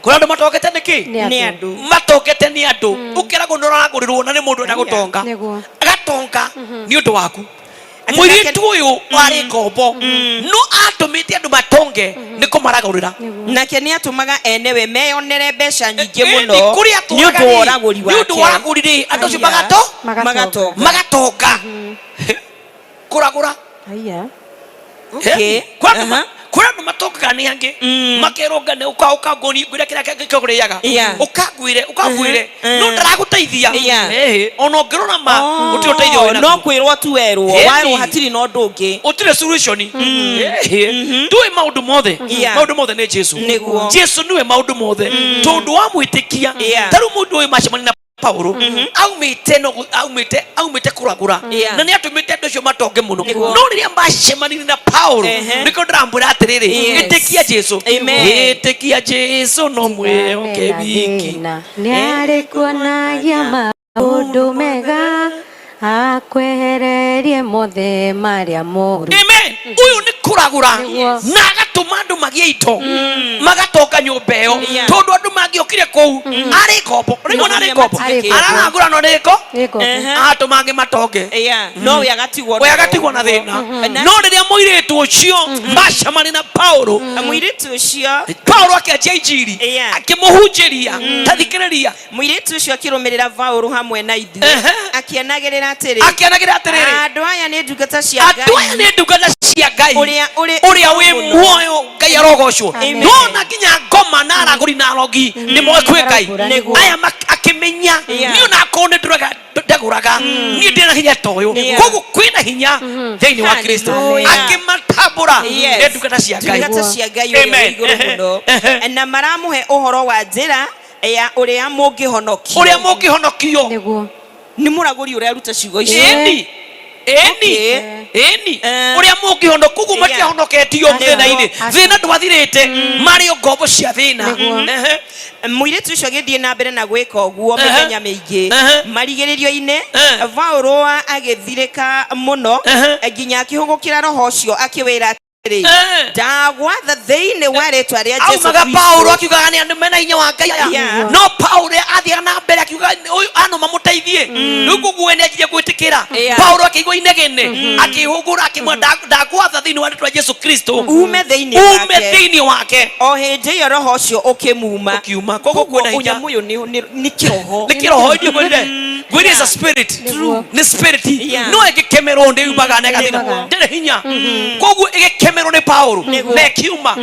kũrĩ andũ matongete nĩ kĩ? Nĩ andũ. Matongete nĩ andũ, ũkeragwo nĩ ũragũrĩrwo na nĩ mũndũ enda gũtonga, agatonga nĩ ũndũ waku. Atĩ Mũirĩtu ũyũ warĩ ngombo no atũmĩte andũ matonge nĩ kũmaragũrĩra. Nake nĩ atũmaga enewe meyonere mbeca nyingĩ Ĩni, mũno kũrĩa nĩ ũndũ wa ũragũri nĩ ũndũ wa wake. ũragũri rĩ, andũ acio Aya. Magatonga. Magatonga kũragũra. Aya. Okay. Kũrĩ andũ matongaga nĩ angĩ, makerwo ngane ũka ũkangũri ngwĩre kĩrĩa kĩkũrĩaga, ũkangwĩre ũkangwĩre, no ndaragũteithia. Ona ũngĩrora ma gũtirĩ ũteithio wĩnaguo. No kwĩrwo tu werwo. Ĩni. Warwo hatirĩ na ũndũ ũngĩ. Ũtirĩ solution. Ndũĩ maũndũ mothe. Maũndũ mothe nĩ Jesu. Jesu nĩwe maũndũ mothe, tondũ wamwĩtĩkia, ta rĩu mũndũ ũyũ macemania na Paulo aumĩte no aumĩte aumĩte kũragũra Yeah. na nĩ atũmĩte andũ acio matonge mũno Nĩguo. no rĩrĩa macemanirie na Paulo Ehe. nĩkĩo ndĩramwĩra atĩrĩrĩ Yes. ĩtĩkia Jesu Amen. ĩtĩkia Jesu no mwĩhoke wiki nĩ arĩ kuonagia maũndũ mega akwehererie mothe marĩa moru. Amen. Ũyũ nĩ kũragũra Nĩguo. na agatũma andũ magĩe indo magatonga nyũmba ĩyo Yeah. tondũ andũ mangĩokire kũu arĩ ngombo rĩmwe na arĩ ngombo Arĩ ngombo. araragũra no nĩ ngo Nĩ ngombo. Ehe. atũma angĩ matonge Yeah. No we agatigwo we agatigwo na thĩna Na- no rĩrĩa mũirĩtu ũcio macemania na Paulo Mũirĩtu ũcio Paulo akĩanjia injiri Yeah. akĩmũhunjĩria tathikĩrĩria Mũirĩtu ũcio akĩrũmĩrĩra Paũlũ hamwe na ithuĩ Ehe. akĩanagĩrĩra atĩrĩ akĩanagĩrĩra atĩrĩrĩ andũ aya nĩ ndungata cia andũ aya Ngai nĩ ndungata cia Ngai Ũrĩa ũrĩ ũrĩa wĩ mũno. muoyo Ngai arogocwo Amen. no na nginya ngoma na aragũri na arogi nĩ moĩ kwĩ Ngai Maragũra, nĩguo. aya akĩmenya Yeah. niĩ onakorwo nĩ ndũraga ndagũraga niĩ ndĩ na hinya ta ũyũ Yeah. koguo kwĩna hinya thĩinĩ wa Kristo Hallelujah. akĩmatambũra Yes. nĩ ndungata cia Ngai Ndungata cia Ngai ũrĩa wĩ Amen. igũrũ mũno Ehe. na maramũhe ũhoro wa njĩra ya ũrĩa mũngĩhonokio ũrĩa mũngĩhonokio Nĩguo. Nĩ mũragũri ũrĩa aruta ciugo icio. Ĩni ĩni Okay. ĩni Eh. ũrĩa mũngĩhonoka koguo Yeah. matiahonoketio thĩna-inĩ Acio. thĩna ndwathirĩte marĩ o ngombo cia thĩna. Nĩguo. Ehe. Mũirĩtu ũcio agĩthiĩ na mbere na gwĩka ũguo Ehe. mĩthenya mĩingĩ Ehe. marigĩrĩrio-inĩ Ehe. Paũlũ agĩthirĩka mũno Ehe. nginya akĩhũgũkĩra roho ũcio akĩwĩra atĩrĩ Ehe. ndagwatha thĩinĩ wa rĩtwa rĩa Jesu Aumaga Kristo. Paulo akiugaga nĩ andũ mena hinya wa Ngai aya Yeah. no Paulo athiaga na mbere akiuga ũyũ ano mamũteithie rĩu koguo we nĩ anjirie gwĩtĩkĩra Yeah. Paulo akĩigua inegene akĩhũgũra akĩmwĩra ndagwatha thĩinĩ wa rĩtwa Jesu Kristo ume thĩinĩ ume wake thĩinĩ wake o hĩndĩ ĩyo roho ũcio ũkĩmuma ũkiuma koguo Koguo kwĩna hinya ũnyamũ ũyũ nĩ kĩroho nĩ kĩroho inyuĩ ngwĩrire ngwĩrire is a spirit Nĩguo. nĩ spirit Yeah. no ĩngĩkemerwo ndĩ yumaga na ĩgathira Nĩguo. ndĩrĩ hinya koguo ĩgĩkemerwo nĩ Paulo Nĩguo. na ĩkiuma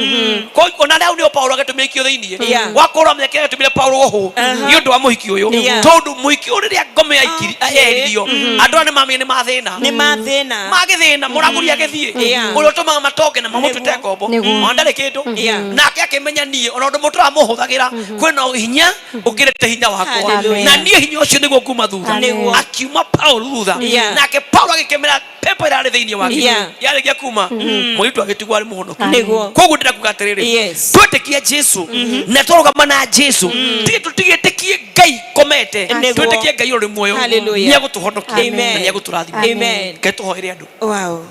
Koguo ona rĩu nĩo Paulo agĩtũmire ikio thĩinĩ Yeah. wakorwo amenyekire agĩtũmire Paulo gũhũ nĩ ũndũ wa mũhiki ũyũ Yeah. tondũ mũhiki ũyũ rĩrĩa ngome Okay. yeririo andũ aya nĩ mamenya nĩ mathĩna nĩ mathĩna magĩthĩna mũragũri agĩthiĩ Yeah. ũrĩa ũtũmaga matonge na mamũtuĩte Nĩguo. ngombo Nĩguo. ona ndarĩ kĩndũ Yeah. nake akĩmenya niĩ ona ũndũ mũtũramũhũthagĩra kwĩna hinya ũkĩrĩte hinya wakwa Hallelujah. na niĩ hinya ũcio nĩguo nguma thutha Nĩguo. akiuma Paulo thutha Yeah. nake Paulo agĩkemera pepo ĩrarĩ thĩinĩ wake Yeah. yarĩkia kuma mũirĩtu agĩtigwo arĩ mũhonoku Nĩguo. koguo ndĩrakuga atĩrĩrĩ Yes. twetĩkia Jesu na twarũgama na Jesu tige tũtigĩtĩkie Ngai komete Nĩguo. twĩtĩkie Ngai ũrĩ muoyo Hallelujah. nĩegũtũhonokia Amen. na nĩegũtũrathima Amen. Ngai tũhoere andũ Wow.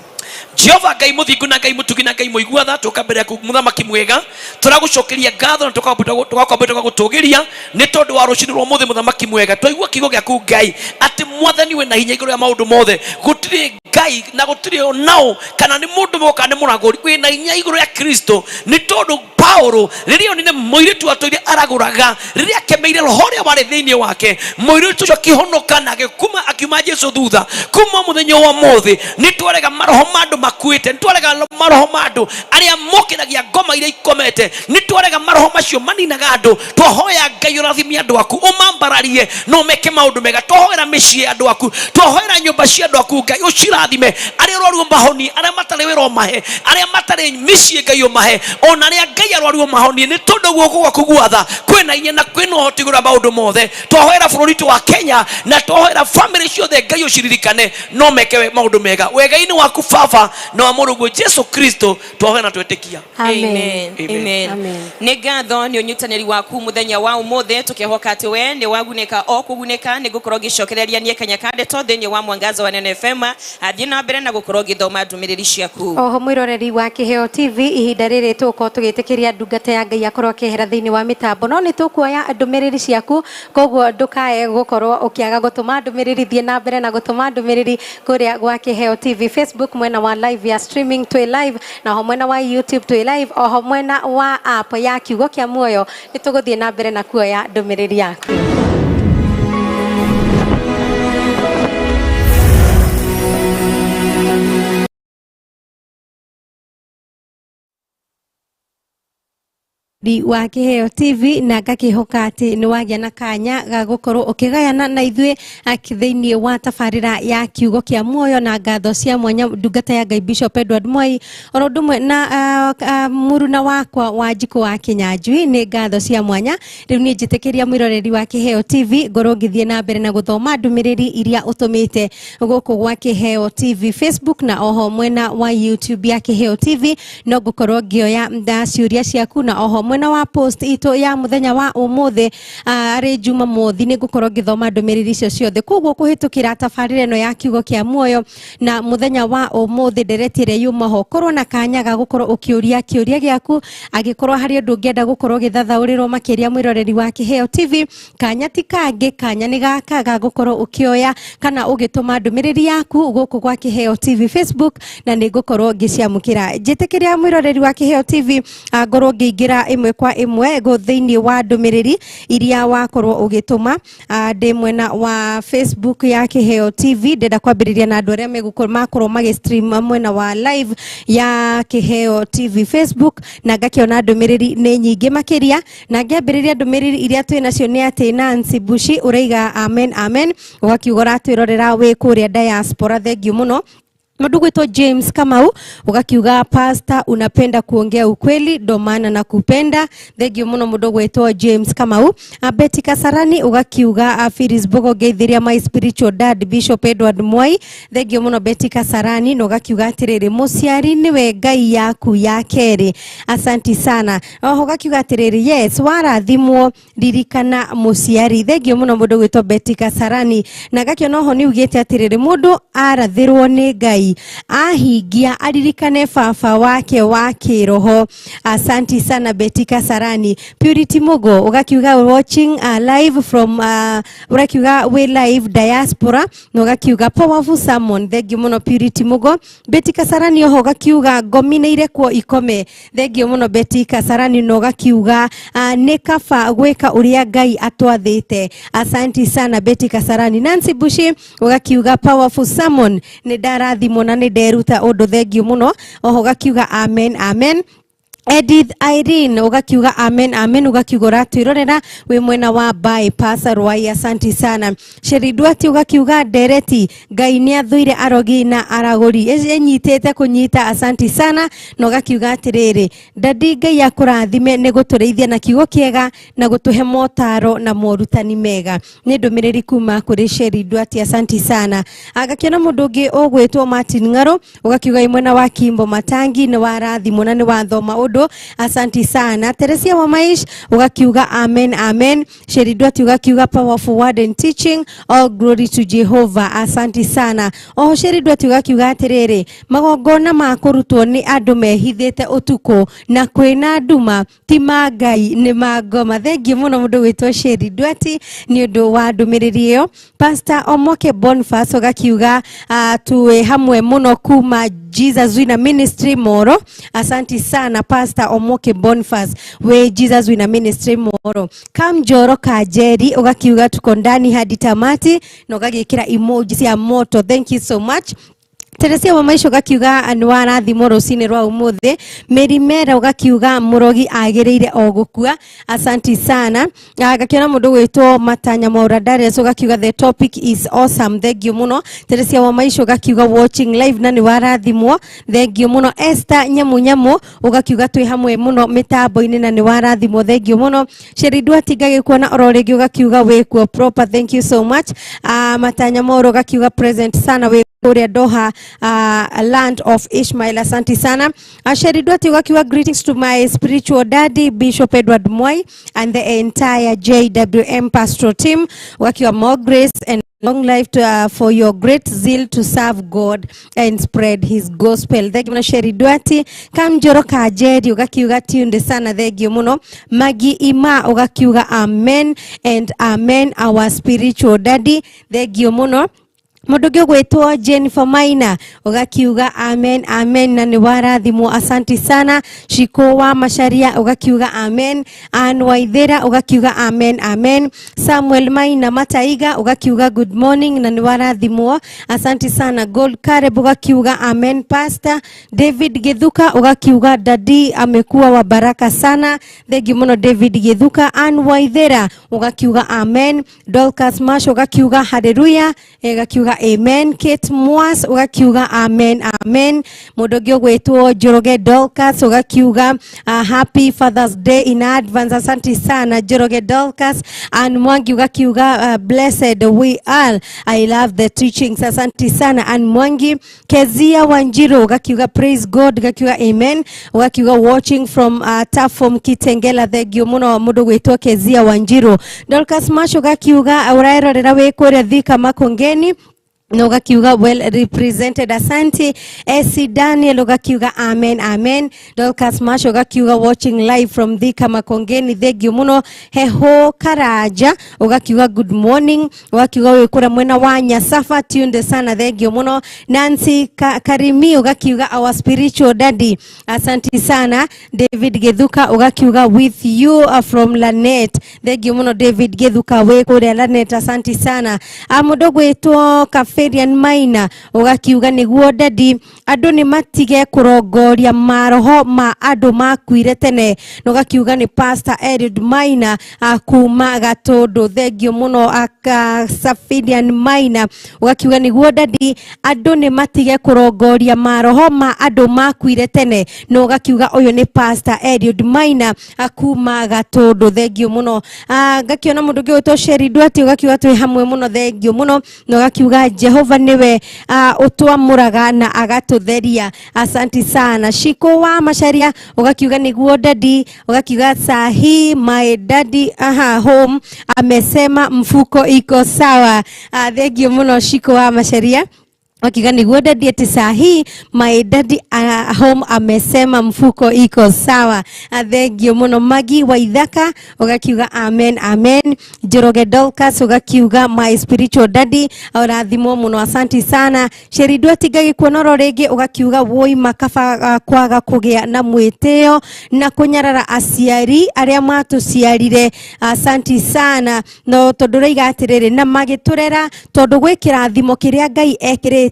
Jehova Ngai mũthingu na Ngai mũtugi na Ngai mũigua tha tũka mbere yaku mũthamaki mwega tũragũcokeria ngatho na tũgakwambĩra tũgagũtũgĩria nĩ tondũ wa rũcinĩ rwa mũthĩ mũthamaki mwega twaigua kiugo gĩaku Ngai atĩ mwathani wĩna hinya igũrũ ya maũndũ mothe gũtirĩ Ngai na gũtirĩ onao kana nĩ mũndũ mũgo kana nĩ mũragũri wĩna hinya igũrũ ya Kristo nĩ tondũ Paulo rĩrĩa onire mũirĩtu atũire aragũraga rĩrĩa akemeire roho ũrĩa warĩ thĩinĩ wake mũirĩtu ũcio akĩhonoka na agĩkuma akiuma Jesu thutha kuma mũthenya wa ũmũthĩ nĩ twarega maroho ma andũ makuĩte nĩ twarega maroho ma andũ arĩa mokĩragia ngoma iria ikomete nĩ twarega maroho macio maninaga andũ twahoya Ngai ũrathime andũ aku ũmambararie na ũmeke maũndũ mega twahoera mĩciĩ ya andũ aku twahoera nyũmba cia andũ aku Ngai ũcirathime arĩa arwaru ũmahonie arĩa matarĩ wĩra ũmahe arĩa matarĩ mĩciĩ Ngai ũmahe ona arĩa Ngai arwaru ũmahonie nĩ tondũ guoko gwaku gwatha kwĩna hinya na kwĩna ũhoti igũrũ ya maũndũ mothe twahoera bũrũri witũ wa Kenya na twahoera famĩlĩ ciothe Ngai ũciririkane no meke maũndũ mega wega-inĩ waku Baba na wa mũrũguo Jesu Kristo twahoera na twetĩkia. Amen. Amen. Amen. Amen. Amen. Nĩ ngatho nĩ ũnyitanĩri waku mũthenya wa ũmũthĩ tũkĩhoka atĩ we nĩ wagunĩka o kũgunĩka nĩ ngũkorwo ngĩcokereria niĩ Kanya ka Ndeto thĩinĩ wa Mwangaza wa Neno FM athiĩ na mbere na gũkorwo ngĩthoma ndũmĩrĩri ciaku. Oho mwĩroreri wa Kĩheo TV ihinda rĩrĩ tũgũkorwo tũgĩtĩkĩria ndungata ya Ngai akorwo akĩehera thĩinĩ wa mĩtambo no nĩ tũkuoya ndũmĩrĩri ciaku koguo ndũkae gũkorwo ũkĩaga gũtũma ndũmĩrĩri thiĩ na mbere na gũtũma ndũmĩrĩri kũrĩa gwa Kĩheo TV Facebook mwena wa live ya streaming twĩ live na oho mwena wa YouTube twĩ live oho mwena wa app ya kiugo kĩa muoyo nĩ tũgũthiĩ na mbere na kuoya ndũmĩrĩri yaku. Wa Kiheo TV, na ngakihoka ati ni wagĩa na kanya ga gukorwo ukigayana na ithuĩ thĩinĩ wa tabarĩra ya kiugo kĩa muoyo. Na ngatho cia mwanya ndungata ya Ngai Bishop Edward Mwai, oro ũndũ ũmwe na mũruna wakwa wa Njikũ wa Kinyanjui, nĩ ngatho cia mwanya. Rĩu niĩ njĩtĩkĩria mwĩroreri wa Kiheo TV ngorwo ngĩthiĩ na mbere na gũthoma ndũmĩrĩri iria ũtũmĩte gũkũ gwa Kiheo TV Facebook na oho mwena wa YouTube ya Kiheo TV. No ngũkorwo ngĩoya ciũria ciaku, na oho mwena wa post itũ ya mũthenya wa ũmũthĩ arĩ Jumamothi nĩ ngũkorwo ngĩthoma ndũmĩrĩri icio ciothe. Koguo kũhĩtũkĩra tabarĩra ĩno ya kiugo kĩa muoyo na mũthenya wa ũmũthĩ, ndereti ĩrĩa yuma ho, korwo na kanya ga gũkorwo ũkĩũria kĩũria gĩaku angĩkorwo harĩ ũndũ ũngĩenda gũkorwo ũgĩthathaũrĩrwo makĩria. Mwĩroreri wa Kiheo TV, kanya ti kangĩ, kanya nĩ gaka ga gũkorwo ũkĩoya kana ũgĩtũma ndũmĩrĩri yaku gũkũ gwa Kiheo TV Facebook, na nĩ ngũkorwo ngĩciamũkĩra. Njĩtĩkĩria mwĩroreri wa Kiheo TV ngorwo ngĩingĩra ĩmwe kwa ĩmwe go thĩinĩ wa ndũmĩrĩri iria wakorwo ũgĩtũma ndĩ mwena wa Facebook ya Kiheo TV. Ndenda kwambĩrĩria na andũ arĩa megũkorwo makorwo magĩ stream mwena wa live ya Kiheo TV Facebook, na ngakĩona ndũmĩrĩri nĩ nyingĩ makĩria. Na ngĩambĩrĩria ndũmĩrĩri iria twĩ nacio nĩ atĩ Nancy Bushi ũraiga amen amen, ũgakiuga ũratwĩrorera wĩ kũrĩa diaspora, thengiũ mũno. Mũndũ gwĩtwo James Kamau ugakiuga, "Pastor, unapenda kuongea ukweli, ndo maana nakupenda." Thengio mũno mũndũ gwĩtwo James Kamau. Betty Kasarani ugakiuga, "Phyllis Mbogo, ngeithiria my spiritual dad Bishop Edward Mwai." Thengio mũno Betty Kasarani, na ugakiuga atĩrĩrĩ, "Mũciari nĩwe Ngai yaku ya kerĩ." Asanti sana. Oho ugakiuga atĩrĩrĩ, "Yes, warathimwo ririkana mũciari." Thengio mũno mũndũ gwĩtwo Betty Kasarani. Na ngakiona oho nĩ ugĩte atĩrĩrĩ, "Mũndũ arathĩrwo nĩ Ngai ahingia aririkane baba wake wa kĩroho." Asanti sana Betty Kasarani. Purity Mugo ugakiuga watching live from urakiuga we live diaspora, na ugakiuga "Powerful sermon." Thengio mũno Purity Mugo. Betty Kasarani oho ugakiuga, "Ngomi nĩ irekwo ikome." Thengio mũno Betty Kasarani, na ugakiuga nĩ kaba gwĩka ũrĩa Ngai atwathĩte. Asanti sana Betty Kasarani. Nancy Bushi ugakiuga, "Powerful sermon, nĩ ndarathimwo na nĩ nderuta ũndũ." Thengio mũno. Oho ugakiuga amen amen. Edith Irene ugakiuga amen amen, ugakiuga ũratwĩrorera wĩ mwena wa bypass Rwai, asanti sana. Sheri Duati ugakiuga, "Ndereti Ngai nĩ athũire arogi na aragũri, ĩnyitĩte kũnyita." Asanti sana, na ũgakiuga atĩrĩrĩ, "Daddy, Ngai akũrathime nĩ gũtũrĩithia na kiugo kĩega na gũtũhe motaro na morutani mega." Nĩ ndũmĩrĩri kuma kũrĩ Sheri Duati, asanti sana. Agakĩona mũndũ ũngĩ ũgwĩtwo Martin Ng'aro ũgakiuga wĩ mwena wa Kimbo Matangi, nĩ warathimwo na nĩ wathoma ũndũ, asanti sana. Teresia wa Maish ugakiuga amen amen. Sheri Duati ugakiuga, "Powerful word and teaching, all glory to Jehovah." Asanti sana. Oho Sheri Duati ugakiuga atĩrĩrĩ, "Magongona ma kũrutwo nĩ andũ mehithĩte ũtukũ na kwĩna nduma ti ma Ngai, nĩ ma ngoma." Thengiũ mũno mũndũ gwĩtwo Sheri Duati nĩ ũndũ wa ndũmĩrĩri ĩyo. Pastor Omoke Boniface ũgakiuga tuwe hamwe mũno kuma Jesus Winner Ministry Moro. Asanti sana Pastor Omoke Boniface we Jesus Winner Ministry Moro. Kamjoro Kajeri ũgakiuga, "Tuko ndani hadi tamati," na ũgagĩkĩra emoji cia moto. Thank you so much. Teresia wa Maisha ũgakiuga nĩ warathimwo rũcinĩ rwa ũmũthĩ. Mary Mera ũgakiuga, "Mũrogi agĩrĩire o gũkua." Asanti sana. Ngakiona mũndũ gwĩtwo Matanya Mwaura Darius ũgakiuga, "The topic is awesome." Thank you mũno. Teresia wa Maisha ũgakiuga, "Watching live," na nĩ warathimwo. Thank you mũno. Esther Nyamu Nyamu ũgakiuga, "Twĩ hamwe mũno mĩtambo-inĩ," na nĩ warathimwo. Thank you mũno. Sheri Duati, ngagĩkuona oro rĩngĩ, ũgakiuga wĩkuo proper. Thank you so much. Matanya Mwaura ũgakiuga, "Present sana," wĩ kũrĩa Doha, land of Ishmael. Asante sana. Sheri Duati ugakiuga, "Greetings to my spiritual daddy Bishop Edward Mwai and the entire JWM pastoral team." Ugakiuga, "More grace and long life for your great zeal to serve God and spread his gospel." Thank you muno Sheri Duati. Kamjoro Kajeri ugakiuga, "Tunde sana." Thank you muno. Magi Ima ugakiuga, "Amen and amen, our spiritual daddy." Thank you muno. Mundu ũngĩ ũgwĩtwo Jennifer Maina ũgakiuga amen amen na nĩ warathimwo, asanti sana. Shiko wa Macharia ũgakiuga amen. Ann Waithera ũgakiuga amen amen. Samuel Maina Mataiga ũgakiuga good morning na nĩ warathimwo, asanti sana. Gold Kareb ũgakiuga amen. Pastor David Githuka ũgakiuga dadi amekuwa wa baraka sana, thengiũ mũno David Githuka. Ann Waithera ũgakiuga amen. Dorcas Mash ũgakiuga haleluya, ũgakiuga amen. Kate Mwas ũgakiuga amen amen. Mũndũ ũngĩ ũgwĩtwo Njoroge Dorcas ũgakiuga happy Father's Day in advance, asante sana Njoroge Dorcas. Ann Mwangi ũgakiuga blessed we are, I love the teachings, asante sana Ann Mwangi. Kezia Wanjiru ũgakiuga praise God, ũgakiuga amen, ũgakiuga watching from Tafom Kitengela, thengio mũno mũndũ gwĩtwo Kezia Wanjiru. Dorcas Mash ũgakiuga ũraerorera wĩ kũrĩa Thika Makongeni na ũgakiuga well represented, asante. AC Daniel ũgakiuga amen amen. Dorcas Mash ũgakiuga watching live from Thika Makongeni, thengio mũno. Heho Karanja ũgakiuga good morning, ũgakiuga wĩ kũrĩa mwena wa Nyasafa, tuned sana, thengio mũno. Nancy Karimi ũgakiuga our spiritual daddy, asanti sana. David Githuka ũgakiuga with you from Lanet, thengio mũno David Githuka wĩ kũrĩa Lanet, asanti sana. Mũndũ ũgwĩtwo Kaferian Maina ũgakiuga nĩguo daddy, andũ nĩ matige kũrongoria maroho ma andũ makuire tene, na ũgakiuga nĩ Pastor Eliud Maina kuma Gatũndũ, thengio mũno Safidian Maina ũgakiuga nĩguo daddy, andũ nĩ matige kũrongoria maroho ma andũ makuire tene, na ũgakiuga ũyũ nĩ Pastor Eliud Maina kuma Gatũndũ, thengio mũno. Ngakiona mũndũ ũngĩ ũgwĩtwo Sheri Duarte ũgakiuga twĩ hamwe mũno, thengio mũno, na ũgakiuga Jehova nĩwe ũtwamũraga na agatũtheria, asanti sana. Shiko wa Macharia ũgakiuga nĩguo daddy, ũgakiuga sahi my daddy aha home amesema mfuko iko sawa. Thengio mũno Shiko wa Macharia wakiuga nĩguo daddy, ati sahi my daddy home amesema mfuko iko sawa, thengio mũno. Magi Waithaka ũgakiuga amen amen. Njoroge Dorcas ũgakiuga my spiritual daddy, ũrathimwo mũno, asanti sana. Sheri Duarte ngagĩkuona oro rĩngĩ ũgakiuga woi makaba kwaga kũgĩa na mwĩtĩo na kũnyarara aciari arĩa matũciarire, asanti sana. No tondũ ũroiga atĩrĩrĩ, na magĩtũrera tondũ gwĩ kĩrathimo kĩrĩa Ngai ekĩrĩte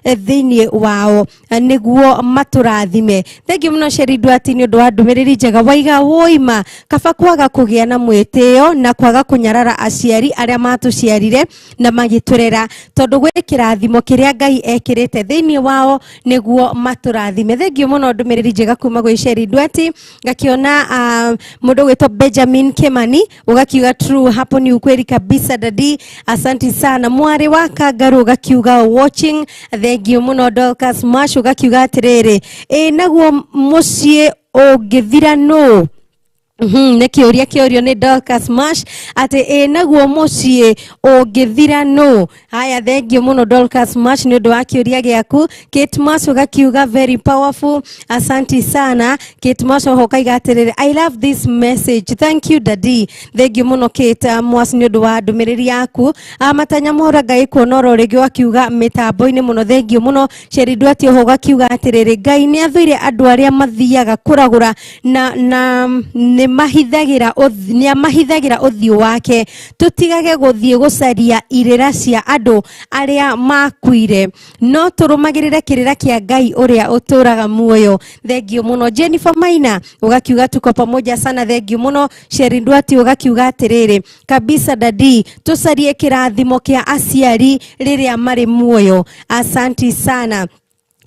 thĩinĩ wao nĩguo matũrathime. Thengiũ mũno Sheri Duarte nĩ ũndũ wa ndũmĩrĩri njega waiga woima kaba kwaga kũgĩa na mwĩtĩo na kwaga kũnyarara aciari arĩa matũciarire na magĩtũrera tondũ gwĩ kĩrathimo kĩrĩa Ngai ekĩrĩte thĩinĩ wao nĩguo matũrathime. Thengiũ mũno ndũmĩrĩri njega kuma gwĩ Sheri Duarte. Ngakiona mũndũ ũgwĩtwo Benjamin Kimani ũgakiuga true, hapo ni ukweli kabisa daddy, asanti sana. Mwarĩ wa Kangarũ ũgakiuga watching, thengio mũno. Dorcas Mash ũgakiuga atĩrĩrĩ, ĩ naguo mũciĩ ũngĩthira nũ? Nĩ kĩũria kĩũrio nĩ Dorcas Mash atĩ ĩ naguo mũciĩ ũngĩthira nũ? Haya, thengio mũno Dorcas Mash nĩ ũndũ wa kĩũria gĩaku. Kate Mash ũgakiuga very powerful, asanti sana. Kate Mash oho ũkaiga atĩrĩrĩ, I love this message, thank you daddy. Thengio mũno Kate Mwas nĩ ũndũ wa ndũmĩrĩri yaku. Matanya Mwaura Ngai kuona oro rĩngĩ ũgakiuga mĩtambo-inĩ mũno, thengio mũno. Sheri Duarte oho ũgakiuga atĩrĩrĩ, Ngai nĩ athũire andũ arĩa mathiaga kũragũra na nĩ mahithagĩra ũthiũ wake, tũtigage gũthiĩ gũcaria irĩra cia andũ arĩa makuire, no tũrũmagĩrĩre kĩrĩra kĩa Ngai ũrĩa ũtũraga muoyo. Thengio mũno. Jennifer Maina ũgakiuga tuko pamoja sana, thengio mũno. Sheri Duarte ũgakiuga atĩrĩrĩ, kabisa daddy, tũcarie kĩrathimo kĩa aciari rĩrĩa marĩ muoyo, asanti sana.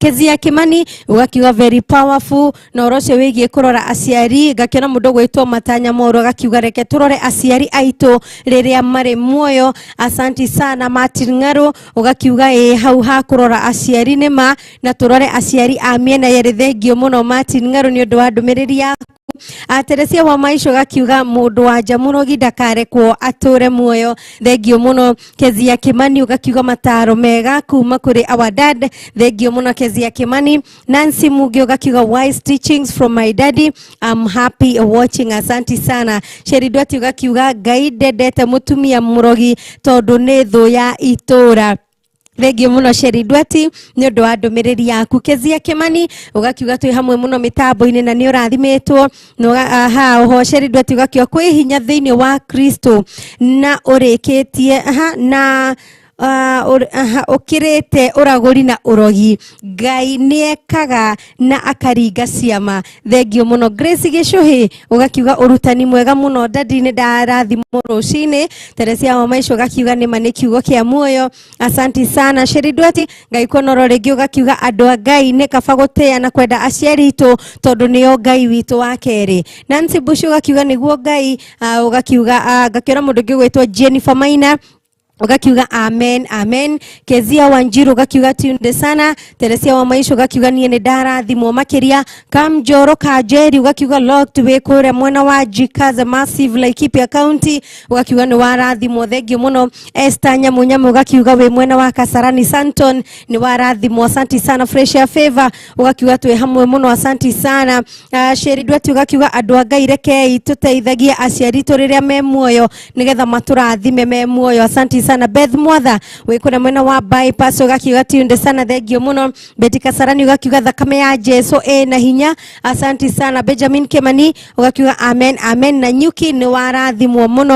Kezia Kimani ũgakiuga very powerful, na ũhoro ũcio wĩgiĩ kũrora aciari. Ngakĩona mũndũ ũgwĩtwo Matanya Moro agakiuga reke tũrore aciari aitũ rĩrĩa marĩ muoyo, asanti sana. Martin Ng'arũ ũgakiuga ĩ hau ha kũrora aciari nĩ ma, na tũrore aciari a mĩena yerĩ, thengio mũno Martin Ng'arũ nĩ ũndũ wa ndũmĩrĩri yaku. Teresia wa Maisha ũgakiuga mũndũ wa nja mũrogi ndakarekwo atũre muoyo, thengio mũno. Kezia Kimani ũgakiuga mataro mega kuma kũrĩ our dad, thengio mũno Kezia Kimani. Nancy Mugi ũgakiuga wise teachings from my daddy, I'm happy watching, asanti sana. Sheri Duarte ũgakiuga Ngai ndendete mũtumia mũrogi tondũ nĩ thũ ya itũra. Thengiũ mũno Sheri Ndwati nĩ ũndũ wa ndũmĩrĩri yaku. Kezia Kimani ũgakiuga twĩ hamwe mũno mĩtambo-inĩ na nĩ ũrathimĩtwo. Aha, oho Sheri Ndwati ũgakiuga kwĩ hinya thĩinĩ wa Kristo na ũrĩkĩtie, aha, na aha, ũkĩrĩte ũragũri na ũrogi. Ngai nĩekaga na akaringa ciama. Thengiũ mũno. Grace Gĩcũhĩ ũgakiuga ũrutani mwega mũno dadi, nĩ ndarathimwo rũcinĩ. Teresia wa Maisha ũgakiuga nĩma nĩ kiugo kĩa muoyo, asanti sana. Sheri Ndwati, Ngai kuonoro rĩngĩ, ũgakiuga andũ a Ngai nĩ kaba gũtĩa na kwenda aciari itũ tondũ nĩo Ngai witũ wa kerĩ. Nancy Bush ũgakiuga nĩguo Ngai, ũgakiuga, ngakĩona mũndũ ũngĩ ũgwĩtwo Jennifer Maina ugakiuga amen amen. Kezia Wanjiru ugakiuga tunde sana. Teresia wa Maisha ugakiuga niĩ nĩ ndarathimwo makĩria. Kamjoro Kajeri ugakiuga locked wĩ kũrĩa mwena wa Jikaze Massive, Laikipia County, ugakiuga nĩ warathimwo, thengiũ mũno. Esther Nyamu Nyamu ugakiuga wĩ mwena wa Kasarani Santon, nĩ warathimwo, asanti sana. Fresh ya Favor ugakiuga twĩ hamwe mũno, asanti sana. Sheri Ndwati ugakiuga andũ a Ngai rekei tũteithagie aciari itũ rĩrĩa me muoyo nĩgetha matũrathime me muoyo, asanti sana. Beth Mwatha wĩ kũrĩa mwena wa Bypass ugakiuga tunde sana, thengiũ mũno. Betty Kasarani ugakiuga thakame ya Jesu ĩna hinya, asanti sana. Benjamin Kimani ugakiuga amen amen. Na Nyuki nĩ warathimwo mũno.